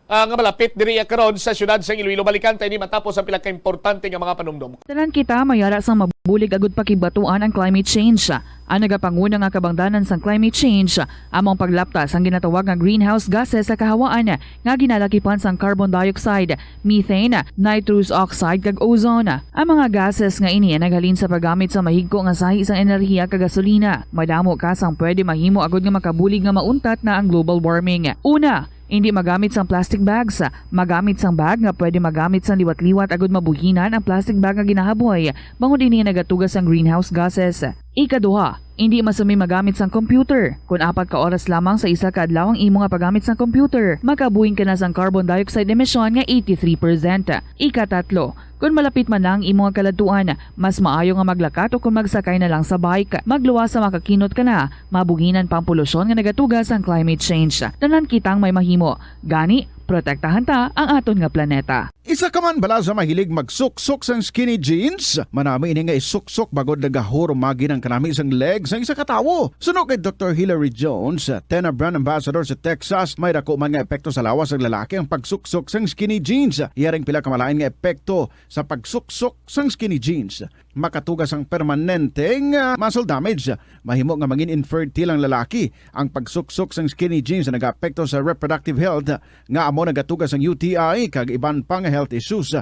ah, nga malapit diri karon sa siyudad sa Iloilo. Balikan ta ini matapos ang pila ka importante nga mga panumdom. Tanan kita may ara sang mabulig agud pakigbatuan ang climate change. Ang nagapanguna nga kabangdanan sang climate change amo ang paglapta sang ginatawag nga greenhouse gases sa kahawaan nga ginalakipan sang carbon dioxide, methane, nitrous oxide, kag ozone. Ang mga gases nga ini naghalin sa paggamit sa mahigko nga sahi sang enerhiya kag gasolina. Madamo ka sang pwede mahimo agud nga makabulig nga mauntat na ang global warming. Una, indi magamit sang plastic bags. Magamit sang bag nga pwede magamit sang liwat-liwat agud mabuhinan ang plastic bag nga ginahaboy, bangod ini nagatuga sang greenhouse gases. Ikaduha, indi masumi magamit sang computer. Kon apat ka oras lamang sa isa ka adlaw ang imo nga paggamit sang computer, makabuhin ka na sang carbon dioxide emission nga eighty-three percent. Ikatatlo, kon malapit man na ang imo nga kaladtuan, mas maayo nga maglakat o kon magsakay na lang sa bike. Magluwas sa makakinot ka na, mabuhinan pa ang polusyon nga nagatuga sang climate change. Tanan kitang may mahimo. Gani, protektahan ta ang aton nga planeta. Isa ka man bala sa mahilig magsuksok sang skinny jeans? Manami ini nga isuksok bangod nagahurumagi ang kanami sang leg sang isa ka tawo. Suno kay Doktor Hilary Jones, Tena brand ambassador sa Texas, may dako man nga epekto sa lawas sang lalaki ang pagsuksok sang skinny jeans. Iya ring pila ka malain nga epekto sa pagsuksok sang skinny jeans. Makatuga sang permanenteng, ah, muscle damage. Mahimo nga mangin infertile ang lalaki. Ang pagsuksok sang skinny jeans nagaapekto sa reproductive health, nga amo nagatuga sang U T I kag iban pang health issues.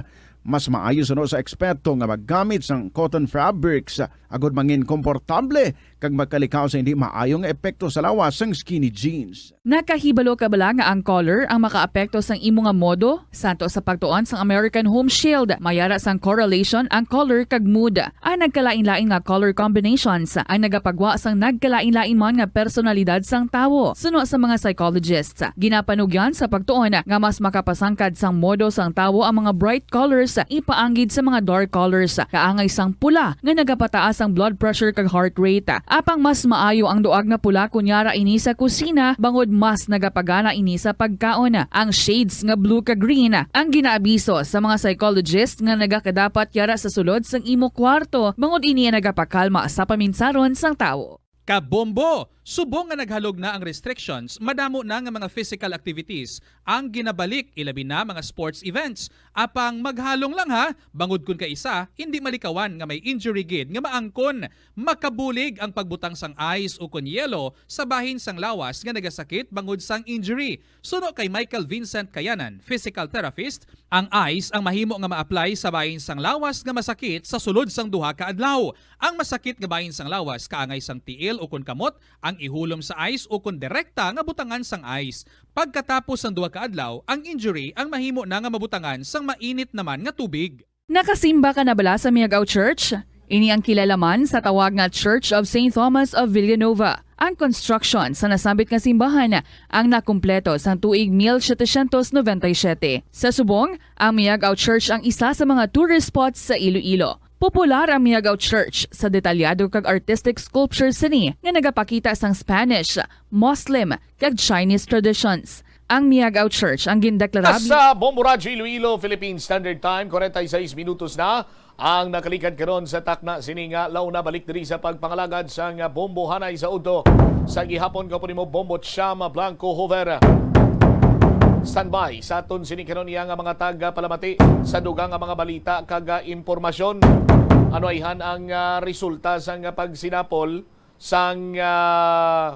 Mas maayo suno sa eksperto nga maggamit sang cotton fabrics agud mangin komportable kag magkalikaw sa hindi maayo nga epekto sa lawas sang skinny jeans. Nakahibalo ka bala nga ang color ang makaapekto sang imo nga modo? Santo sa pagtuon sang American Home Shield, may ara sang correlation ang color kag mood. Ang nagkalain-lain nga color combinations ang nagapagwa sang nagkalain-lain man nga personalidad sang tawo. Suno sa mga psychologists, ginapanugyan sa pagtuon nga mas makapasangkad sang modo sang tawo ang mga bright colors ipaanggid sa mga dark colors, kaangay sang pula nga nagapataas ang blood pressure kag heart rate. Apang mas maayo ang duag nga pula kon yara ini sa kusina, bangod mas nagapagana ini sa pagkaon. Ang shades nga blue kag green ang ginaabiso sa mga psychologist nga nagakadapat yara sa sulod sang imo kwarto, bangod ini ang nagapakalma sa paminsaron sang tawo. Kabombo! Subong nga naghalog na ang restrictions, madamo na nga mga physical activities ang ginabalik, ilabi na mga sports events. Apang maghalong lang ha, bangod kun kaisa, hindi malikawan nga may injury gid nga maangkon. Makabulig ang pagbutang sang ice ukon yelo sa bahin sang lawas nga nagasakit bangod sang injury. Suno kay Michael Vincent Kayanan, physical therapist, ang ice ang mahimo nga ma-apply sa bahin sang lawas nga masakit sa sulod sang duha ka adlaw. Ang masakit nga bahin sang lawas kaangay sang tiil ukon kamot ang ihulom sa ice ukon direkta nga butangan sang ice. Pagkatapos sang duha ka adlaw, ang injury ang mahimo na nga mabutangan sang mainit naman nga tubig. Nakasimba ka na bala sa Miagao Church? Ini ang kilala man sa tawag nga Church of Saint Thomas of Villanova. Ang construction sa nasambit nga simbahan ang nakumpleto sang tuig mil setecientos noventa y siete. Sa subong, ang Miagao Church ang isa sa mga tourist spots sa Iloilo. Popular ang Miagao Church sa detalyado kag artistic sculpture sini nga nagapakita sang Spanish, Muslim, kag Chinese traditions. Ang Miagao Church ang gindeklarable Sa Bombo Radyo Iloilo, Philippine Standard Time, forty-six minutos na ang nakalikad karon sa takna sini nga launa. Balik diri sa pagpangalagad sang Bombo Hanay sa udto sa gihapon. Gwapo nimo, Bombo Chama Blanco Hover. Standby sa aton sini karon iya nga mga tagpalamati sa dugang nga mga balita kag, ah, impormasyon. Ano ayhan ang, ah, resulta sang, ah, pagsinapol sang, ah,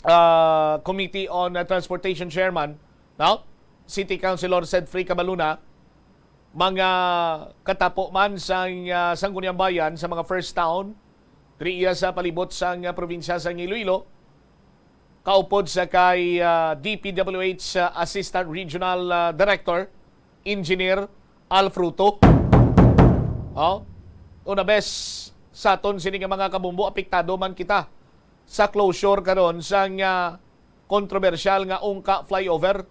ah, Committee on, ah, Transportation Chairman, no? City Councilor Sedfrey Cabaluna, mga katapo man sang, ah, Sangguniang Bayan sa mga first town diri iya sa palibot sang, ah, probinsya sang Iloilo, kaupod sa kay, ah, D P W H, ah, Assistant Regional, ah, Director, Engineer Al Fruto. Oh, una bes sa aton sini nga mga kabombo, apektado man kita sa closure karon sang, ah, kontrobersyal nga Ungka flyover.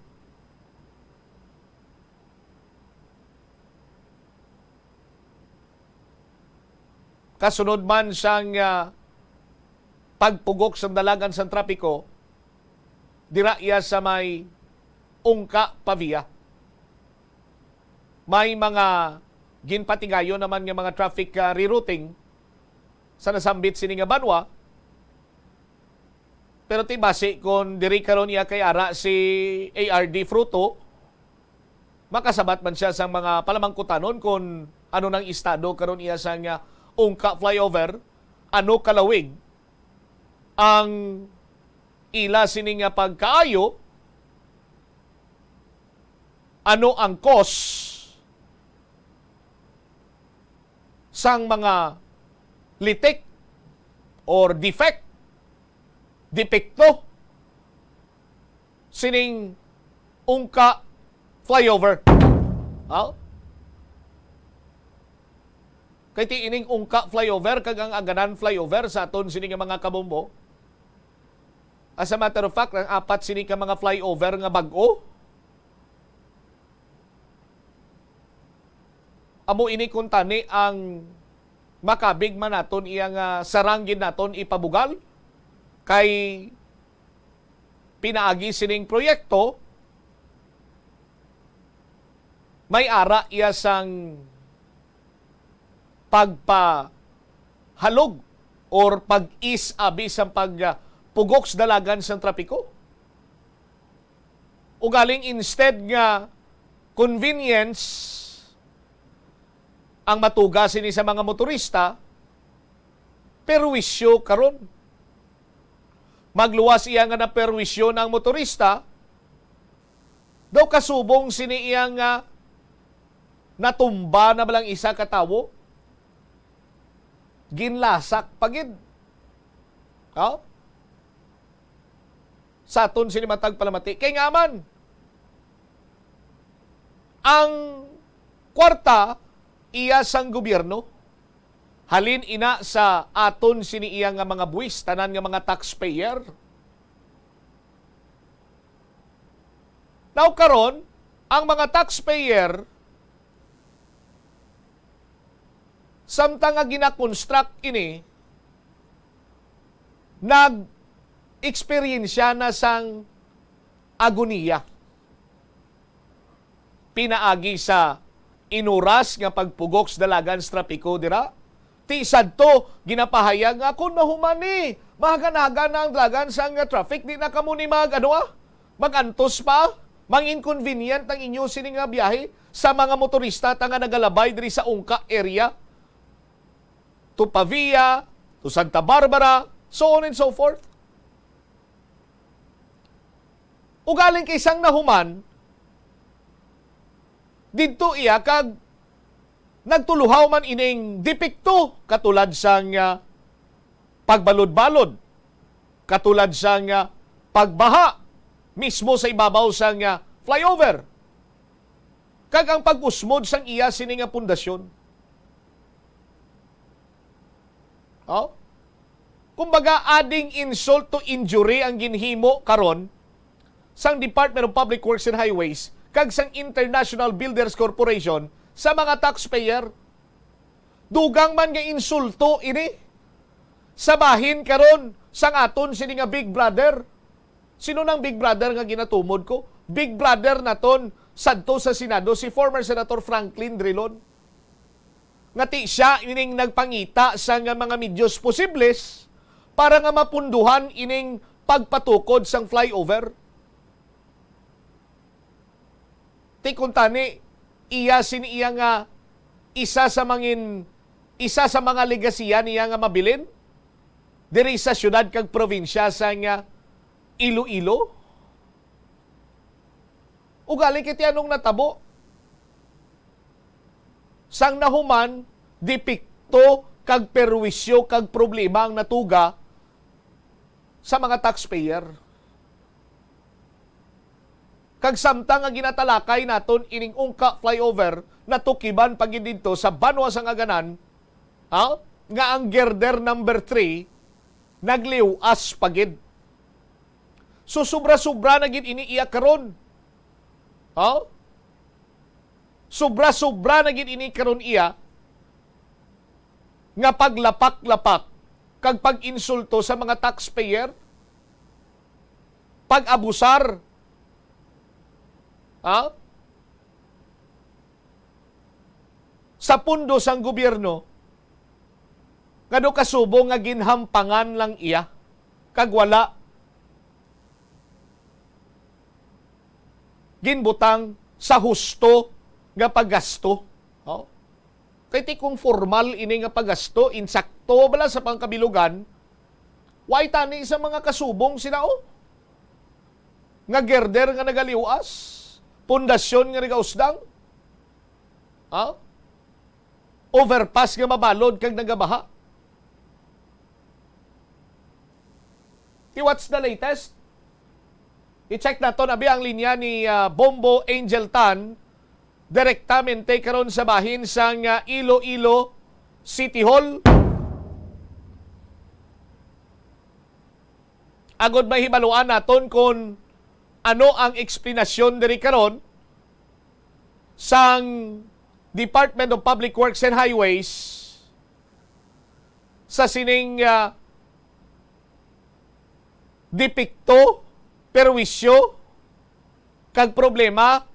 Kasunod man sang, ah, pagpugok sang dalagan sang trapiko, dira iya sa may Ungka Pavia. May mga ginpatigayon naman nga mga traffic, ah, rerouting sa nasambit sini nga banwa. Pero ti basi kon diri karon iya kay ara si A R D Fruto, makasabat man siya sang mga palamangkutanon kon ano nang estado karon iya sang, ah, Ungka flyover, ano kalawig ang ila sini nga pagkaayo, ano ang cause sang mga litik or defect, depekto sining Ungka flyover. Ha? Kay ti ining Ungka flyover kag ang Aganan flyover sa aton sini nga mga kabombo. As a matter of fact, ang apat sini ka mga flyover nga bag-o, amo ini kuntani ang makabig man naton iya nga sarang gid naton ipabugal, kay pinaagi sining proyekto, may ara iya sang pagpahalog or pag-is abi sang pag, ah, pugok sa dalagan sang trapiko. Ugaling instead nga convenience ang matuga sini sa mga motorista, perwisyo karon. Magluwas iya nga naperwisyo na ang motorista, daw kasubong sini iya nga natumba na ba lang isa ka tawo, ginlasak pa gid. Oh? Sa aton sini matag palamati. Kay nga man, ang kwarta iya sang gobyerno, halin ina sa aton sini iya nga mga buwis, tanan nga mga taxpayer. Now karon, ang mga taxpayer, samtang nga gina-construct ini, nag-eksperyensya na sang agoniya pinaagi sa inuras nga pagpugok sa dalagan sa trapiko dira. Ti sadto, ginapahayag nga kon mahuman ni, mahagan-hagan na ang dalagan sang traffic, di na kamo ni mag, ano, ah, mag-antos pa, mang-inconvenient ang inyo sini nga biyahe sa mga motorista ta nga nagalabay diri sa Ungka area to Pavia, to Santa Barbara, so on and so forth. Ugaling kay sang nahuman, didto iya kag nagtuluhaw man ining depekto, katulad sang, ah, pagbalod-balod, katulad sang, ah, pagbaha mismo sa ibabaw sang, ah, flyover, kag ang pag-usmod sang iya sini nga pundasyon. Oh? Kumbaga, adding insult to injury ang ginhimo karon sang Department of Public Works and Highways kag sang International Builders Corporation sa mga taxpayer. Dugang man nga insulto ini sa bahin karon sang aton sini nga Big Brother. Sino nang Big Brother nga ginatumod ko? Big Brother naton sadto sa Senado, si former Senator Franklin Drilon. Nga ti siya ining nagpangita sa nga mga medios posibles para nga mapunduhan ining pagpatukod sang flyover. Ti kuntani, iya sini iya nga isa sa mangin-, isa sa mga legasiya niya nga mabilin diri sa siyudad kag probinsya sa nga Iloilo. Ugali kay ti anong natabo? Sang nahuman, depekto kag perwisyo kag problema ang natuga sa mga taxpayer. Kag samtang nga ginatalakay naton ining Ungka flyover, natukiban pa gid didto sa banwa sang Aganan, ha? Nga ang girder number three nagliw-as pa gid. So, sobra-sobra na gid ini iya karon. Ha? Sobra-sobra na gid ini karon iya nga paglapak-lapak kag pag-insulto sa mga taxpayer, pag-abusar, ha? Sa pundo sang gobyerno, nga do kasubong nga ginhampangan lang iya kag wala ginbutang sa husto nga paggasto. Oh? Kay ti kung formal ini nga paggasto, insakto bala sa pangkabilugan, way tani sa mga kasubong sila, oh? Nga girder nga nagaliwas, pundasyon nga nagausdang, ha? Overpass nga mabalod kag nagabaha. Ti, what's the latest? I-check naton abi ang linya ni, ah, Bombo Angel Tan, direktamente karon sa bahin sang, ah, Iloilo City Hall. Agod mahibaluan naton kon ano ang eksplanasyon diri karon sang Department of Public Works and Highways sa sining, ah, depekto, perwisyo, kag problema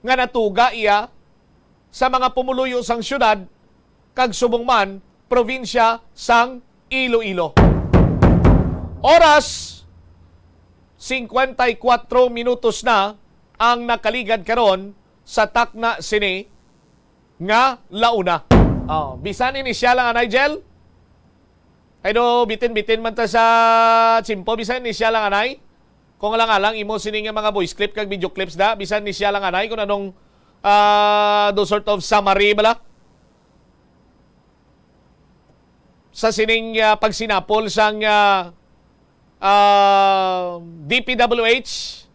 nga natuga iya sa mga pumuluyo sang siyudad kag subong man probinsya sang Iloilo. Oras, singkwenta y kuwatro minutos na ang nakaligad karon sa takna sini nga launa. Oh, bisan ini siya lang, anay, Jel. Ay do, bitin-bitin man ta sa tiyempo, bisan ini siya lang, anay. Kung lang alang imo sini nga mga voice clip kag video clips da, bisan ni siya lang, anay, kung anong, ah, do sort of summary bala sa sining, ah, pagsinapol sang, ah, ah, D P W H,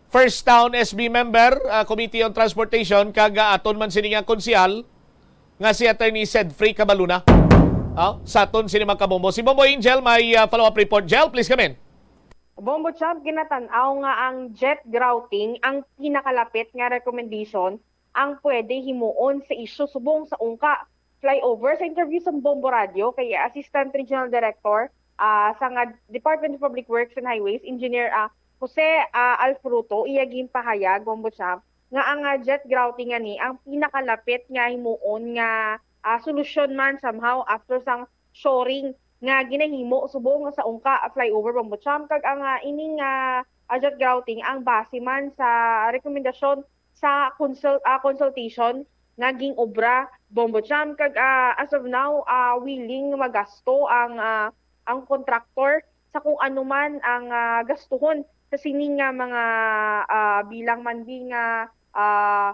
First Town S B member, ah, Committee on Transportation, kag, ah, aton man sini nga konsehal nga si Attorney Sedfrey Cabaluna. Ah, sa aton sini, mga kabombo. Si Bombo Angel may, ah, follow-up report. Jel, please come in. Bombo Champ, ginatan-aw nga ang jet grouting ang pinakalapit nga recommendation ang pwede himuon sa isyu subong sa ungka. flyover. Sa interview sa Bombo Radio kay Assistant Regional Director ah, sa nga Department of Public Works and Highways, Engineer ah, Jose ah, Alfruto, iya ginpahayag, Bombo Champ, nga ang ah, jet grouting nga ni ang pinakalapit nga himuon nga ah, solusyon man somehow after sang shoring nga ginahimo subong sa ungka ah, flyover, Bombo Champ, kag ang ah, ining ah, ah, jet grouting ang base man sa rekomendasyon sa consult, ah, consultation nga ging-obra, Bombo Champ, kag ah, as of now ah, willing magasto ang ah, ang contractor sa kung ano man ang ah, gastuhon sa sini nga mga ah, bilang man bi nga ah,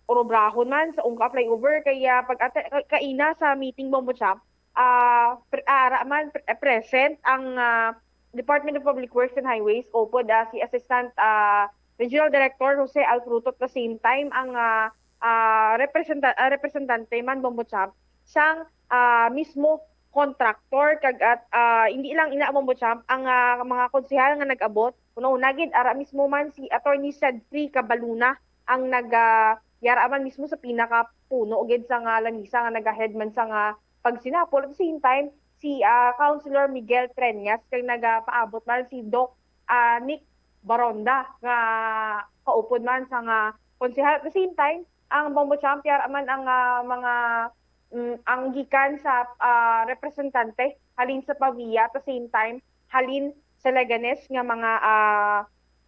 urobrahon man sa ungka flyover. Kaya pag ate, ka- kaina sa meeting, Bombo Champ, ah, pre- ah, ara man pre- present ang ah, Department of Public Works and Highways, upod ah, si Assistant ah, Regional Director Jose Alfruto, at the same time ang ah, ah, representa- ah, representante man, Bombo Champ, sang ah, mismo contractor. Kag at ah, hindi lang ina, Bombo Champ, ang ah, mga konsehal nga nag-abot, una-una gid ara mismo man si Attorney Sedfrey Cabaluna ang nag ah, yara man mismo sa pinakapuno gid sa nga lamisa nga nagahead man sa nga pagsinapol. At the same time, si ah, Councilor Miguel Treñas kag nagapaabot man si Doc ah, Nick Baronda nga kaupod man sa nga konsehal. At the same time, ang Bombo Champ, yara man ang ah, mga mm, ang gikan sa ah, representante halin sa Pavia, at the same time halin sa Leganes nga mga ah,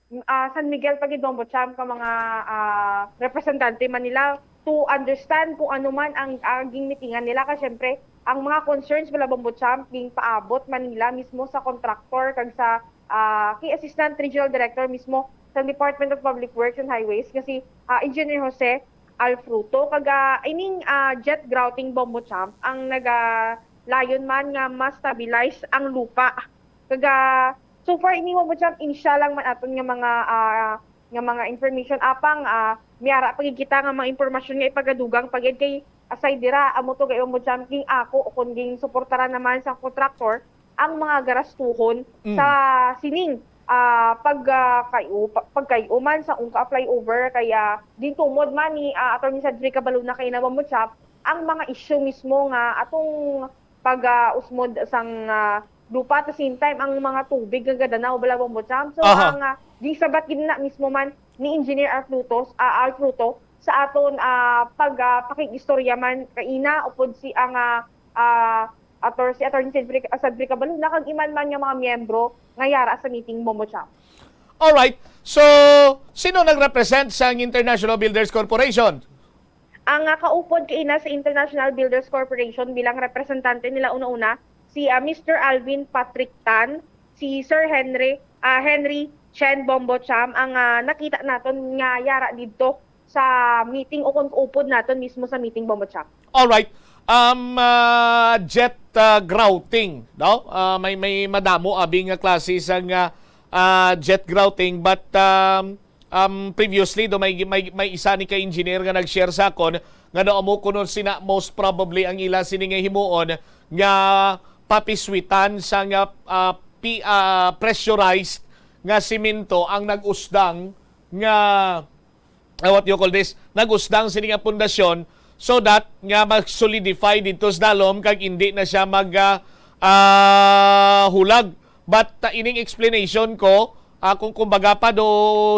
m- ah, San Miguel pa gid, Bombo Champ, nga mga ah, representante man nila to understand kung ano man ang ah, gingmitingan nila. Kay syempre, ang mga concerns bala, Bombo Champ, ginpaabot man nila mismo sa contractor kag sa ah, kay Assistant Regional Director mismo sa Department of Public Works and Highways nga si ah, Engineer Jose Alfruto. Kag ah, ining ah, jet grouting, Bombo Champ, ang nagalayon man nga ma-stabilize ang lupa. Kag ah, so far, ini, Bombo Champ, initial lang man aton nga mga ah, nga mga information. Apang ah, may ara pa gid kita nga mga impormasyon nga ipagadugang pa gid kay aside dira, amo to gay, Bombo Champ, ging ako o kon ging suportaran naman sa contractor ang mga garastuhon Mm. sa sining ah, pag ah, kayo pa- pagkayo man sa ungka flyover. Kaya gintumod man ni ah, Attorney Cedric Cabaluna kay na, Bombo Champ, ang mga issue mismo nga atong pag ah, usmod sang ah, lupa, at the same time ang mga tubig nga gadanaw bala, Bombo Champ. So Aha. ang ah, gisabat gid na mismo man ni Engineer Alfruto, ah, Alfruto sa aton ah, pag ah, pakig-istorya man kaina upod si ang ah, ah, ator si Attorney Cedric, Cedric Cabaluna kag iman man nga mga miyembro nga yara sa meeting, Bombo Champ. Alright. So, sino nag-represent sa International Builders Corporation? Ang ah, kaupod kaina sa International Builders Corporation bilang representante nila una-una si ah, Mister Alvin Patrick Tan, si Sir Henry ah, Henry Chen, Bombo Champ, ang ah, nakita naton nga yara didto sa meeting o kon kaupod naton mismo sa meeting, Bombo Champ. Alright. Um, ah, jet ah, grouting, no? Ah, may may madamo abi nga klase sang ah, ah, jet grouting, but um, um, previously do may may, may isa ni ka engineer nga nag-share sa akon nga daw amo kuno sina most probably ang ila sini nga himuon nga papiswitan sa nga ah, pi, ah, pressurized nga semento ang nag-usdang nga ah, what you call this, nag-usdang sini nga pundasyon so that nga mag-solidify dito sa dalom kag hindi na siya mag ah, ah, hulag. But ah, ining explanation ko, ah, kung kumbaga pa do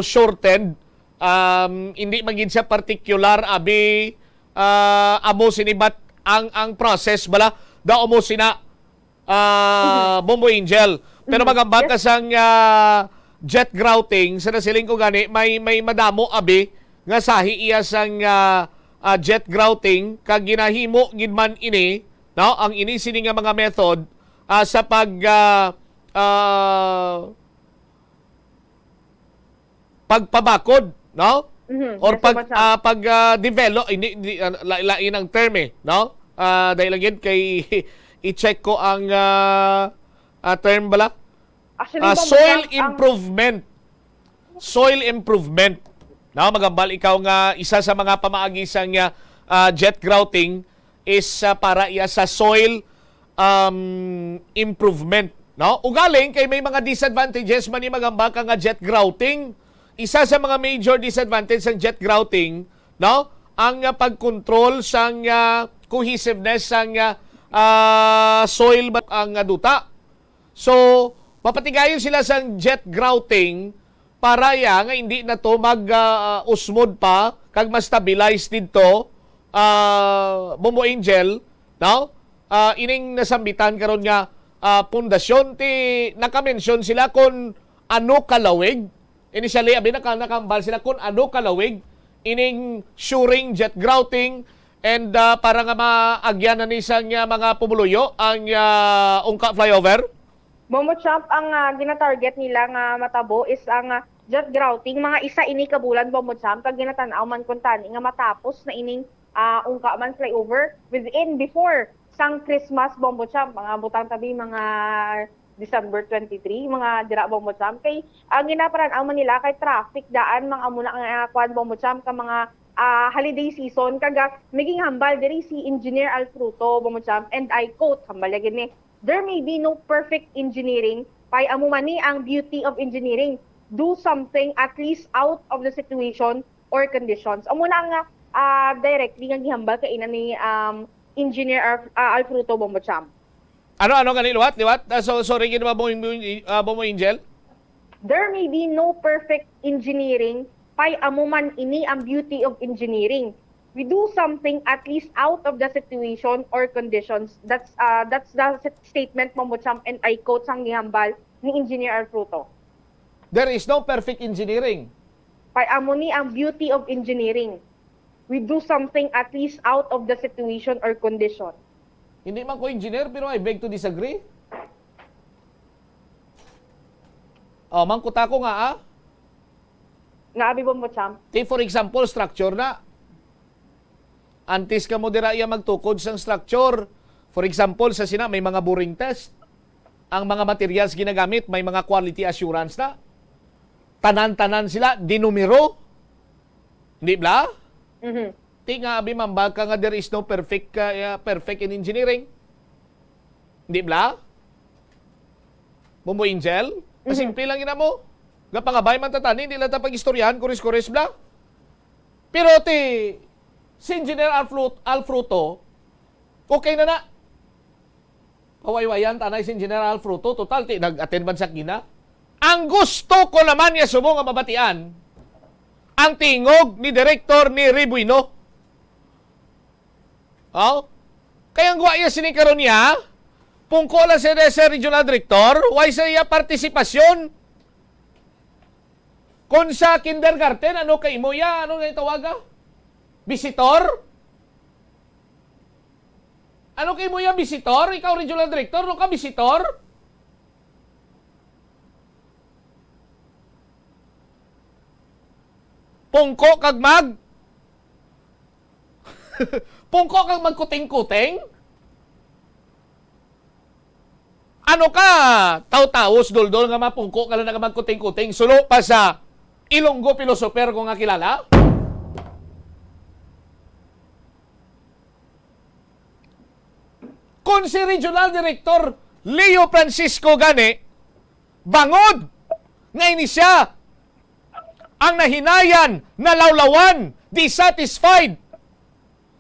shortened, um, hindi man gid siya particular abi ah, amo sini, but ang ang process bala daw amo sina ah, Bombo Angel. Pero Mhm. magambag Yes. ka sang ah, jet grouting, sa nasiling ko gani, may may madamo abi nga sahi iya sang ah, ah, jet grouting kag ginahimo gid man ini, no? Ang ini sini nga mga method ah, sa pag ah, ah, pagpabakod, no? Mhm. Or Yes, pag Bombo Champ. ah, pag ah, develop, hindi, hindi, ah, la- lain ang term eh, no? Ah, dahil lang yun kay i-check ko ang ah, ah, term bala. Actually, Ah, Bombo soil Champ, ang improvement. Soil improvement. No, magambal ikaw nga isa sa mga pamaagi sang ah, ah, jet grouting is ah, para iya sa soil um, improvement. No? Ugaling kay may mga disadvantages man ni, magambal ka, nga jet grouting. Isa sa mga major disadvantage sang jet grouting, no? Ang ah, pagkontrol sang ah, cohesiveness sang, ah, ah, soil ba ang, ah, duta. So, papatigayon sila sang jet grouting para ya nga hindi na to mag, ah, usmod pa kag ma-stabilize didto, ah, Bombo Angel, no? Ah, ining nasambitan karon nga, ah, pundasyon, ti naka-mention sila kon ano kalawig. Initially, abi, naka-, nakahambal sila kon ano kalawig ining shoring, jet grouting, and, ah, para nga maagyan na ni sang, ah, mga pumuluyo ang, ah, Ungka Flyover. Bombo Champ, ang, ah, gina-target nila nga matabo is ang, ah, jet grouting. Mga isa ini ka bulan, Bombo Champ, kag ginatan-aw man kuntani nga matapos na ining, ah, Ungka man Flyover within, before sang Christmas, Bombo Champ. Mga butang tabi, mga December twenty-three, mga dira, Bombo Champ. Kay ang ginaparan-aw man nila kay traffic daan, mga amo na nga, ah, kuan, Bombo Champ, ka mga, ah, holiday season. Kag, ah, may ginhambal diri si Engineer Alfruto, Bombo Champ, and I quote, hambal niya gid ni, "There may be no perfect engineering, kay amo man ni ang beauty of engineering. Do something at least out of the situation or conditions." Amo na nga, ah, directly nga gihambal kaina ni, um, Engineer Alf-, ah, Alfruto, Bombo Champ. Ano, ano gani, liwat, liwat? Ah, so, sorry gid ba, Bombo, ah, Bombo Angel? "There may be no perfect engineering, kay amo man ini ang beauty of engineering. We do something at least out of the situation or conditions." That's, uh, that's the s-, statement, Bombo Champ, and I quote sang gihambal ni Engineer Alfruto. "There is no perfect engineering." Kay amo ni ang beauty of engineering. We do something at least out of the situation or condition. Hindi man ko engineer, pero I beg to disagree. Oh, mangkuta ko nga, ah. Nga abi, Bombo Champ. Ti, for example, structure na. Antes ka mo dira iya magtukod sang structure, for example, sa sina, may mga boring test. Ang mga materials ginagamit, may mga quality assurance na. Tanan-tanan sila, dinumero. Hindi bala? Mhm. Ti nga, abi, mambal ka nga there is no perfect, uh, uh, perfect in engineering. Hindi bala? Bombo Angel? Mhm. Simple lang yun mo. Gapangabay man ta tani, hindi lang ta pag-istoryahan, kuris-kuris bala. Pero ti, si Engineer Alfru-, Alfruto, okay na na. Pawaywayan ta anay si Engineer Alfruto. Total, ti, nag-attend man sa kina. Ang gusto ko naman nga subong nga mabatian, ang tingog ni Director ni Rebuino. Oh? Kaya ang guwa iya sini karon niya, pungko lang siya sa regional director, why sa iya partisipasyon? Kung sa kindergarten, ano kay imo ya? Ano nga tawaga? Bisitor? Ano kay mo ya, bisitor? Ikaw, regional director, no ka, bisitor? Pungko kag mag-, pungko kag magkuting-kuting? Ano ka, taw-tawo, Doldol, nga mapungko ka lang na magkuting-kuting? Sulo pa sa Ilonggo philosopher ko nga kilala? Kon si Regional Director Leo Francisco gani, bangod nga ini siya ang nahinayan, nalawlawan, dissatisfied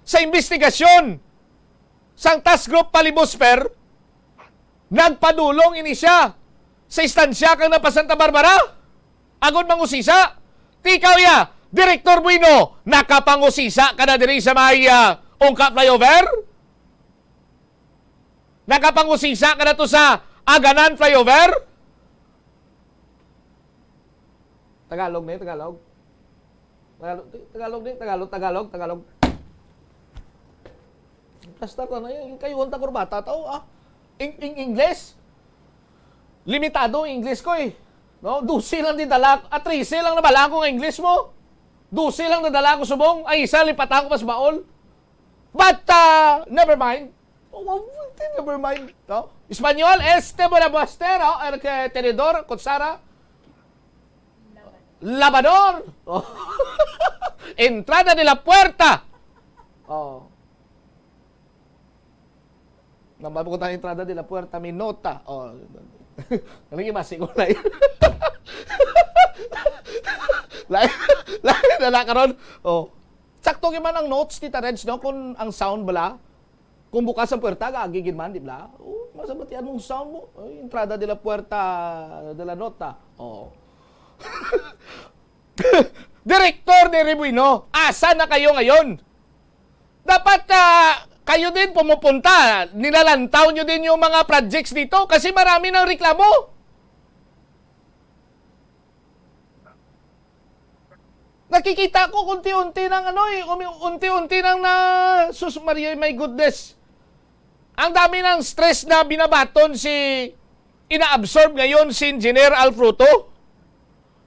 sa imbestigasyon sang Task Group Palibosphère, nagpadulong ini siya sa istansya kang napa Santa Barbara agud mangusisa. Ti ikaw ya, Director Bueno, nakapangusisa ka na diri sa may, ah, Ungka Flyover? Nakapangusisa ka na to sa Aganan Flyover? Tagalog na yun, Tagalog. Tagalog, Tagalog na yun, Tagalog, Tagalog, Tagalog. Basta ka na yun, yung kayo, ang takurbata, tao, ah. In, in English, limitado ang English ko eh. No? Dose lang di dala, at trese lang nabala ko nga English mo. Dose lang nadala ko subong, ay isa, lipatan ko mas baol. But, uh, never mind. Oh, well, never mind. No? Espanyol, este buena buestero, el que tenedor, kutsara, lavador. Oh. Entrada de la puerta. Oh. Nambal ko tayo entrada de la puerta, may nota. Oh. Ano yung masi ko na yun? Lain, lain na na karon. Oh. Sakto gyud man ang notes, Tita Reds, no? Kung ang sound bala, Kung bukas ang puwerta, gaagi gid man, di ba? Oh, masabatian mong sound mo. Ay, entrada de la puerta de la nota. Oh. Director de Rebuino, asa na kayo ngayon? Dapat, ah, kayo din pumupunta. Nilalantaw nyo din yung mga projects dito kasi marami nang reklamo. Nakikita ko unti-unti nang ano eh, umi-, unti-unti nang na, sus Maria, my goodness. Ang dami ng stress na binabaton si, inaabsorb ngayon si Engineer Alfruto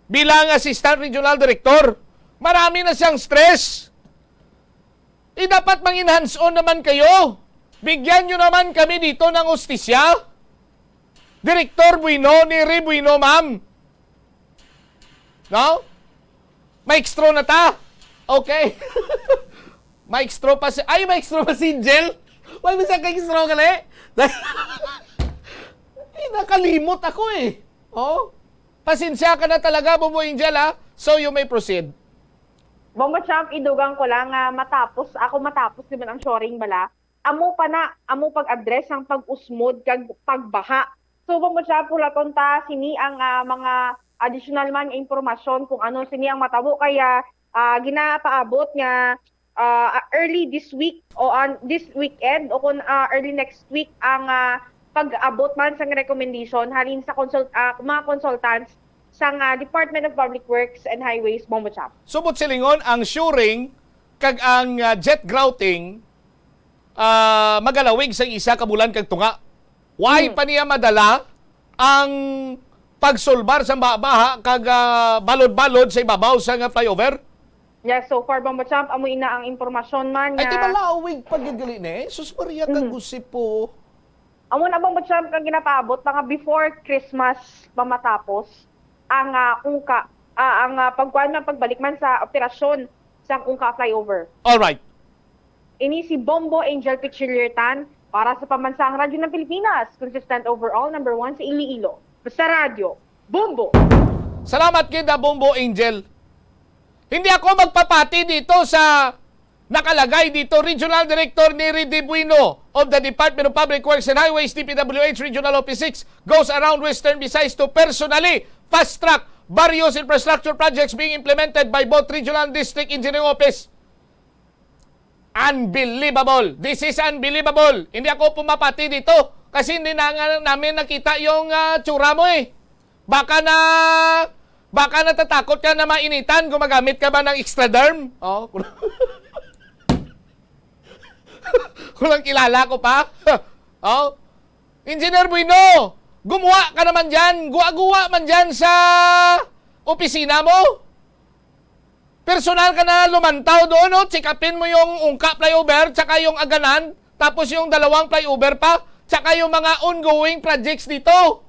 bilang Assistant Regional Director. Marami na siyang stress. Eh, dapat mangin hands-on naman kayo. Bigyan nyo naman kami dito ng hustisya. Director Bueno, ni Re Bueno, ma'am. No? Maestro na ta. Okay. Maestro pa si, ay, maestro pa si Angel. Why mo siya kay maestro gali? Ay, nakalimot ako eh. Oh? Pasensya ka na talaga, Bubo Angel, ha? So, you may proceed. Bombo Champ, idugang ko lang nga matapos, ako matapos naman ang shoring bala. Amo pa na, amo pag-address ang pag-usmod kag pagbaha. So, Bombo Champ, hulaton ta sini ang, ah, mga additional man nga impormasyon kung ano sini ang matabo kaya, ah, ginapaabot nga, ah, early this week o on this weekend o kung, ah, early next week ang, ah, pag-abot man sang recommendation halin sa consult-, ah, mga consultants sang, ah, Department of Public Works and Highways, Bombo Champ. Subot silingon, ang shoring kag ang, ah, jet grouting, ah, magalawig sa isa ka bulan kag tunga. Why Hmm. pa niya madala ang pagsulbar sa baha-baha kag, ah, balod-balod sa ibabaw sa nga flyover? Yes, so far, Bombo Champ, amo ina ang impormasyon man Ay, nga di ba lawig pa gid gali ni? Sus Maria, Mm. kagusip po. Amo na, Bombo Champ, kang ginapaabot, mga before Christmas pa matapos ang, ah, ungka, ah, ang, ah, pagkuan man, pagbalik man sa operasyon sa ungka flyover. Alright. Ini si Bombo Angel Pichiliertan para sa Pambansang Radyo ng Pilipinas, consistent overall, number one sa Iloilo. Basta radyo, Bombo! Salamat gid, ah, Bombo Angel. Hindi ako magpapati dito sa nakalagay dito, Regional Director Neri De Bueno of the Department of Public Works and Highways, D P W H Regional Office six, goes around Western Visayas to personally fast-track various infrastructure projects being implemented by both regional and district engineering office. Unbelievable! This is unbelievable! Hindi ako pumapati dito kasi hindi na nga namin nakita yung, ah, tsura mo eh. Baka na, baka natatakot ka na mainitan, gumagamit ka ba ng Extraderm? Oh, kulang kilala ko pa. Oh, Engineer Bueno, gumuha ka naman dyan. Guwa-guwa man dyan sa opisina mo. Personal ka na lumantaw doon, no? Check-upin mo yung Ungka flyover, tsaka yung Aganan, tapos yung dalawang flyover pa, tsaka yung mga ongoing projects dito.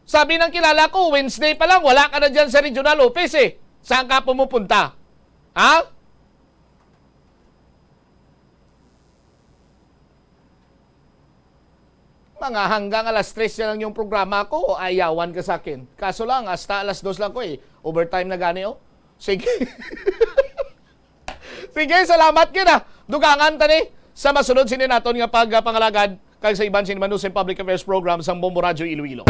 Sabi ng kilala ko, Wednesday pa lang, wala ka na dyan sa regional office eh. Saan ka pumupunta? Ha? Mga hanggang alas tres na lang yung programa ko, o ayawan ka sa akin. Kaso lang, hasta alas dos lang ko eh. Overtime na gani, oh. Sige. Sige, salamat gid, ah. Dugangan ta ni sa masunod sini naton nga pagpangalagad kag sa iban sini man sa public affairs program sang Bombo Radyo Iloilo.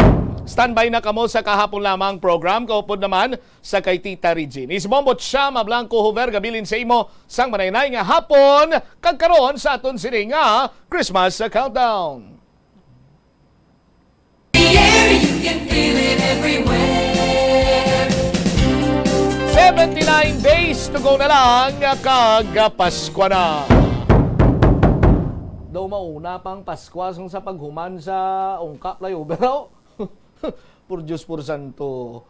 Standby na kamo sa kahapon lamang program, kaupod naman sa kay Tita Regine. Is Bombo Chama Blanco Hover, gabilin sa imo sang manaynay nga hapon, kag karon sa aton sini nga Christmas Countdown. The air, you can feel it everywhere. Seventy-nine days to go na lang, kag Paskwa na. Daw mauna pang Paskwa sang sa paghuman sa Ungka flyover, oh. Por Diyos, por Santo.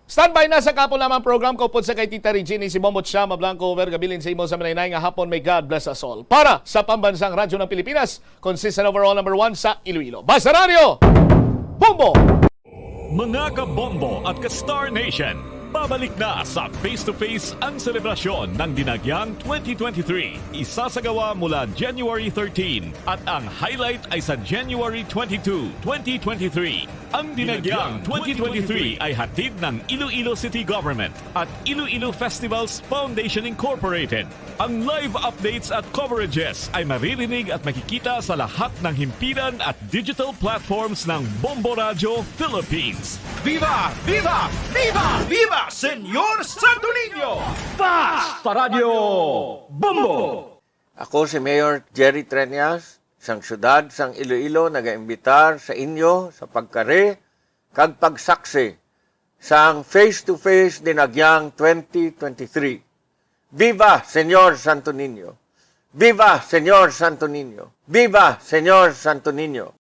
Standby na sa kahapon lamang program, kaupod sa kay Tita Regine, si Bombo Chama Blanco, Hover, gabilin sa imo sa manaynay nga hapon. May God bless us all. Para sa Pambansang Radyo ng Pilipinas, consistent overall number one sa Iloilo. Basta Radyo, Bombo! Mga ka-Bombo at ka-Star Nation, Pabalik na sa Face to Face ang selebrasyon ng Dinagyang twenty twenty-three. Isasagawa mula January thirteen at ang highlight ay sa January twenty-two, twenty twenty-three. Ang Dinagyang twenty twenty-three ay hatid ng Iloilo City Government at Iloilo Festivals Foundation Incorporated. Ang live updates at coverages ay maririnig at makikita sa lahat ng himpilan at digital platforms ng Bombo Radyo Philippines. Viva! Viva! Viva! Viva Señor Santo Niño! Paz Paradio Bombo! Ako si Mayor Jerry Treñas, sang siyudad sang Iloilo, nagaimbitar sa inyo sa pagkari kag pagsaksi sang Face to Face Dinagyang twenty twenty-three. Viva Señor Santo Niño! Viva Señor Santo Niño! Viva Señor Santo Niño!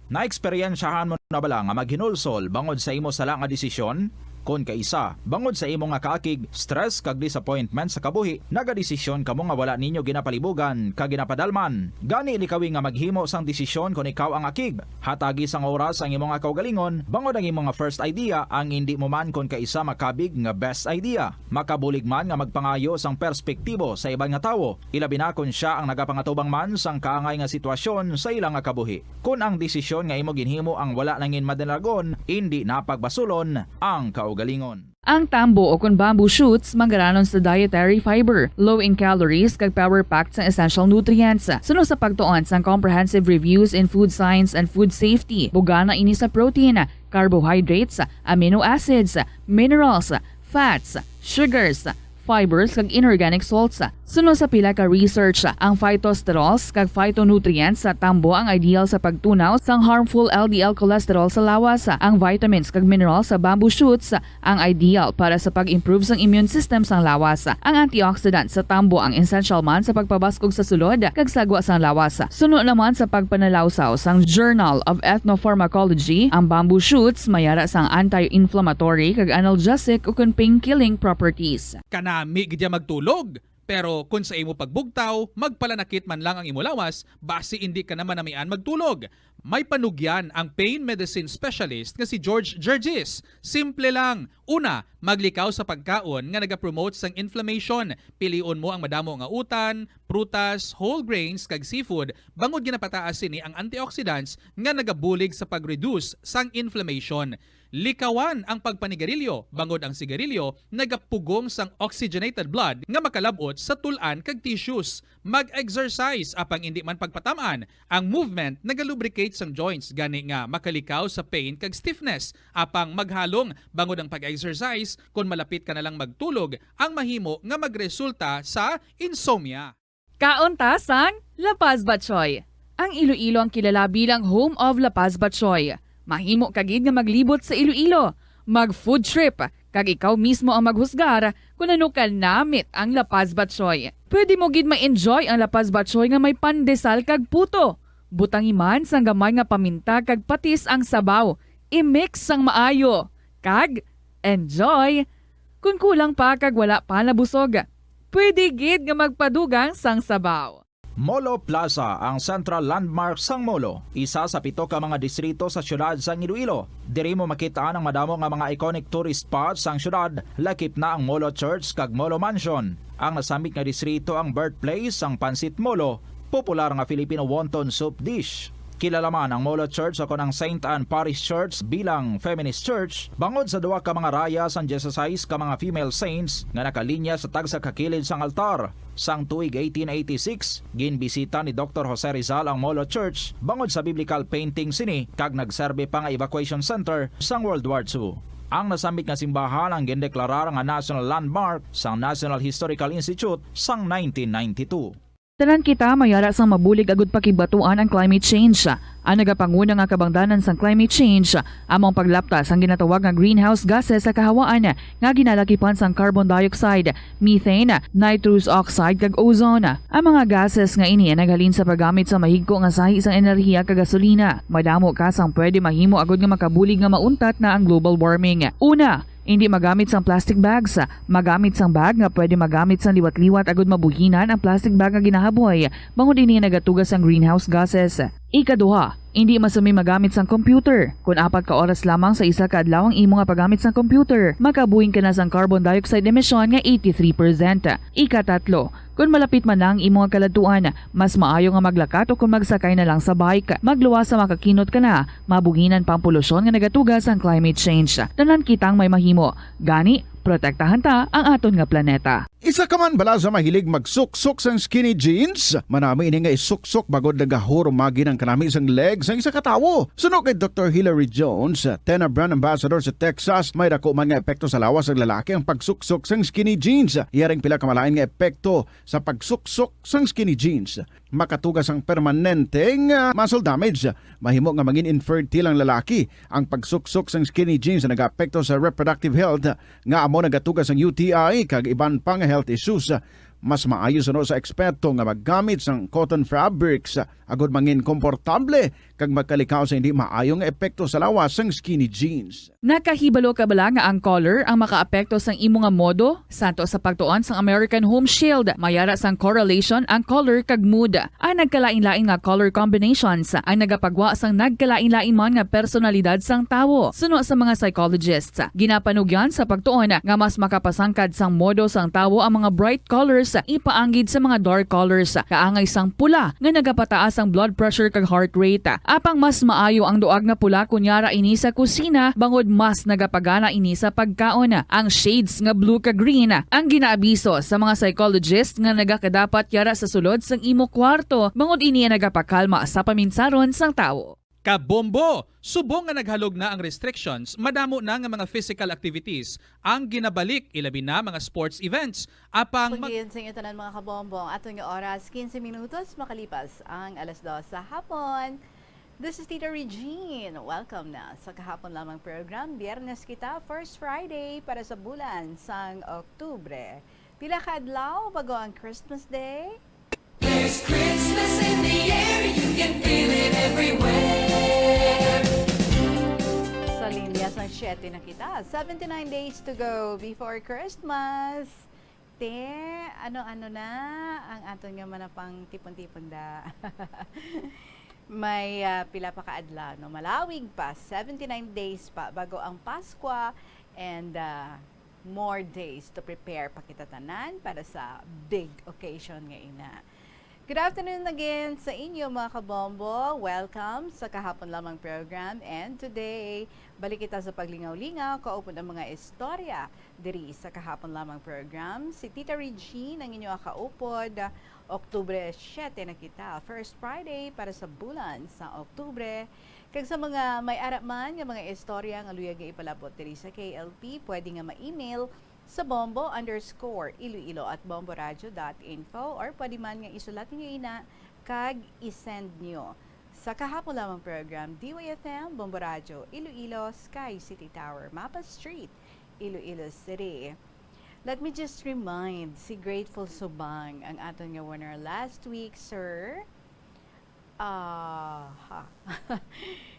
Naeksperyensyahan mo na bala nga maghinulsol bangod sa imo sala nga desisyon? Kon kaisa, bangod sa imo nga kaakig, stress kag disappointment sa kabuhi, nagadesisyon kamo nga wala ninyo ginapalibugan kag ginapadalman. Gani likawi nga maghimo sang desisyon kon ikaw ang akig. Hatagi sang oras ang imo nga kaugalingon, bangod ang imo nga first idea ang indi mo man kon kaisa makabig nga best idea. Makabulig man nga magpangayo sang perspektibo sa iban nga tawo, ilabi na kon sia ang nagapangatubang man sang kaangay nga sitwasyon sa ila nga kabuhi. Kon ang desisyon nga imo ginhimo ang wala nangin madinagon, indi na pagbasulon ang kaugalingon. Ang tambo o kon bamboo shoots manggaranon sa dietary fiber, low in calories, kag power-packed sang essential nutrients. Suno sa pagtuon sang Comprehensive Reviews in Food Science and Food Safety, bugana ini sa protein, carbohydrates, amino acids, minerals, fats, sugars, fibers, kag inorganic salts. Suno sa pila ka research, ang phytosterols kag phytonutrients sa tambo ang ideal sa pagtunaw sang harmful L D L cholesterol sa lawas. Ang vitamins kag minerals sa bamboo shoots ang ideal para sa pag-improve sang immune system sang lawas. Ang antioxidant sa tambo ang essential man sa pagpabaskog sa sulod kag sagwa sang lawas. Suno naman sa pagpanalawsaw sang Journal of Ethnopharmacology, ang bamboo shoots may ara sang anti-inflammatory kag analgesic ukon pain-killing properties. Kanami gid ya magtulog, pero kon sa imo pagbugtaw, magpalanakit man lang ang imo lawas, basi indi ka na manamian magtulog. May panugyan ang pain medicine specialist nga si George Gergis. Simple lang. Una, maglikaw sa pagkaon nga nagapromote sang inflammation. Pilion mo ang madamo nga utan, prutas, whole grains, kag seafood, bangod ginapataas sini ang antioxidants nga nagabulig sa pag-reduce sang inflammation. Likawan ang pagpanigarilyo, bangod ang sigarilyo nagapugong sang oxygenated blood nga makalab-ot sa tul-an kag tissues. Mag-exercise, apang indi man pagpatam-an. Ang movement nagalubricate sang joints, gani nga makalikaw sa pain kag stiffness. Apang maghalong, bangod ang pag-exercise, kon malapit ka na lang magtulog, ang mahimo nga magresulta sa insomnia. Kaon ta sang La Paz Batchoy. Ang Iloilo ang kilala bilang home of La Paz Batchoy. Mahimo ka gid nga maglibot sa Iloilo, mag-food trip, kag ikaw mismo ang maghusgar kon ano kanamit ang La Paz Batchoy. Pwede mo gid ma-enjoy ang La Paz Batchoy nga may pandesal kag puto. Butangi man sang gamay nga paminta kag patis ang sabaw. I-mix sang maayo, kag enjoy! Kon kulang pa kag wala pa nabusog, pwede gid nga magpadugang sang sabaw. Molo Plaza, ang central landmark sang Molo, isa sa pito ka mga distrito sa siyudad sang Iloilo. Diri mo makit-an ang madamo nga mga iconic tourist spots sang siyudad, lakip na ang Molo Church kag Molo Mansion. Ang nasambit nga distrito ang birthplace sang Pancit Molo, popular nga Filipino wonton soup dish. Kilala man ang Molo Church o kon ang Saint Anne Parish Church bilang feminist church bangod sa duha ka mga raya sang dieciséis ka mga female saints nga nakalinya sa tagsa ka kilid sang altar. Sang tuig eighteen eighty-six, ginbisita ni Doktor Jose Rizal ang Molo Church bangod sa biblical painting sini kag nagserbi pa nga evacuation center sang World War Two. Ang nasambit nga simbahan ang gindeklarar nga National Landmark sang National Historical Institute sang nineteen ninety-two. Tanan kita may ara sang mabulig agud pakigbatuan ang climate change. Ang nagapanguna nga kabangdanan sang climate change amo ang paglapta sang ginatawag nga greenhouse gases sa kahawaan nga ginalakipan sang carbon dioxide, methane, nitrous oxide, kag ozone. Ang mga gases nga ini ang naghalin sa paggamit sa mahigko nga sahi sang enerhiya kag gasolina. Madamo ka sang pwede mahimo agud nga makabulig nga mauntat na ang global warming. Una, indi magamit sang plastic bags. Magamit sang bag nga pwede magamit sang liwat-liwat agud mabuhinan ang plastic bag nga ginahaboy, bangod ini nagatuga sang greenhouse gases. Ikaduha, indi masumi magamit sang computer. Kon apat ka oras lamang sa isa ka adlaw ang imo nga paggamit sang computer, makabuhing ka na sang carbon dioxide emission nga eighty-three percent. Ikatatlo, kon malapit man na ang imo nga kaladtuan, mas maayo nga maglakat o kon magsakay na lang sa bike. Magluwas sa makakinot ka na, mabuhinan pa ang polusyon nga nagatuga sang climate change. Tanan kitang may mahimo. Gani, protektahan ta ang aton nga planeta. Isa ka man bala sa mahilig magsuksok sang skinny jeans? Manami ini nga isuksok bangod nagahurumagi ang kanami sang leg sang isa ka tawo. Suno kay Doktor Hilary Jones, Tena brand ambassador sa Texas, may dako man nga epekto sa lawas sang lalaki ang pagsuksok sang skinny jeans. Iya ring pila ka malain nga epekto sa pagsuksok sang skinny jeans. Makatuga sang permanente nga muscle damage. Mahimo nga mangin infertile ang lalaki. Ang pagsuksok sang skinny jeans nagaapekto sa reproductive health, nga amo nagatuga sang U T I kag iban pa nga health issues. Mas maayo suno sa eksperto nga maggamit sang cotton fabrics agod mangin komportable kag magkalikaw sa hindi maayo nga epekto sa lawas sang skinny jeans. Nakahibalo ka bala nga ang color ang makaapekto sang imo nga modo? Santo sa pagtuon sang American Home Shield, may ara sang correlation ang color kag mood. Ang nagkalain-lain nga color combinations ang nagapagwa sang nagkalain-lain man nga personalidad sang tawo. Suno sa mga psychologists, ginapanugyan sa pagtuon nga mas makapasangkad sang modo sang tawo ang mga bright colors ipaanggid sa mga dark colors, kaangay sang pula nga nagapataas ang blood pressure kag heart rate. Apang mas maayo ang duag nga pula kon yara ini sa kusina, bangod mas nagapagana ini sa pagkaon. Ang shades nga blue kag green ang ginaabiso sa mga psychologist nga nagakadapat yara sa sulod sang imo kwarto, bangod ini ang nagapakalma sa paminsaron sang tawo. Kabombo! Subong nga naghalog na ang restrictions, madamo na nga mga physical activities ang ginabalik, ilabi na mga sports events. Apang mag- Pagin sa inyo tanan, mga kabombo, ang aton nga oras, quince minutos makalipas ang alas dos sa hapon. This is Tita Regine. Welcome na sa Kahapon Lamang program. Biyernes kita, first Friday para sa bulan sang Oktubre. Pila ka adlaw bago ang Christmas Day? There's Christmas in the air, you can feel it everywhere. Sa linya sang siyete na kita. Seventy-nine days to go before Christmas. Te, ano-ano na ang aton nga manapang tipon-tipon da. May, ah, pila pa ka adlaw, no? Malawig pa, seventy-nine days pa bago ang Paskwa, and, ah, more days to prepare pa kita tanan para sa big occasion nga ina. Good afternoon again sa inyo, mga kabombo. Welcome sa Kahapon Lamang program. And today, balik kita sa paglingaw-lingaw kaupod ang mga istorya diri sa Kahapon Lamang program. Si Tita Regine ang inyo kaupod. Oktubre siyete na kita, first Friday para sa bulan sa Oktubre. Kag sa mga may ara man nga mga istorya nga luyag nga ipalabot diri sa K L P, pwede nga ma-email sa bombo underscore iloilo at bomboradio dot info, or pwede man nga isulat ninyo ina kag i-send nyo sa Kahapon Lamang program, D Y F M, Bombo Radio, Iloilo, Sky City Tower, Mapa Street, Iloilo City. Let me just remind, si Grateful Subang ang aton nga winner last week, sir. Ah, ha.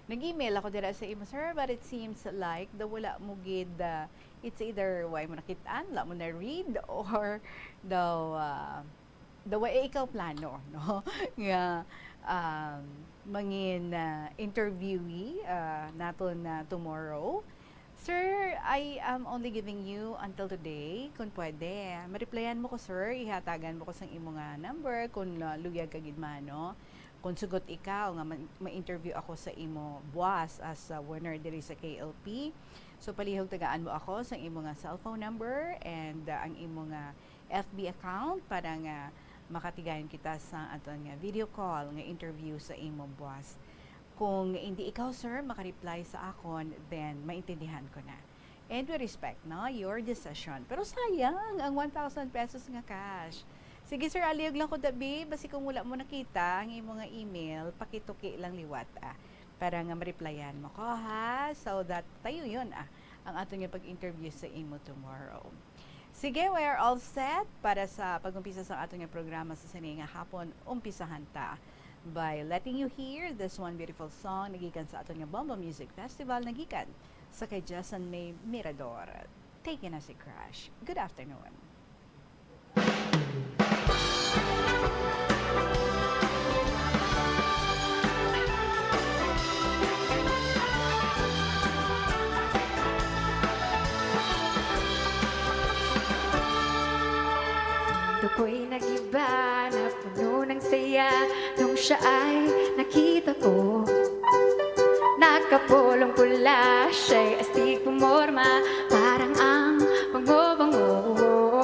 Nag-email ako dira sa imo, sir, but it seems like daw wala mo gid, ah, it's either wala mo nakit-an, wala mo na-read, or daw, ah, daw wala ikaw plano, no? Nga, um, mangin, ah, interviewee, ah, naton na tomorrow. Sir, I am only giving you until today. Kung pwede, ma-replyan mo ko, sir. Ihatagan mo ko sang imo nga number kung, ah, luyag ka gid man, no? Kung sugot ikaw nga man-, ma-interview ako sa imo buwas as a winner diri sa K L P, so palihog tagaan mo ako sang imo nga cellphone number and, ah, ang imo nga F B account para nga makatigayon kita sa aton nga video call nga interview sa imo buwas. Kung hindi ikaw, sir, makareply sa akon, then maintindihan ko na. And we respect, no, your decision. Pero sayang ang one thousand pesos nga cash. Sige, sir, aliyog lang ko, dabi. Basi kung wala mo nakita ang imo nga email, pakituki lang liwat, ah, para nga ma-replyan mo ko, ha? So that tayo yun, ah, ang aton nga pag-interview sa imo tomorrow. Sige, we are all set para sa pag-umpisa sa aton nga programa sa sini nga hapon. Umpisahan ta by letting you hear this one beautiful song nagikan sa aton nga Bombo Music Festival, nagikan sa kay Jason May Mirador. Take na si Crush. Good afternoon. Siya ay nakita ko. Nakapulong pula, siya'y astig pumorma, parang ang bango-bango.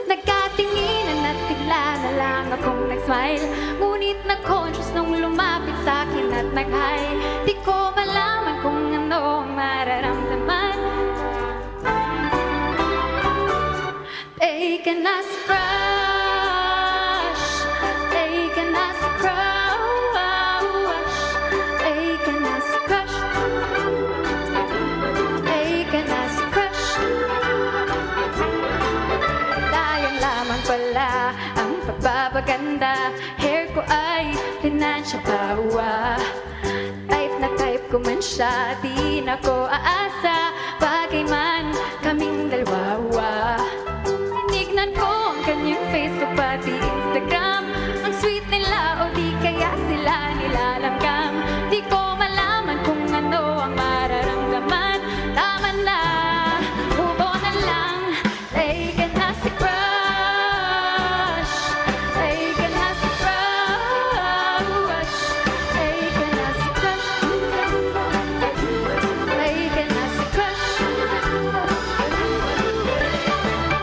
Nagkatinginan at bigla na lang akong nag-smile. Ngunit na-conscious nung lumapit sa akin at nag-hi. Di ko malaman kung ano ang mararamdaman. Taken as crush, taken as crush, taken as crush, taken as crush. Sayang lamang pala ang pagpapaganda. Hair ko ay pinansya pa, wa. Type na type ko man siya, di na ko aasa. Bagay man kaming dalawa, wa. Tinignan ko ang kanyang Facebook pati Instagram. Ang sweet nila o di kaya sila nilalamgam. Di ko malaman kung ano ang mararamdaman. Tama na, move on na lang. Taken as a crush. Taken as a crush. Taken as a crush. Taken as a crush.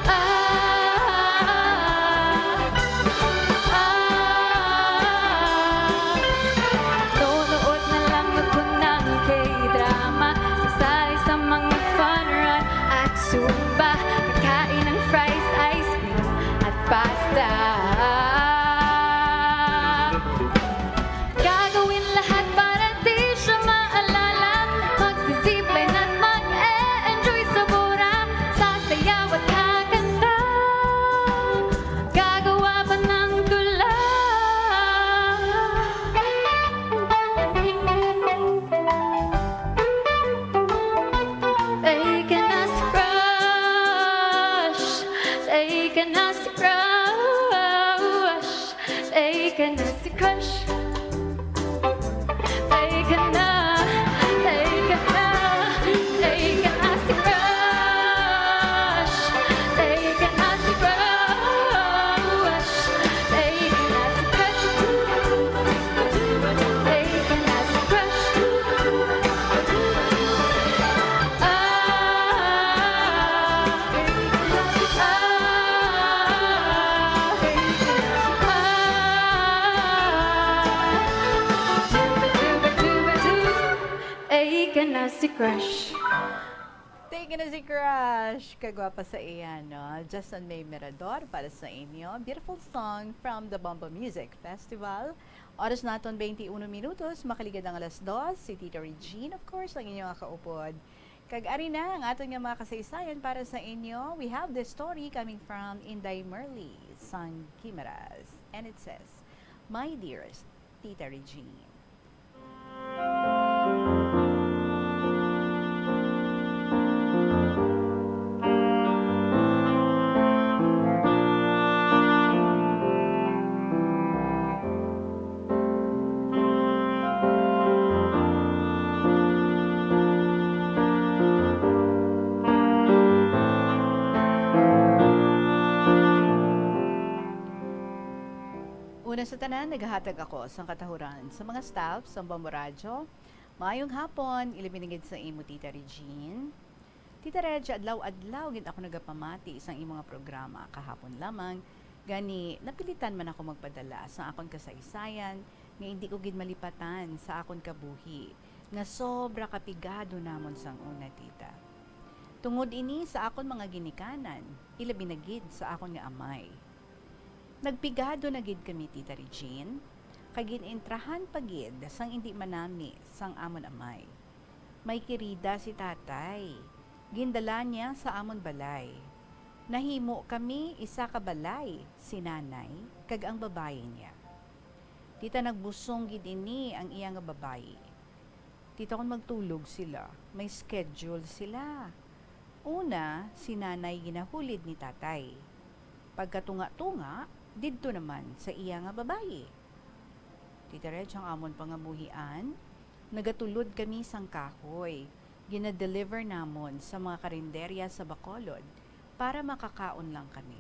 Ah, ah, ah. Nunood na lang ako ng K-drama. Sasali sa mga fun run at Zumba. Kakain ng fries, ice cream at pasta. Gagawin lahat para di siya maalala. Magsi-zipline at mag-e-enjoy sa Bora. Sasayaw at kakanta. Gagawa pa ng tula. Taken as crush. Taken as crush. Taken as a crush. Taken na, taken na, taken as a crush. Taken as a crush. Taken as a crush. Taken as a crush. Ah, ah, ah. Taken as a crush. Taken as a crush. Kagwapa sa iya, no? Justin May Mirador para sa inyo. Beautiful song from the Bombo Music Festival. Oras naton, twenty-one minutos, makaligad ang alas dos. Si Tita Regine, of course, ang inyong kaupod. Kag ari na ang aton nga mga kasaysayan para sa inyo. We have this story coming from Inday Merly sang Guimaras. And it says, "My dearest Tita Regine." Una sa tanan, nagahatag ako sang katahuran sa mga staff sang Bombo Radyo. Maayong hapon, ilabi na gid sa imo, Tita Regine. Tita Reg, adlaw-adlaw gid ako nagapamati sang imo nga programa. Kahapon lamang, gani napilitan man ako magpadala sa akon kasaysayan nga indi ko gid malipatan sa akon kabuhi, nga sobra ka pigado namon sang una, Tita. Tungod ini sa akon mga ginikanan, ilabi na gid sa akon nga amay. Nagpigado na gid kami, Tita Regine, kay gin-entrahan pa gid sang indi manami sang amon amay. May kirida si Tatay. Gindala niya sa amon balay. Nahimo kami isa ka balay, si Nanay kag ang babayi niya. Tita, nagbusong gid ini ang iya nga babayi. Tita, kon magtulog sila, may schedule sila. Una, si Nanay ginahulid ni Tatay. Pagkatunga-tunga, didto naman sa iya nga babayi. Tita Reg, ang amon pangabuhian, nagatulod kami sang kahoy. Gina-deliver namon sa mga karinderya sa Bacolod para makakaon lang kami.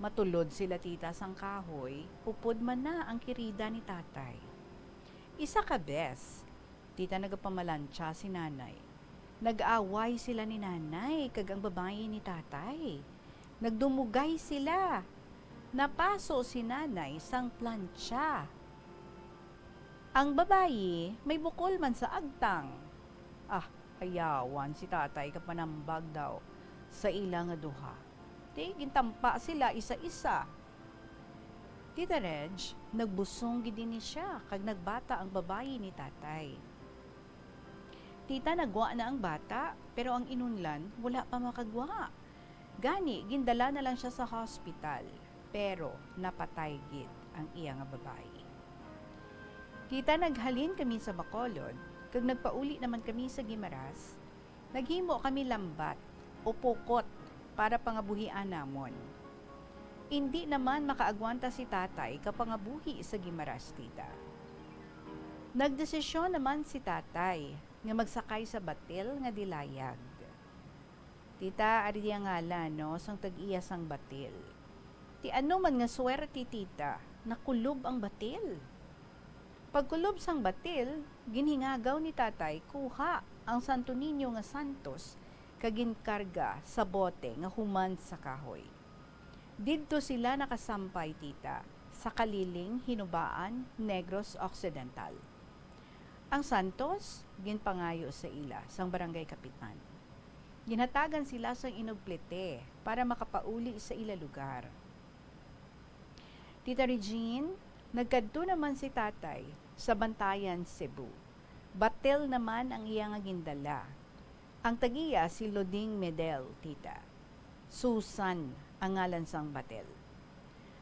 Matulod sila, tita, sang kahoy, upod man na ang kirida ni tatay. Isa ka bes, tita, nagapamalansya si nanay. Nag-away sila ni nanay kag ang babayi ni tatay. Nagdumugay sila. Napaso si nanay sang plantsa. Ang babayi may bukol man sa agtang. Ah, ayawan si tatay ka panambag daw sa ila nga duha. Ti, gintampa sila isa-isa. Tita Reg, nagbusong gid ini siya kag nagbata ang babayi ni tatay. Tita, nagwa na ang bata, pero ang inunlan wala pa makagwa. Gani, gindala na lang siya sa hospital, pero napatay gid ang iya nga babayi. Tita, naghalin kami sa Bacolod, kag nagpauli naman kami sa Guimaras. Naghimo kami lambat o pukot para pangabuhian namon. Indi naman makaagwanta si tatay ka pangabuhi sa Guimaras, tita. Nagdesisyon naman si tatay nga magsakay sa batil nga dilayag. Tita, ari ang ngalan, no, sang tag-iya sang batil. Ti ano man nga swerte, tita, nakulob ang batil. Pagkulob sang batil, ginhingagaw ni tatay kuha ang Santo Niño nga santos kag ginkarga sa bote nga human sa kahoy. Didto sila nakasampay, tita, sa Kaliling, Hinubaan, Negros Occidental. Ang santos ginpangayo sa ila sang barangay kapitan. Ginhatagan sila sang inugplete para makapauli sa ila lugar. Tita Regine, nagkadto naman si tatay sa Bantayan, Cebu. Batil naman ang iya nga gindala. Ang tagiya si Loding Medel, tita. Susan ang ngalan sang batil.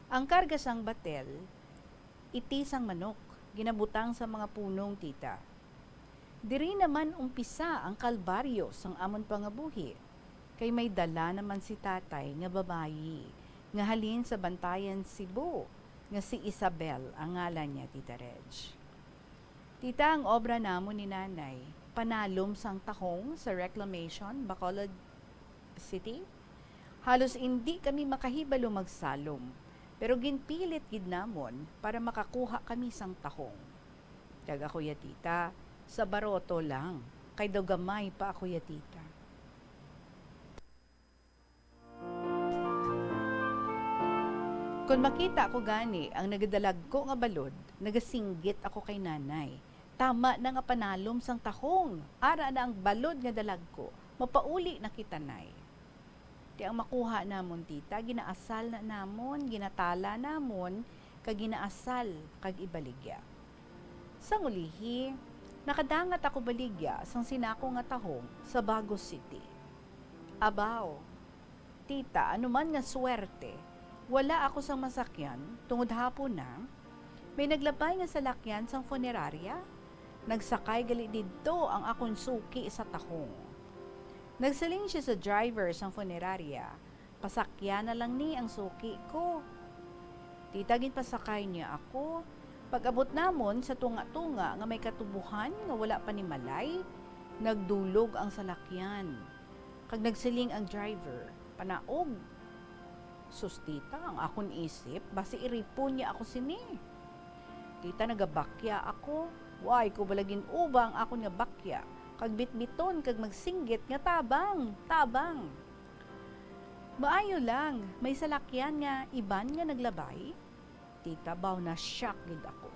Ang karga sang batil, iti sang manok, ginabutang sa mga punong, tita. Diri naman umpisa ang kalbaryo sang amon pangabuhi, kay may dala naman si tatay nga babayi nga halin sa Bantayan, Cebu, nga si Isabel ang ngalan niya, Tita Reg. Tita, ang obra namon ni Nanay, panalom sang tahong sa Reclamation, Bacolod City. Halos indi kami makahibalo magsalom, pero ginpilit gid namon para makakuha kami sang tahong. Kag ako ya, tita, sa baroto lang, kay daw gamay pa ako ya, tita. Kon makita ko gani ang nagadalagko nga balod, nagasinggit ako kay Nanay. Tama na nga panalom sang tahong, ara na ang balod nga dalagko, mapauli na kita, Nay. Ti ang makuha namon, tita, ginaasal na namon, ginatala namon, kag ginaasal kag ibaligya. Sang ulihi, nakadangat ako baligya sang sinako nga tahong sa Bagos City. Abaw, tita, ano man nga swerte, wala ako sang masakyan tungod hapon na. May naglabay nga salakyan sang funerarya. Nagsakay gali didto ang akon suki sa tahong. Nagsiling siya sa driver sang funerarya, "Pasakyan na lang ni ang suki ko." Tita, ginpasakay niya ako. Pag-abot namon sa tunga-tunga nga may katubohan nga wala pa nimalay, nagdulog ang salakyan. Kag nagsiling ang driver, "Panaog." Sus, tita, ang akon isip, basi iripon niya ako sini. Tita, nagabakya ako. Way ko bala gin-uba ang akon nga bakya, kag bitbiton kag magsinggit nga, "Tabang! Tabang!" Maayo lang, may salakyan nga iban nga naglabay. Tita, baw na-shock gid ako.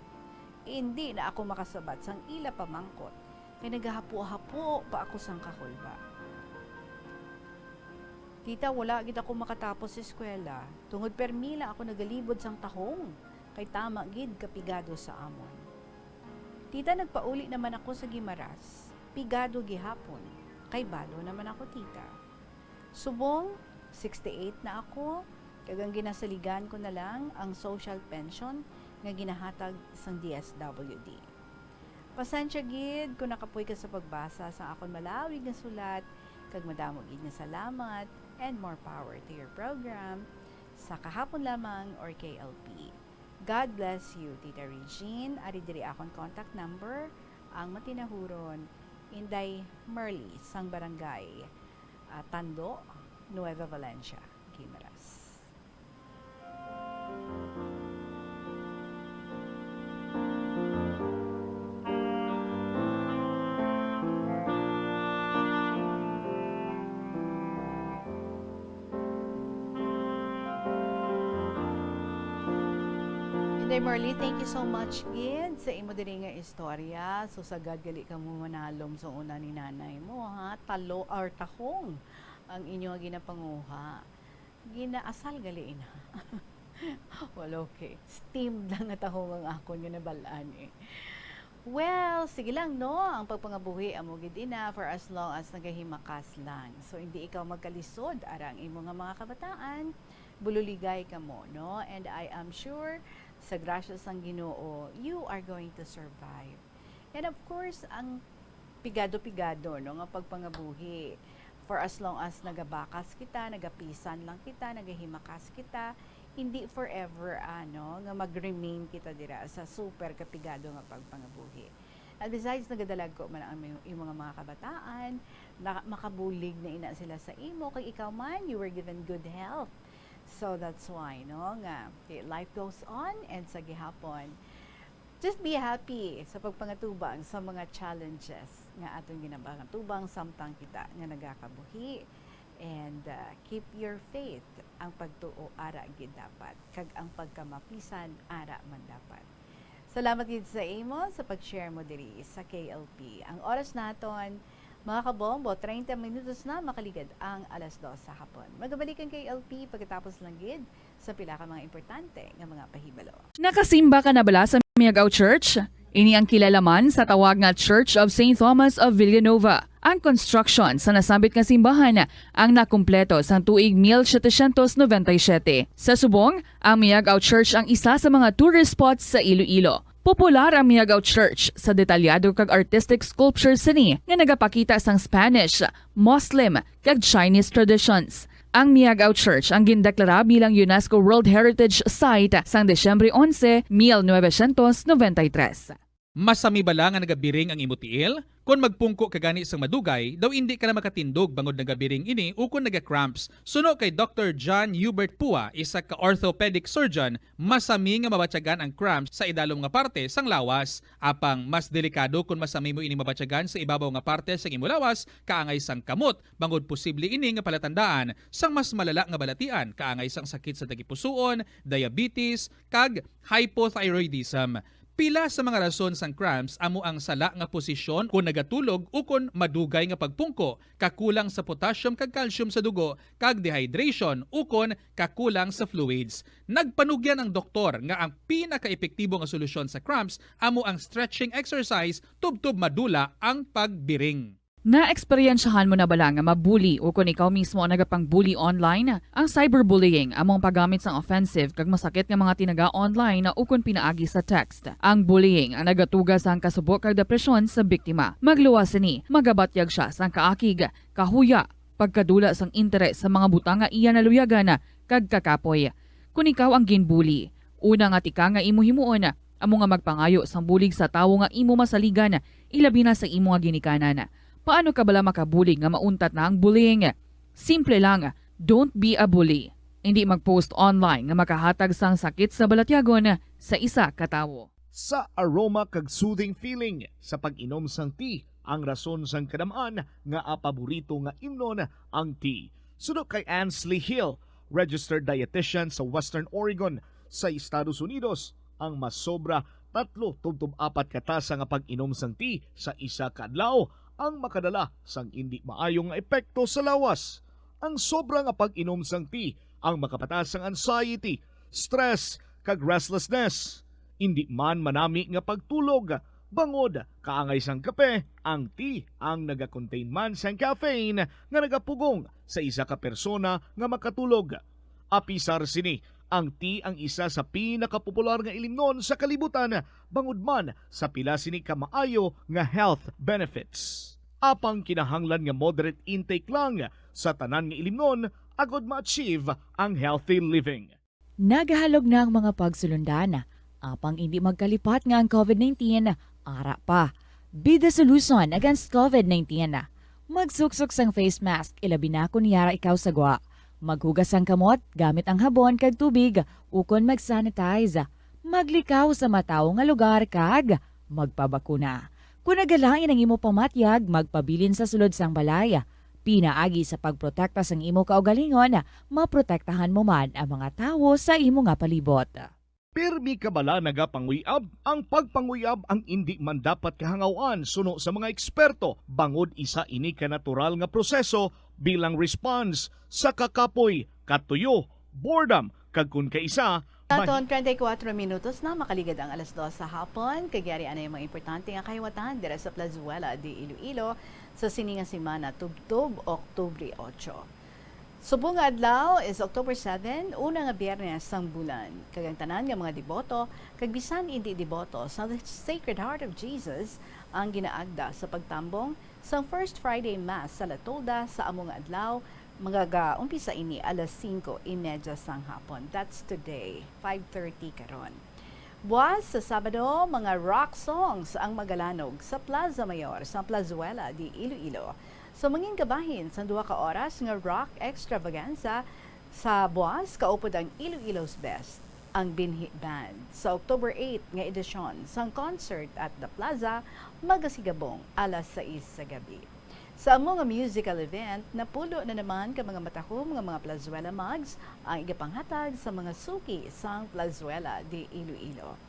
Indi na ako makasabat sang ila pamangkot, kay nagahapo-hapo pa ako sang kakulba. Tita, wala gid ako makatapos sa eskwela, tungod permi lang ako nagalibod sang tahong, kay tama gid ka pigado sa amon. Tita, nagpauli naman ako sa Guimaras, pigado gihapon, kay balo naman ako, tita. Subong, sixty-eight na ako, kag ang ginasaligan ko na lang ang social pension nga ginahatag sang D S W D. Pasensya gid kung nakapoy ka sa pagbasa sang akon malawig nga sulat, kag madamo gid nga salamat, and more power to your program sa Kahapon Lamang or K L P. God bless you, Tita Regine. Ari diri akon contact number, ang matinahuron, Inday Merly, sang Barangay, ah, Tando, Nueva Valencia, Guimaras. Kimberly, thank you so much gid sa imo diri nga istorya. So, sagad gali kamo manalom sa una ni nanay mo, ha? Talo or tahong ang inyo nga ginapanguha. Ginaasal gali ina. Well, okay. Steamed lang nga tahong ang akon nga nabal-an eh. Well, sige lang, no? Ang pagpangabuhi amo gid ina for as long as nagahimakas lang. So, hindi ikaw magkalisod, ara ang imo nga mga kabataan, bululigay kamo, no? And I am sure, sa grasya sang Ginoo, you are going to survive. And of course, ang pigado-pigado, no, nga pagpangabuhi. For as long as nagabakas kita, nagapisan lang kita, nagahimakas kita, hindi forever, ano, nga mag-remain kita dira sa super kapigado nga pagpangabuhi. And besides, nagadalagko man ang imo, imo nga mga kabataan, na makabulig na ina sila sa imo, kay ikaw man, you were given good health. So that's why, no, nga, okay, life goes on, and sa gihapon, just be happy sa pagpangatubang sa mga challenges nga aton ginapangatubang samtang kita nga nagakabuhi. And, uh, keep your faith, ang pagtuo ara gid dapat, kag ang pagkamapisan ara man dapat. Salamat gid sa imo sa pag-share mo diri sa K L P. Ang oras naton, mga kabombo, treinta minutos na makaligad ang alas dos sa hapon. Magabalik ang K L P pagkatapos lang gid sa pila ka mga importante nga mga pahibalo. Nakasimba ka na bala sa Miagao Church? Ini ang kilala man sa tawag nga Church of Saint Thomas of Villanova. Ang construction sa nasambit nga simbahan ang nakumpleto sang tuig mil setecientos noventa y siete. Sa subong, ang Miagao Church ang isa sa mga tourist spots sa Iloilo. Popular ang Miagao Church sa detalyado kag artistic sculpture sini nga nagapakita sang Spanish, Muslim, kag Chinese traditions. Ang Miagao Church ang gindeklara bilang UNESCO World Heritage Site sang Disyembre onse, mil novecientos noventa y tres. Masami bala nga nagabiring ang imo tiil? Kon magpungko ka gani sang madugay, daw indi ka na makatindog bangod nagabiring ini ukon naga-cramps. Suno kay Doctor John Hubert Pua, isa ka orthopedic surgeon, masami nga mabatyagan ang cramps sa idalom nga parte sang lawas. Apang mas delikado kon masami mo ini mabatyagan sa ibabaw nga parte sang imo lawas, kaangay sang kamot, bangod posible ini nga palatandaan sang mas malala nga balatian, kaangay sang sakit sa tagipusoon, diabetes, kag hypothyroidism. Pila sa mga rason sang cramps amo ang sala nga posisyon kon nagatulog ukon madugay nga pagpungko, kakulang sa potassium kag calcium sa dugo, kag dehydration ukon kakulang sa fluids. Nagpanugyan ang doktor nga ang pinakaepektibo nga solusyon sa cramps amo ang stretching exercise tubtob madula ang pagbiring. Naeksperyensyahan mo na bala nga mabuli ukon ikaw mismo ang nagapang-bully online? Ang cyberbullying amo ang paggamit sang offensive kag masakit nga mga tinaga online ukon pinaagi sa text. Ang bullying ang nagatuga sang kasubo kag depresyon sa biktima. Magluwas sini, magabatyag sia sang kaakig, kahuya, pagkadula sang interes sa mga butang nga iya naluyagan kag kakapoy. Kon ikaw ang ginbully, una nga tikang nga imo himuon amo nga magpangayo sang bulig sa tawo nga imo masaligan, ilabi na sa imo nga ginikanan. Paano ka bala makabulig nga mauntat na ang bullying? Simple lang, don't be a bully. Indi mag-post online nga makahatag sang sakit sa balatyagon sa isa ka tawo. Sa aroma kag soothing feeling sa pag-inom sang tea ang rason sang kadam-an nga paborito nga imnon ang tea. Suno kay Ansley Hill, registered dietitian sa Western Oregon sa Estados Unidos, ang masobra tatlo tubtob apat ka tasa nga pag-inom sang tea sa isa ka adlaw ang makadala sang indi maayo nga epekto sa lawas. Ang sobra nga pag-inom sang tea ang makapataas sang anxiety, stress, kag restlessness. Indi man manami nga pagtulog, bangod kaangay sang kape, ang tea ang nagakontain man sang caffeine nga nagapugong sa isa ka persona nga makatulog. Apisar sini, ang tea ang isa sa pinakapopular nga ilimnon sa kalibutan, bangod man sa pila sini ka maayo nga health benefits. Apang kinahanglan nga moderate intake lang sa tanan nga ilimnon agod ma-achieve ang healthy living. Nagahalog na ang mga pagsulundan, apang indi magkalipat nga ang COVID nineteen ara pa. Be the solution against COVID nineteen. Magsuksok sang face mask, ilabi na kon yara ikaw sa gwa. Maghugas sang kamot gamit ang habon kag tubig, ukon mag-sanitize. Maglikaw sa matawo nga lugar kag magpabakuna. Kon nagalain ang imo pamatyag, magpabilin sa sulod sang balay. Pinaagi sa pagprotekta sang imo kaugalingon, maprotektahan mo man ang mga tawo sa imo nga palibot. Pirmi ka bala nagapanguyab? Ang pagpanguyab ang indi man dapat kahangawan suno sa mga eksperto, bangod isa ini ka natural nga proseso bilang response sa kakapoy, katuyo, boredom, kag kon kaisa, Aton treinta y cuatro minutos na makaligad ang alas dos sa hapon, kag yari anay ang mga importante nga kahiwatan dira sa Plazuela de Iloilo sa sini nga semana, tubtob Oktubre ocho. Subong nga adlaw is October seven, una nga Biyernes sang bulan, kag ang tanan nga mga deboto kag bisan indi deboto sa The Sacred Heart of Jesus ang ginaagda sa pagtambong sang First Friday Mass sa La Tolda sa amo nga adlaw, magagaumpisa ini alas singko y medya sang hapon. That's today, five thirty karon. Buas sa Sabado, mga rock songs ang magalanog sa Plaza Mayor sa Plazuela de Iloilo. So, mangin kabahin sa duha ka oras nga rock extravaganza sa buas, kaupod ang Iloilo's Best, ang Binhi Band, sa October eight nga edisyon sang Concert at the Plaza, magasigabong alas sais sa gabi. Sa amo nga musical event, napulo na naman ka mga matahom nga mga Plazuela mugs ang igapanghatag sa mga suki sang Plazuela de Iloilo.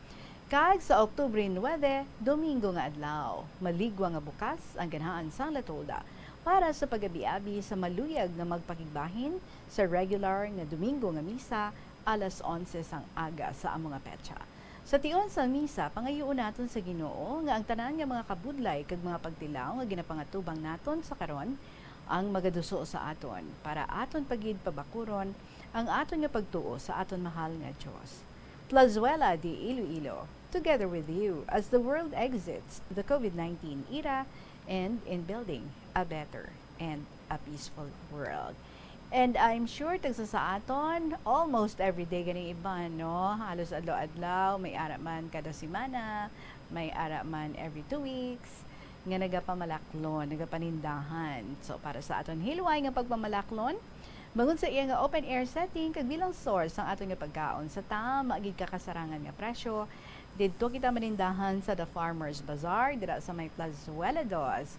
Kag sa Oktubre nuebe, Domingo nga adlaw, maligwa nga bukas ang ganahan sang La Tolda para sa pag-abi-abi sa maluyag nga magpakigbahin sa regular nga Domingo nga misa alas onse sang aga sa amo nga petsa. Sa tion sang misa, pangayuon naton sa Ginoo nga ang tanan nga mga kabudlay kag mga pagtilaw nga ginapangatubang naton sa karon ang magaduso sa aton, para aton pa gid pabakuron ang aton nga pagtuo sa aton mahal nga Dios. Plazuela de Iloilo, together with you as the world exits the COVID nineteen era and in building a better and a peaceful world. And I'm sure tagsa sa aton, almost every day ganing iban, no? Halos adlaw-adlaw, may ara man kada semana, may ara man every two weeks, nga nagapamalaklon, nagapanindahan. So, para sa aton hilway nga pagpamalaklon, bangod sa iya nga open air setting kag bilang source sang aton nga pagkaon sa tama gid ka kasarangan nga presyo, didto kita manindahan sa The Farmers Bazaar dira sa may Plazuela dos.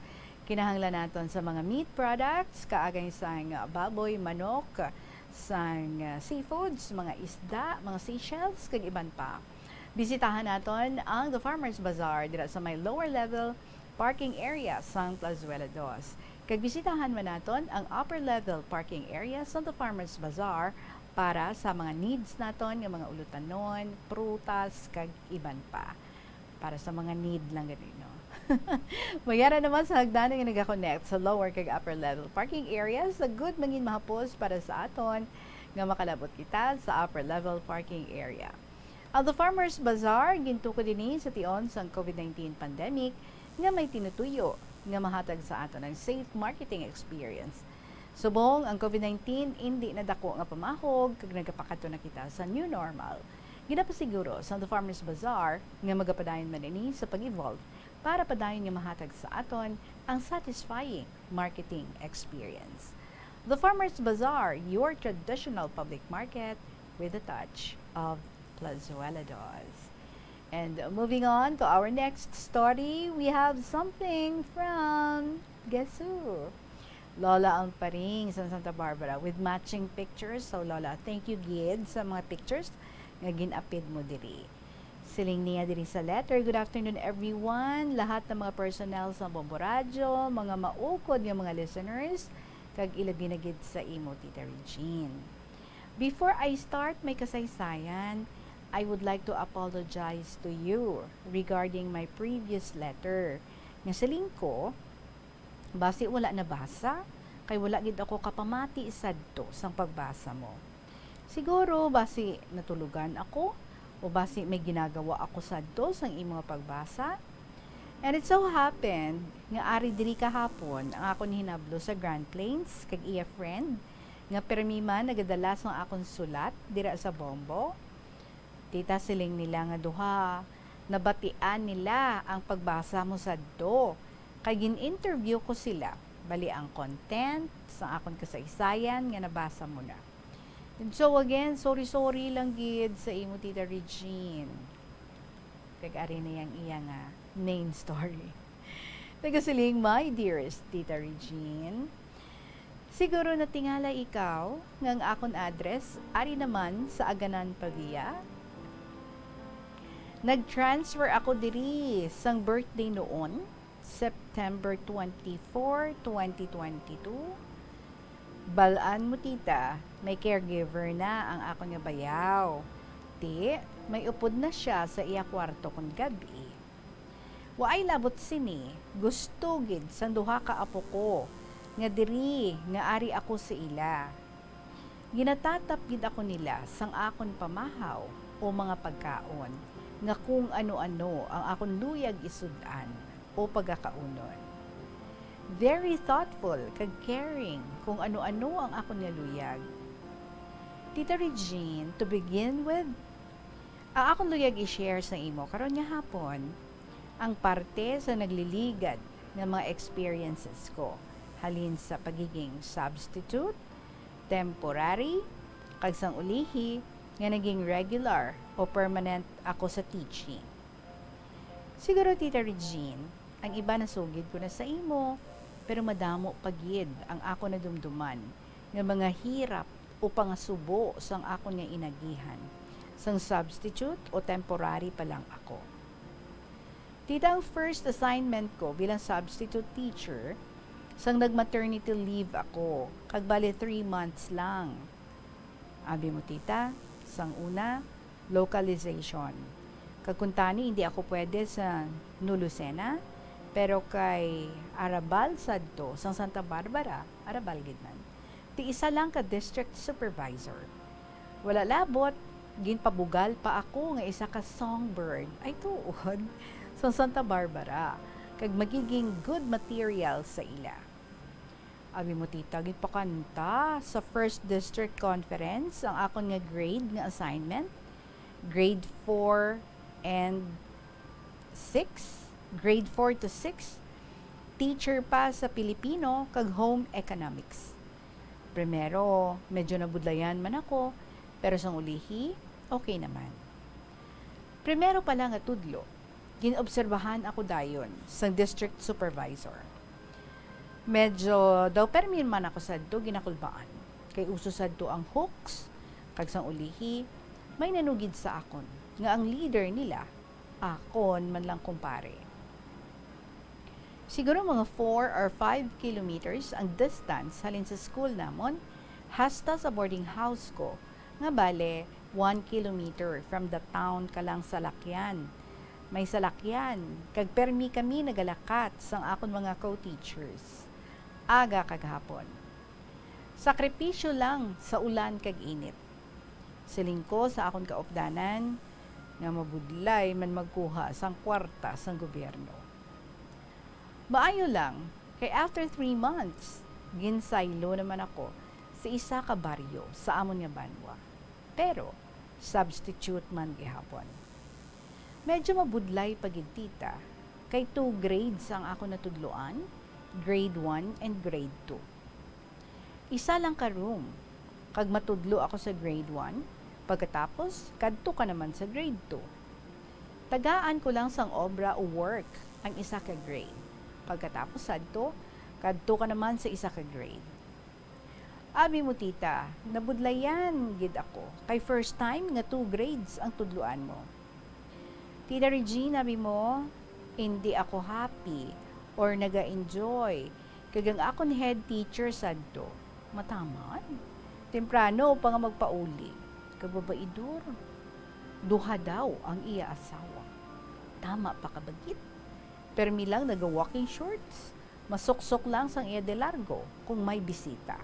Kinahanglan naton sa mga meat products, kaagay sang baboy, manok, sang, ah, seafoods, mga isda, mga seashells, kag iban pa. Bisitahan naton ang The Farmers Bazaar dira sa may lower level parking area sang Plazuela dos. Kag bisitahan man naton ang upper level parking area sang The Farmers Bazaar para sa mga needs naton nga mga ulutanon, prutas, kag iban pa. Para sa mga need lang gani, no? May ara naman sa hagdanan nga naga-connect sa lower kag upper level parking area, sa gud mangin mahapos para sa aton nga makalabot kita sa upper level parking area. Ang The Farmers Bazaar gintukod ini sa tion sang COVID nineteen pandemic nga may tinutuyo nga mahatag sa aton ang safe marketing experience. Subong ang COVID nineteen indi na dako nga pamahog kag nagapakadto na kita sa new normal, ginapasiguro sang The Farmers Bazaar nga magapadayon man ini sa pag-evolve para padayon nga mahatag sa aton ang satisfying marketing experience. The Farmers Bazaar, your traditional public market with a touch of Plazuela dos. And moving on to our next story, we have something from, guess who? Lola Amparing sa Santa Barbara with matching pictures. So, Lola, thank you gid sa mga pictures nga gin-apid mo diri. Siling niya diri sa letter, "Good afternoon, everyone. Lahat ng mga personnel sa Bombo Radyo, mga maukod nga mga listeners, kag ilabi na gid sa imo, Tita Regine. Before I start my kasaysayan, I would like to apologize to you regarding my previous letter. Nga siling ko, basi wala nabasa, kay wala gid ako kapamati sadto sang pagbasa mo. Siguro, basi natulugan ako, o basi may ginagawa ako sadto sang imo nga pagbasa." And it so happened nga ari diri kahapon ang akon hinablo sa Grand Plains kag iya friend nga pirmi man nagadala sang akon sulat dira sa Bombo. Tita, siling nila nga duha, nabatian nila ang pagbasa mo sadto, kay gin-interview ko sila, bali ang content sa akon kasaysayan nga nabasa mo na. And so again, sorry-sorry lang gid sa imo, Tita Regine. Kag ari na yang iya nga main story. Nagasiling, "My dearest Tita Regine, siguro natingala ikaw nga ang akon address ari naman sa Aganan, Pavia." Nag-transfer ako diri sang birthday noon, September twenty-four, twenty twenty-two. Balaan mo, tita, may caregiver na ang akon nga bayaw. Ti, may upod na sia sa iya kwarto kon gab-i. Waay labot sini, gusto gid sang duha ka apo ko nga diri nga ari ako sa ila. Ginatatap gid ako nila sang akon pamahaw o mga pagkaon nga kung ano-ano ang akon luyag isud-an o pagakaunon. Very thoughtful kag caring kung ano-ano ang akon nga luyag. Tita Regine, to begin with, ang akon luyag i-share sa imo karon nga hapon ang parte sa nagliligad nga mga experiences ko, halin sa pagiging substitute, temporary, kag sang ulihi nga naging regular o permanent ako sa teaching. Siguro, Tita Regine, ang iba nasugid ko na sa imo, pero madamo pa gid ang ako nadumduman nga mga hirap o pangasubo sang akon nga inagihan, sang substitute o temporary pa lang ako. Tita, ang first assignment ko bilang substitute teacher, sang nag-maternity leave ako, kag bali three months lang. Abi mo, tita, sang una, localization. Kag kuntani, hindi ako pwede sa New Lucena, pero kay Arabal sadto, sang Santa Barbara, Arabal gid man. Ti isa lang ka district supervisor. Wala labot, ginpabugal pa ako nga isa ka songbird. Ay, tuod. Sang Santa Barbara. Kag magiging good material sa ila. Abi mo, tita, ginpakanta sa first district conference ang akon nga grade nga assignment. Grade four and six, grade four to six, teacher pa sa Pilipino kag home economics. Primero, medyo nabudlayan man ako, pero sang ulihi, okay naman. Primero pa lang nga tudlo, ginobserbahan ako dayon sang district supervisor. Medyo daw permi man ako sadto ginakulbaan, kay uso sadto ang hooks, kag sang ulihi, may nanugid sa akon nga ang leader nila akon man lang kumpare. Siguro mga four or five kilometers ang distance halin sa school namon hasta sa boarding house ko, nga bale one kilometer from the town ka lang salakyan. May salakyan, kag permi kami nagalakat sang akon mga co-teachers, aga kag hapon. Sakripisyo lang sa ulan kag init. Siling ko sa akon kaupdanan nga mabudlay man magkuha sang kwarta sang gobyerno. Maayo lang, kay after three months, ginsaylo naman ako sa isa ka baryo sa amon nga banwa. Pero, substitute man gihapon. Medyo mabudlay pa gid, tita, kay two grades ang ako natudloan, grade one and grade two. Isa lang ka room, kag matudlo ako sa grade one, pagkatapos kadto ka naman sa grade two. Tagaan ko lang sang obra o work ang isa ka grade. Pagkatapos sadto, kadto ka naman sa isa ka grade. Abi mo, tita, nabudlayan gid ako, kay first time nga two grades ang tudloan mo. Tita Regine, abi mo, hindi ako happy or naga-enjoy, kag ang akon head teacher sadto, mataman, temprano pa nga magpauli, kag babaidor. Duha daw ang iya asawa. Tama pa ka ba gid? Permi lang naga-walking shorts, masuksok lang sang iya de largo kung may bisita.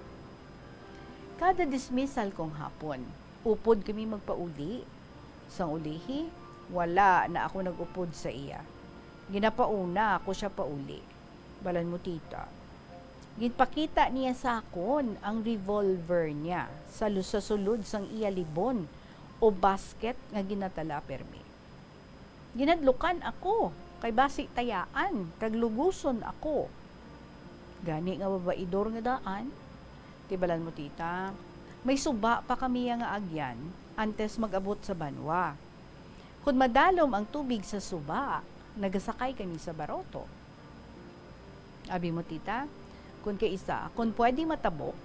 Kada dismissal kong hapon, upod kami magpauli. Sang ulihi, wala na ako nag-upod sa iya. Ginapauna ako sia pauli. Balan mo, tita. Ginpakita niya sa akon ang revolver niya sa lu-, sa sulod sang iya libon o basket nga ginadala permi. Ginhadlukan ako, kay basi tayaan kag luguson ako. Gani nga babaidor nga daan, ti balan mo, tita, may suba pa kami nga agyan antes mag-abot sa banwa. Kon madalom ang tubig sa suba, nagasakay kami sa baroto. Abi mo, tita, kon kaisa, kon pwede matabok,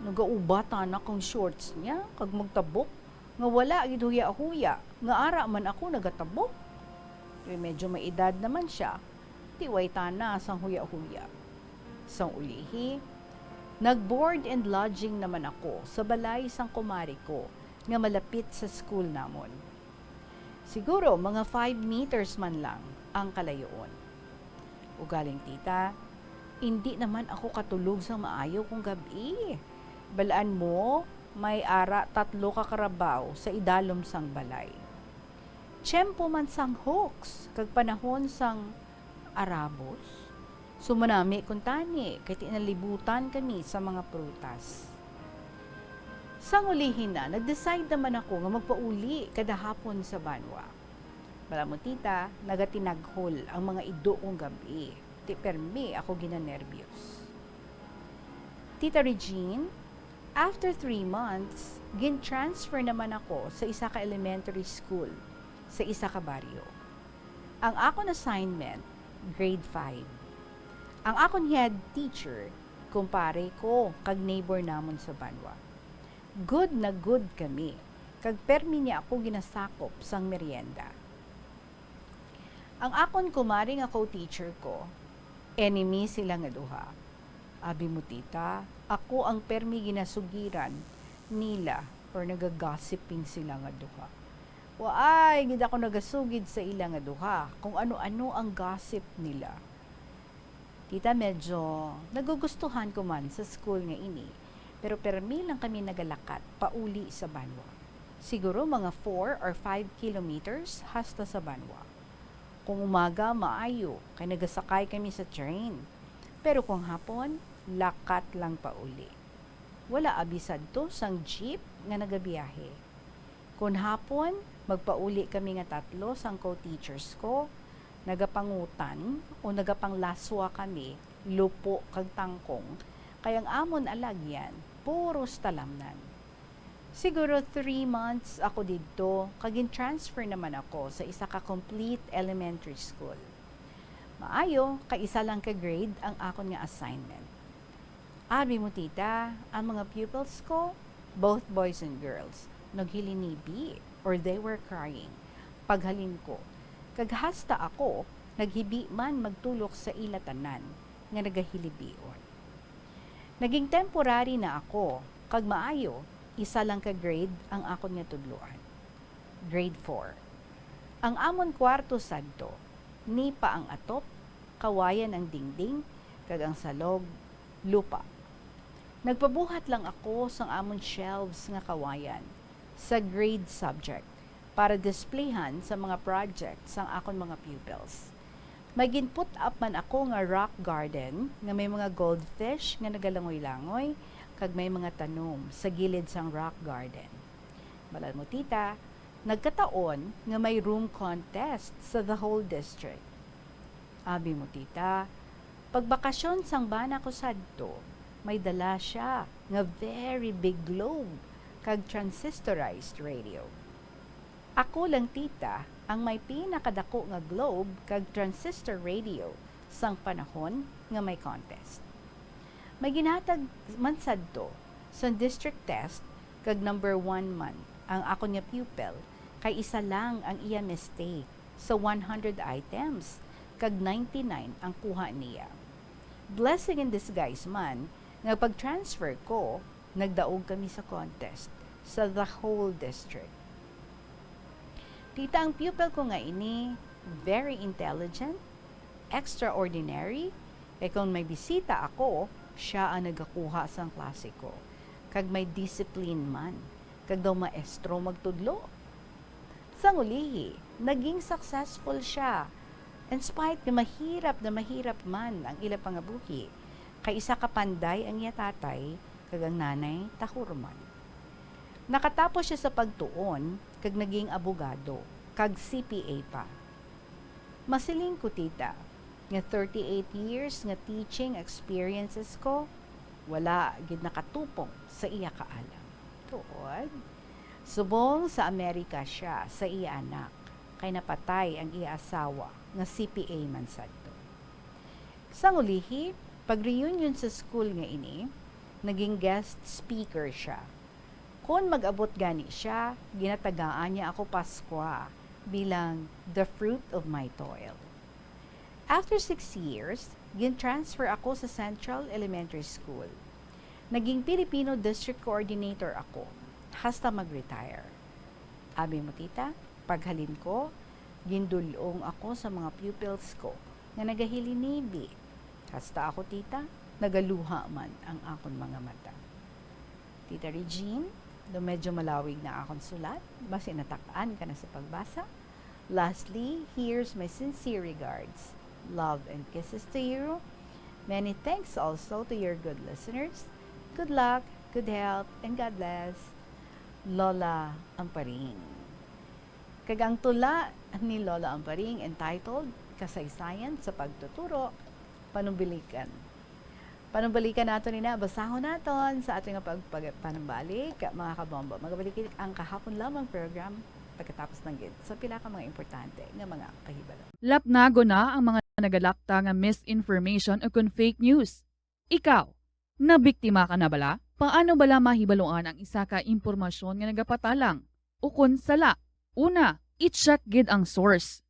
nagaubat na kang shorts niya, kag magtabok, nga wala gid huya-huya nga ara man ako nagatabok. Kay medyo may edad naman sia, ti way tana sang huya-huya. Sang ulihi, nag-board and lodging naman ako sa balay sang kumari ko nga malapit sa school namon. Siguro mga five meters man lang ang kalayoon. Ugaling, tita, indi naman ako katulog sang maayo kung gab-i. Balaan mo, may ara tatlo ka karabaw sa idalom sang balay. Tiyempo man sang hooks kag panahon sang arabos. Sumanami kuntani kay tinalibutan kami sa mga prutas. Sang ulihi na, nag-decide naman ako nga magpauli kada hapon sa banwa. Bala mo, tita, nagatinaghol ang mga ido kong gab-i. Ti permi ako ginanerbyos. Tita Regine, after three months, gin-transfer naman ako sa isa ka elementary school sa isa ka baryo. Ang akon assignment, grade five. Ang akon head teacher, kumpare ko kag neighbor namon sa banwa. Good na good kami, kag permi niya ako ginasakop sang merienda. Ang akon kumari nga co-teacher ko, enemy sila nga duha. Abi mo, tita, ako ang permi ginasugiran nila or nagagossiping sila nga duha. Waay gid ako nagasugid sa ila nga duha kung ano-ano ang gossip nila. Tita, medyo nagugustuhan ko man sa school nga ini, pero permi lang kami nagalakat pauli sa banwa. Siguro mga four or five kilometers hasta sa banwa. Kung umaga, maayo, kay nagasakay kami sa train. Pero kung hapon, lakat lang pauli. Wala abi sadto sang jeep nga nagabiyahe. Kon hapon, magpauli kami nga tatlo sang co-teachers ko, nagapangutan o nagapanglaswa kami, lupo kag tangkong, kay ang amon alagyan, puros talamnan. Siguro three months ako didto, kag gin-transfer naman ako sa isa ka complete elementary school. Maayo, kay isa lang ka grade ang akon nga assignment. Abi mo, tita, ang mga pupils ko, both boys and girls, naghilinibi or they were crying paghalin ko. Kag hasta ako, naghibi man magtulok sa ila tanan nga nagahilibion. Naging temporary na ako, kag maayo, isa lang ka grade ang akon nga tudloan. Grade four. Ang amon kwarto sadto, nipa ang atop, kawayan ang dingding, kag ang salog, lupa. Nagpabuhat lang ako sang amon shelves nga kawayan sa grade subject para displayhan sa mga project sang akon mga pupils. May gin-put up man ako nga rock garden nga may mga goldfish nga nagalangoy-langoy kag may mga tanom sa gilid sang rock garden. Bala mo, tita, nagkataon nga may room contest sa the whole district. Abi mo, tita, pagbakasyon sang bana ko sadto, may dala sia nga very big globe kag transistorized radio. Ako lang, tita, ang may pinakadako nga globe kag transistor radio sang panahon nga may contest. May ginhatag man sadto sa district test kag number one man ang akon nga pupil, kay isa lang ang iya mistake sa one hundred items kag ninety-nine ang kuha niya. Blessing in disguise man nga pag-transfer ko, nagdaog kami sa contest sa the whole district. Tita, ang pupil ko nga ini, very intelligent, extraordinary, kay kon may bisita ako, sia ang nagakuha sang klase ko, kag may discipline man, kag daw maestro magtudlo. Sang ulihi, naging successful sia, in spite nga mahirap na mahirap man ang ila pangabuhi, kay isa ka panday ang iya tatay, kag ang nanay tahurman. Nakatapos sia sa pagtuon kag naging abogado kag C P A pa. Masiling ko, tita, nga thirty-eight years nga teaching experiences ko, wala gid nakatupong sa iya kaalam. Tuod, subong sa Amerika sia sa iya anak, kay napatay ang iya asawa nga C P A man sadto. Sang ulihi, pag-reunion sa school nga ini, naging guest speaker sia. Kon mag-abot gani sia, ginatagaan niya ako Paskwa bilang the fruit of my toil. After six years, gin-transfer ako sa Central Elementary School. Naging Filipino District Coordinator ako hasta mag-retire. Abi mo, tita, paghalin ko, gindul-ong ako sa mga pupils ko nga nagahilinibi. Hasta ako, tita, nagaluha man ang akon mga mata. Tita Regine, do medyo malawig na akon sulat, basi natak-an ka na sa pagbasa. Lastly, here's my sincere regards. Love and kisses to you. Many thanks also to your good listeners. Good luck, good health, and God bless. Lola Amparing. Kag ang tula ni Lola Amparing entitled Kasaysayan sa Pagtuturo, Panumbalikan. Panumbalikan naton ina, basahon naton sa aton nga pag-, pag-, panumbalik, mga kabombo. Magabalik ang kahapon lamang program pagkatapos ng gid sa pila ka mga importante nga mga kahibalo. Lapnagon na ang mga nagalakta nga misinformation o kon fake news. Ikaw, nabiktima ka na bala? Paano bala mahibaluan ang isa ka impormasyon nga nagapatalang o kon sala? Una, i-check gid ang source.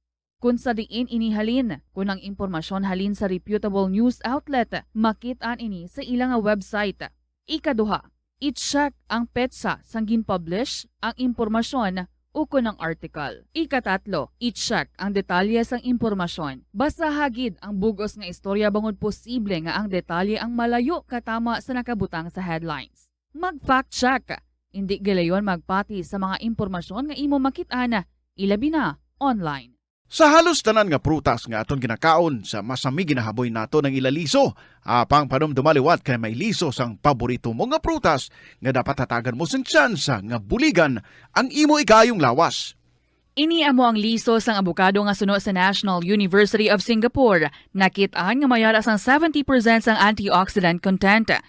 Kon sa diin ini halin, kon ang impormasyon halin sa reputable news outlet, makit-an ini sa ila nga website. Ikaduha, i-check ang petsa sang gin-publish ang impormasyon ukon ang article. Ikatatlo, i-check ang detalye sang impormasyon. Basaha gid ang bug-os nga istorya bangod posible nga ang detalye ang malayo katama sa nakabutang sa headlines. Mag-fact check. Indi gilayon magpati sa mga impormasyon nga imo makit-an, ilabi na online. Sa halos tanan nga prutas nga aton ginakaon, sa masami ginahaboy nato ang ila liso. Apang panumduma liwat kay may liso sang paborito mo nga prutas nga dapat hatagan mo sing tsansa nga buligan ang imo ikaayong lawas. Ini amo ang liso sang abokado nga suno sa National University of Singapore. Nakit-an nga may ara sang seventy percent sang antioxidant content.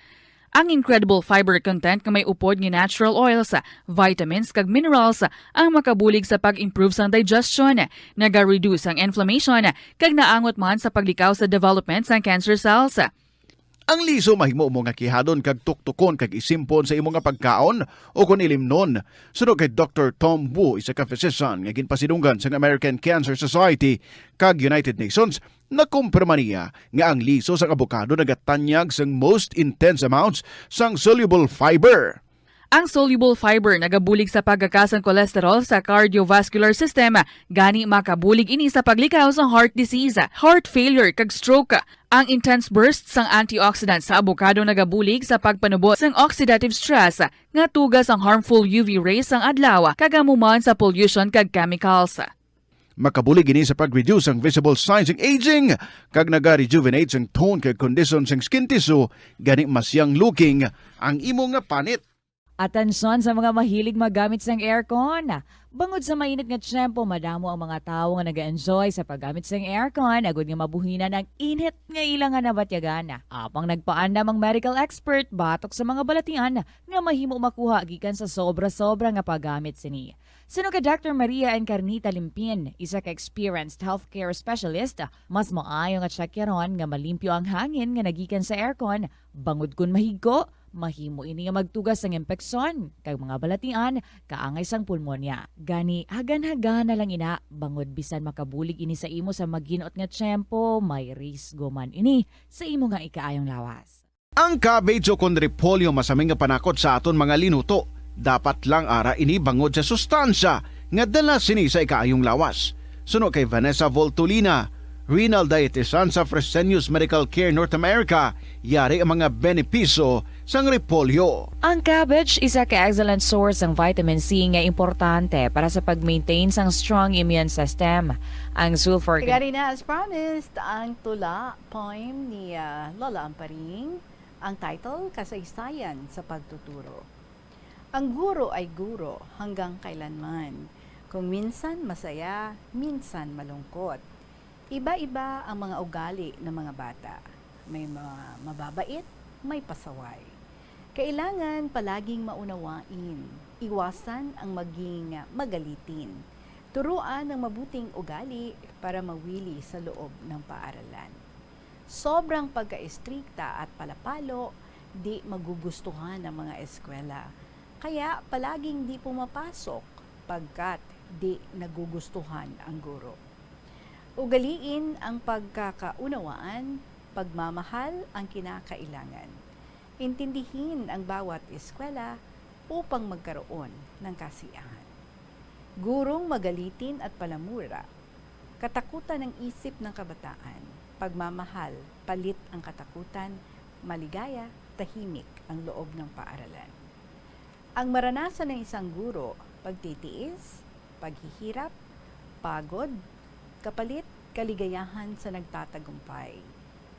Ang incredible fiber content nga may upod nga natural oils, vitamins, kag minerals ang makabulig sa pag-improve sang digestion, naga-reduce ang inflammation, kag naangot man sa paglikaw sa development sang cancer cells. Ang liso mahimo mo nga kihadon kag tuktukon kag isimpon sa imo nga pagkaon o kon ilimnon. Suno kay Doktor Tom Wu, isa ka physician nga ginpasidunggan sang American Cancer Society kag United Nations, nakumpirma niya nga ang liso sang abokado nagatanyag sang most intense amounts sang soluble fiber. Ang soluble fiber nagabulig sa pagkaka sang cholesterol sa cardiovascular system, gani makabulig ini sa paglikaw sa heart disease, heart failure, kag stroke. Ang intense burst sang antioxidant sa abokado nagabulig sa pagpanubo sang oxidative stress nga tuga sang harmful U V rays sang adlaw, kag amo man sa pollution kag chemicals. Makabulig ini sa pag-reduce ang visible signs sang aging, kag naga-rejuvenate sang tone kag kondisyon sang skin tissue, gani mas young looking ang imo nga panit. Atensyon sa mga mahilig maggamit sang aircon. Bangod sa mainit nga tiyempo, madamo ang mga tawo nga naga-enjoy sa paggamit sang aircon, agud nga mabuhinan ang init nga ila nga nabatyagan. Apang nagpaandam ang medical expert batok sa mga balatian nga mahimo makuha gikan sa sobra-sobra nga paggamit sini. Suno kay Doctor Maria Encarnita Limpin, isa ka experienced healthcare specialist, mas maayo nga tsekyaron nga malimpyo ang hangin nga nagikan sa aircon, bangod kon mahigko, mahimo ini nga magtuga sang impeksyon kag mga balatian kaangay sang pulmonya. Gani, hagan-hagana lang ina, bangod bisan makabulig ini sa imo sa maginot nga tiyempo, may risgo man ini sa imo nga ikaayong lawas. Ang cabbage o kon repolyo masami nga panakot sa aton mga linuto. Dapat lang ara ini bangod sa sustansya nga dala sini sa ikaayong lawas. Suno kay Vanessa Voltolina, renal dietitian sa Fresenius Medical Care North America, yari ang mga benepisyo sang repolyo. Ang cabbage isa ka excellent source sang vitamin C nga importante para sa pag-maintain sang strong immune system. Ang sulfur Gani na, as promised, ang tula, poem ni, ah, Lola Amparing. Ang title, Kasaysayan sa Pagtuturo. Ang guro ay guro hanggang kailanman. Kung minsan masaya, minsan malungkot. Iba-iba ang mga ugali ng mga bata. May mga mababait, may pasaway. Kailangan palaging maunawain, iwasan ang maging magalitin. Turuan ng mabuting ugali para mawili sa loob ng paaralan. Sobrang pagka-estrikta at palapalo, di magugustuhan ng mga eskwela. Kaya palaging di pumapasok pagkat di nagugustuhan ang guro. Ugaliin ang pagkakaunawaan, pagmamahal ang kinakailangan. Intindihin ang bawat eskwela upang magkaroon ng kasiyahan. Gurong magalitin at palamura, katakutan ang isip ng kabataan, pagmamahal, palit ang katakutan, maligaya, tahimik ang loob ng paaralan. Ang maranasan ng isang guro, pagtitiis, paghihirap, pagod, kapalit, kaligayahan sa nagtatagumpay.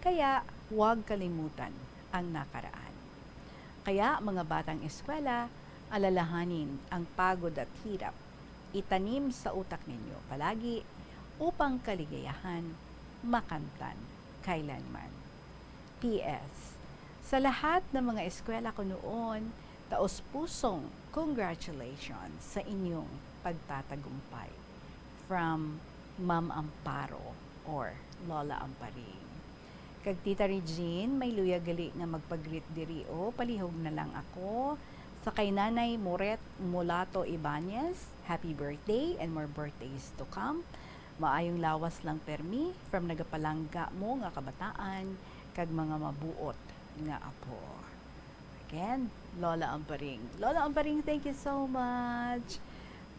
Kaya huwag kalimutan ang nakaraan. Kaya, mga batang eskwela, alalahanin ang pagod at hirap. Itanim sa utak ninyo palagi upang kaligayahan makamtan kailanman. P S. Sa lahat ng mga eskwela ko noon, taos-pusong congratulations sa inyong pagtatagumpay. From Ma'am Amparo or Lola Amparing. Kag Tita Regine, may luyag gali nga magpa-greet diri, o, palihog na lang ako. Sa kay Nanay Moret Mulato Ibanez, happy birthday and more birthdays to come. Maayong lawas lang permi from nagapalangga mo nga kabataan kag mga mabuot nga apo. Again, Lola Amparing. Lola Amparing, thank you so much.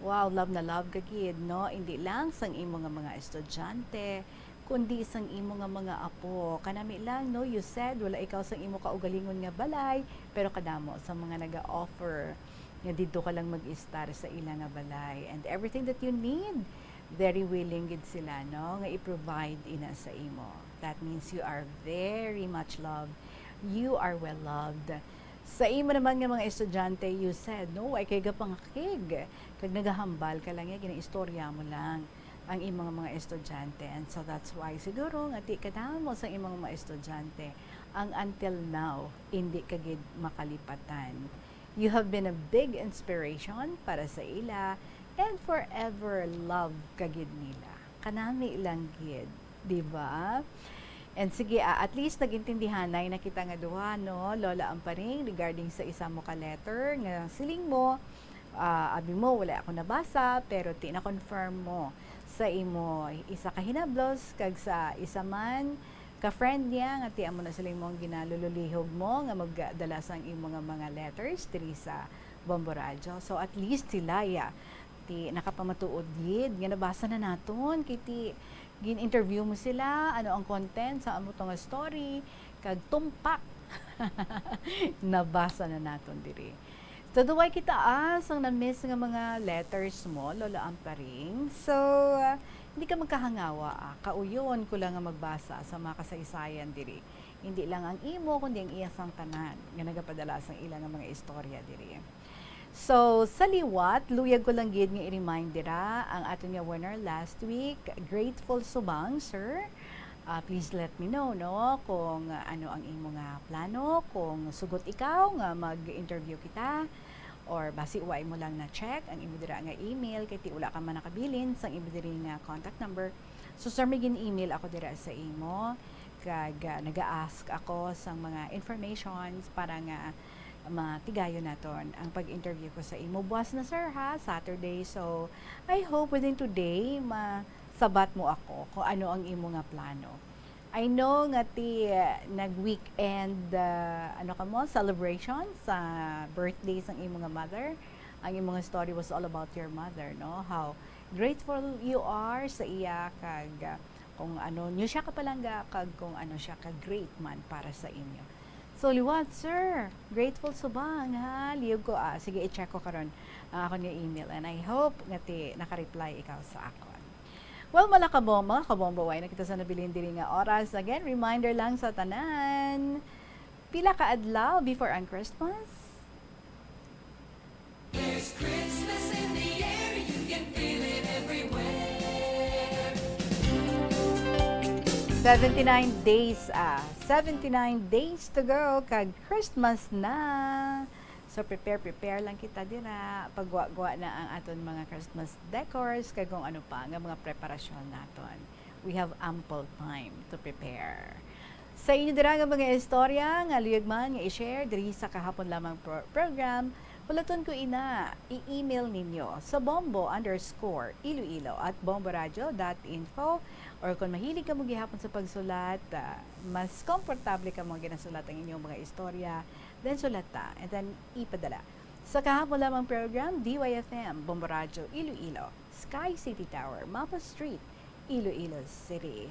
Wow, love na love ka gid, no? Indi lang sang imo nga mga estudyante, kundi sang imo nga mga apo. Kanami lang, no? You said wala ikaw sang imo kaugalingon nga balay, pero kadamo sa mga naga-offer nga didto ka lang mag-istar sa ila nga balay. And everything that you need, very willing gid sila, no, nga i-provide ina sa imo. That means you are very much loved. You are well loved. Sa imo naman nga mga estudyante, you said, no, way kay gapangakig. Kag nagahambal ka lang, ya, ginaistorya mo lang ang imong mga estudyante. And so that's why siguro nga ti kadamo sa imong mga estudyante ang until now indi ka gid makalipatan. You have been a big inspiration para sa ila, and forever love ka gid nila. Kanami lang gid, di ba? And sige, ah, at least nagintindihanay na kita nga duha, no, Lola Amparing, regarding sa isa mo ka letter nga siling mo, ah, abi mo, wala ako nabasa, pero ti na-confirm mo sa imo isa ka hinablos, kag sa isa man ka friend niya nga ti amo na siling mo ang ginalululihog mo nga magdala sang imo nga mga letters diri sa Bombo Radyo. So, at least sila, ya, ti nakapamatuod gid nga nabasa na naton, kay ti gin-interview mo sila, ano ang content sa amo to nga story, kag tumpak nabasa na naton diri. So, duway kita, ah, sang na-miss nga mga letters mo, Lola Amparing. So, ah, hindi ka magkahangawa, ah. Kauyon ko lang nga magbasa sa mga kasaysayan diri. Hindi lang ang imo, kundi ang iya sang tanan nga nagapadala sang ila nga mga istorya diri. So, sa liwat, luyag ko lang gid nga i-remind dira ang aton nga winner last week, Grateful Subang, sir. Ah, please let me know, no, kung ano ang imo nga plano, kung sugot ikaw nga mag-interview kita, or basi wa imo lang na-check ang imo dira nga email, kay ti wala ka man nakabilin sang imo diri nga contact number. So, sir, may gin-email ako dira sa imo, kag, ah, naga-ask ako sang mga informations para nga matigayon naton ang pag-interview ko sa imo. Buwas na, sir, ha? Saturday. So, I hope within today, masabat mo ako kung ano ang imo nga plano. I know nga ti, uh, nag-weekend, uh, ano ka mo, celebration sa birthday sang imo nga mother. Ang imo nga story was all about your mother, no? How grateful you are sa iya, kag, uh, kung ano niyo siya kapalangga, kag kung ano siya ka-great man para sa inyo. So, liwat, sir. Grateful Subang, ha? Liyog ko, ah. Sige, i-check ko karon ang akon nga email. And I hope nga ti naka-reply ikaw sa akon. Well, mga kabom-, mga kabombo, way na kita sa nabilin diri nga oras. Again, reminder lang sa tanan. Pila ka adlaw before ang Christmas? There's Christmas in the air, you can feel it everywhere. Seventy-nine days, ah. Seventy-nine days to go, kag Christmas na. So, prepare, prepare lang kita dira. Pagwa-gwa na ang aton mga Christmas decors, kag kung ano pa nga mga preparasyon naton. We have ample time to prepare. Sa inyo dira nga mga istorya nga luyag man nga i-share diri sa kahapon lamang pro-, program, Hulaton ko ina, i-email ninyo sa bombo underscore iloilo at bomboradio dot info, or kung mahilig kamo gihapon sa pagsulat, ah, mas komportable kamo ginasulat ang inyong mga istorya, then sulat ta, and then ipadala. Sa kahapon lamang program, D Y F M, Bombo Radyo Iloilo, Sky City Tower, Mapa Street, Iloilo City.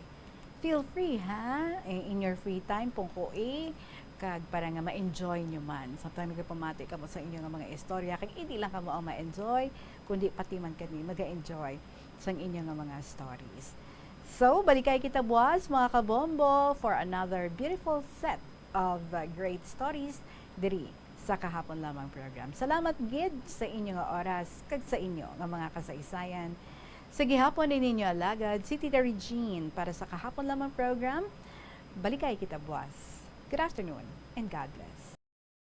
Feel free, ha? Eh, in your free time, pungkoi, kag para nga ma-enjoy nyo man. Samtang nagapamati kamo sa inyo nga mga istorya, kag hindi lang kamo ang ma-enjoy, kundi pati man kami maga-enjoy sang inyo nga mga stories. So, balikay kita buwas, mga kabombo, for another beautiful set of, uh, great stories diri sa Kahapon Lamang program. Salamat gid sa inyo nga oras kag sa inyo nga mga kasaysayan. Sa gihapon ni ninyo alagad, si Tita Regine para sa Kahapon Lamang program. Balikay kita buwas. Good afternoon and God bless.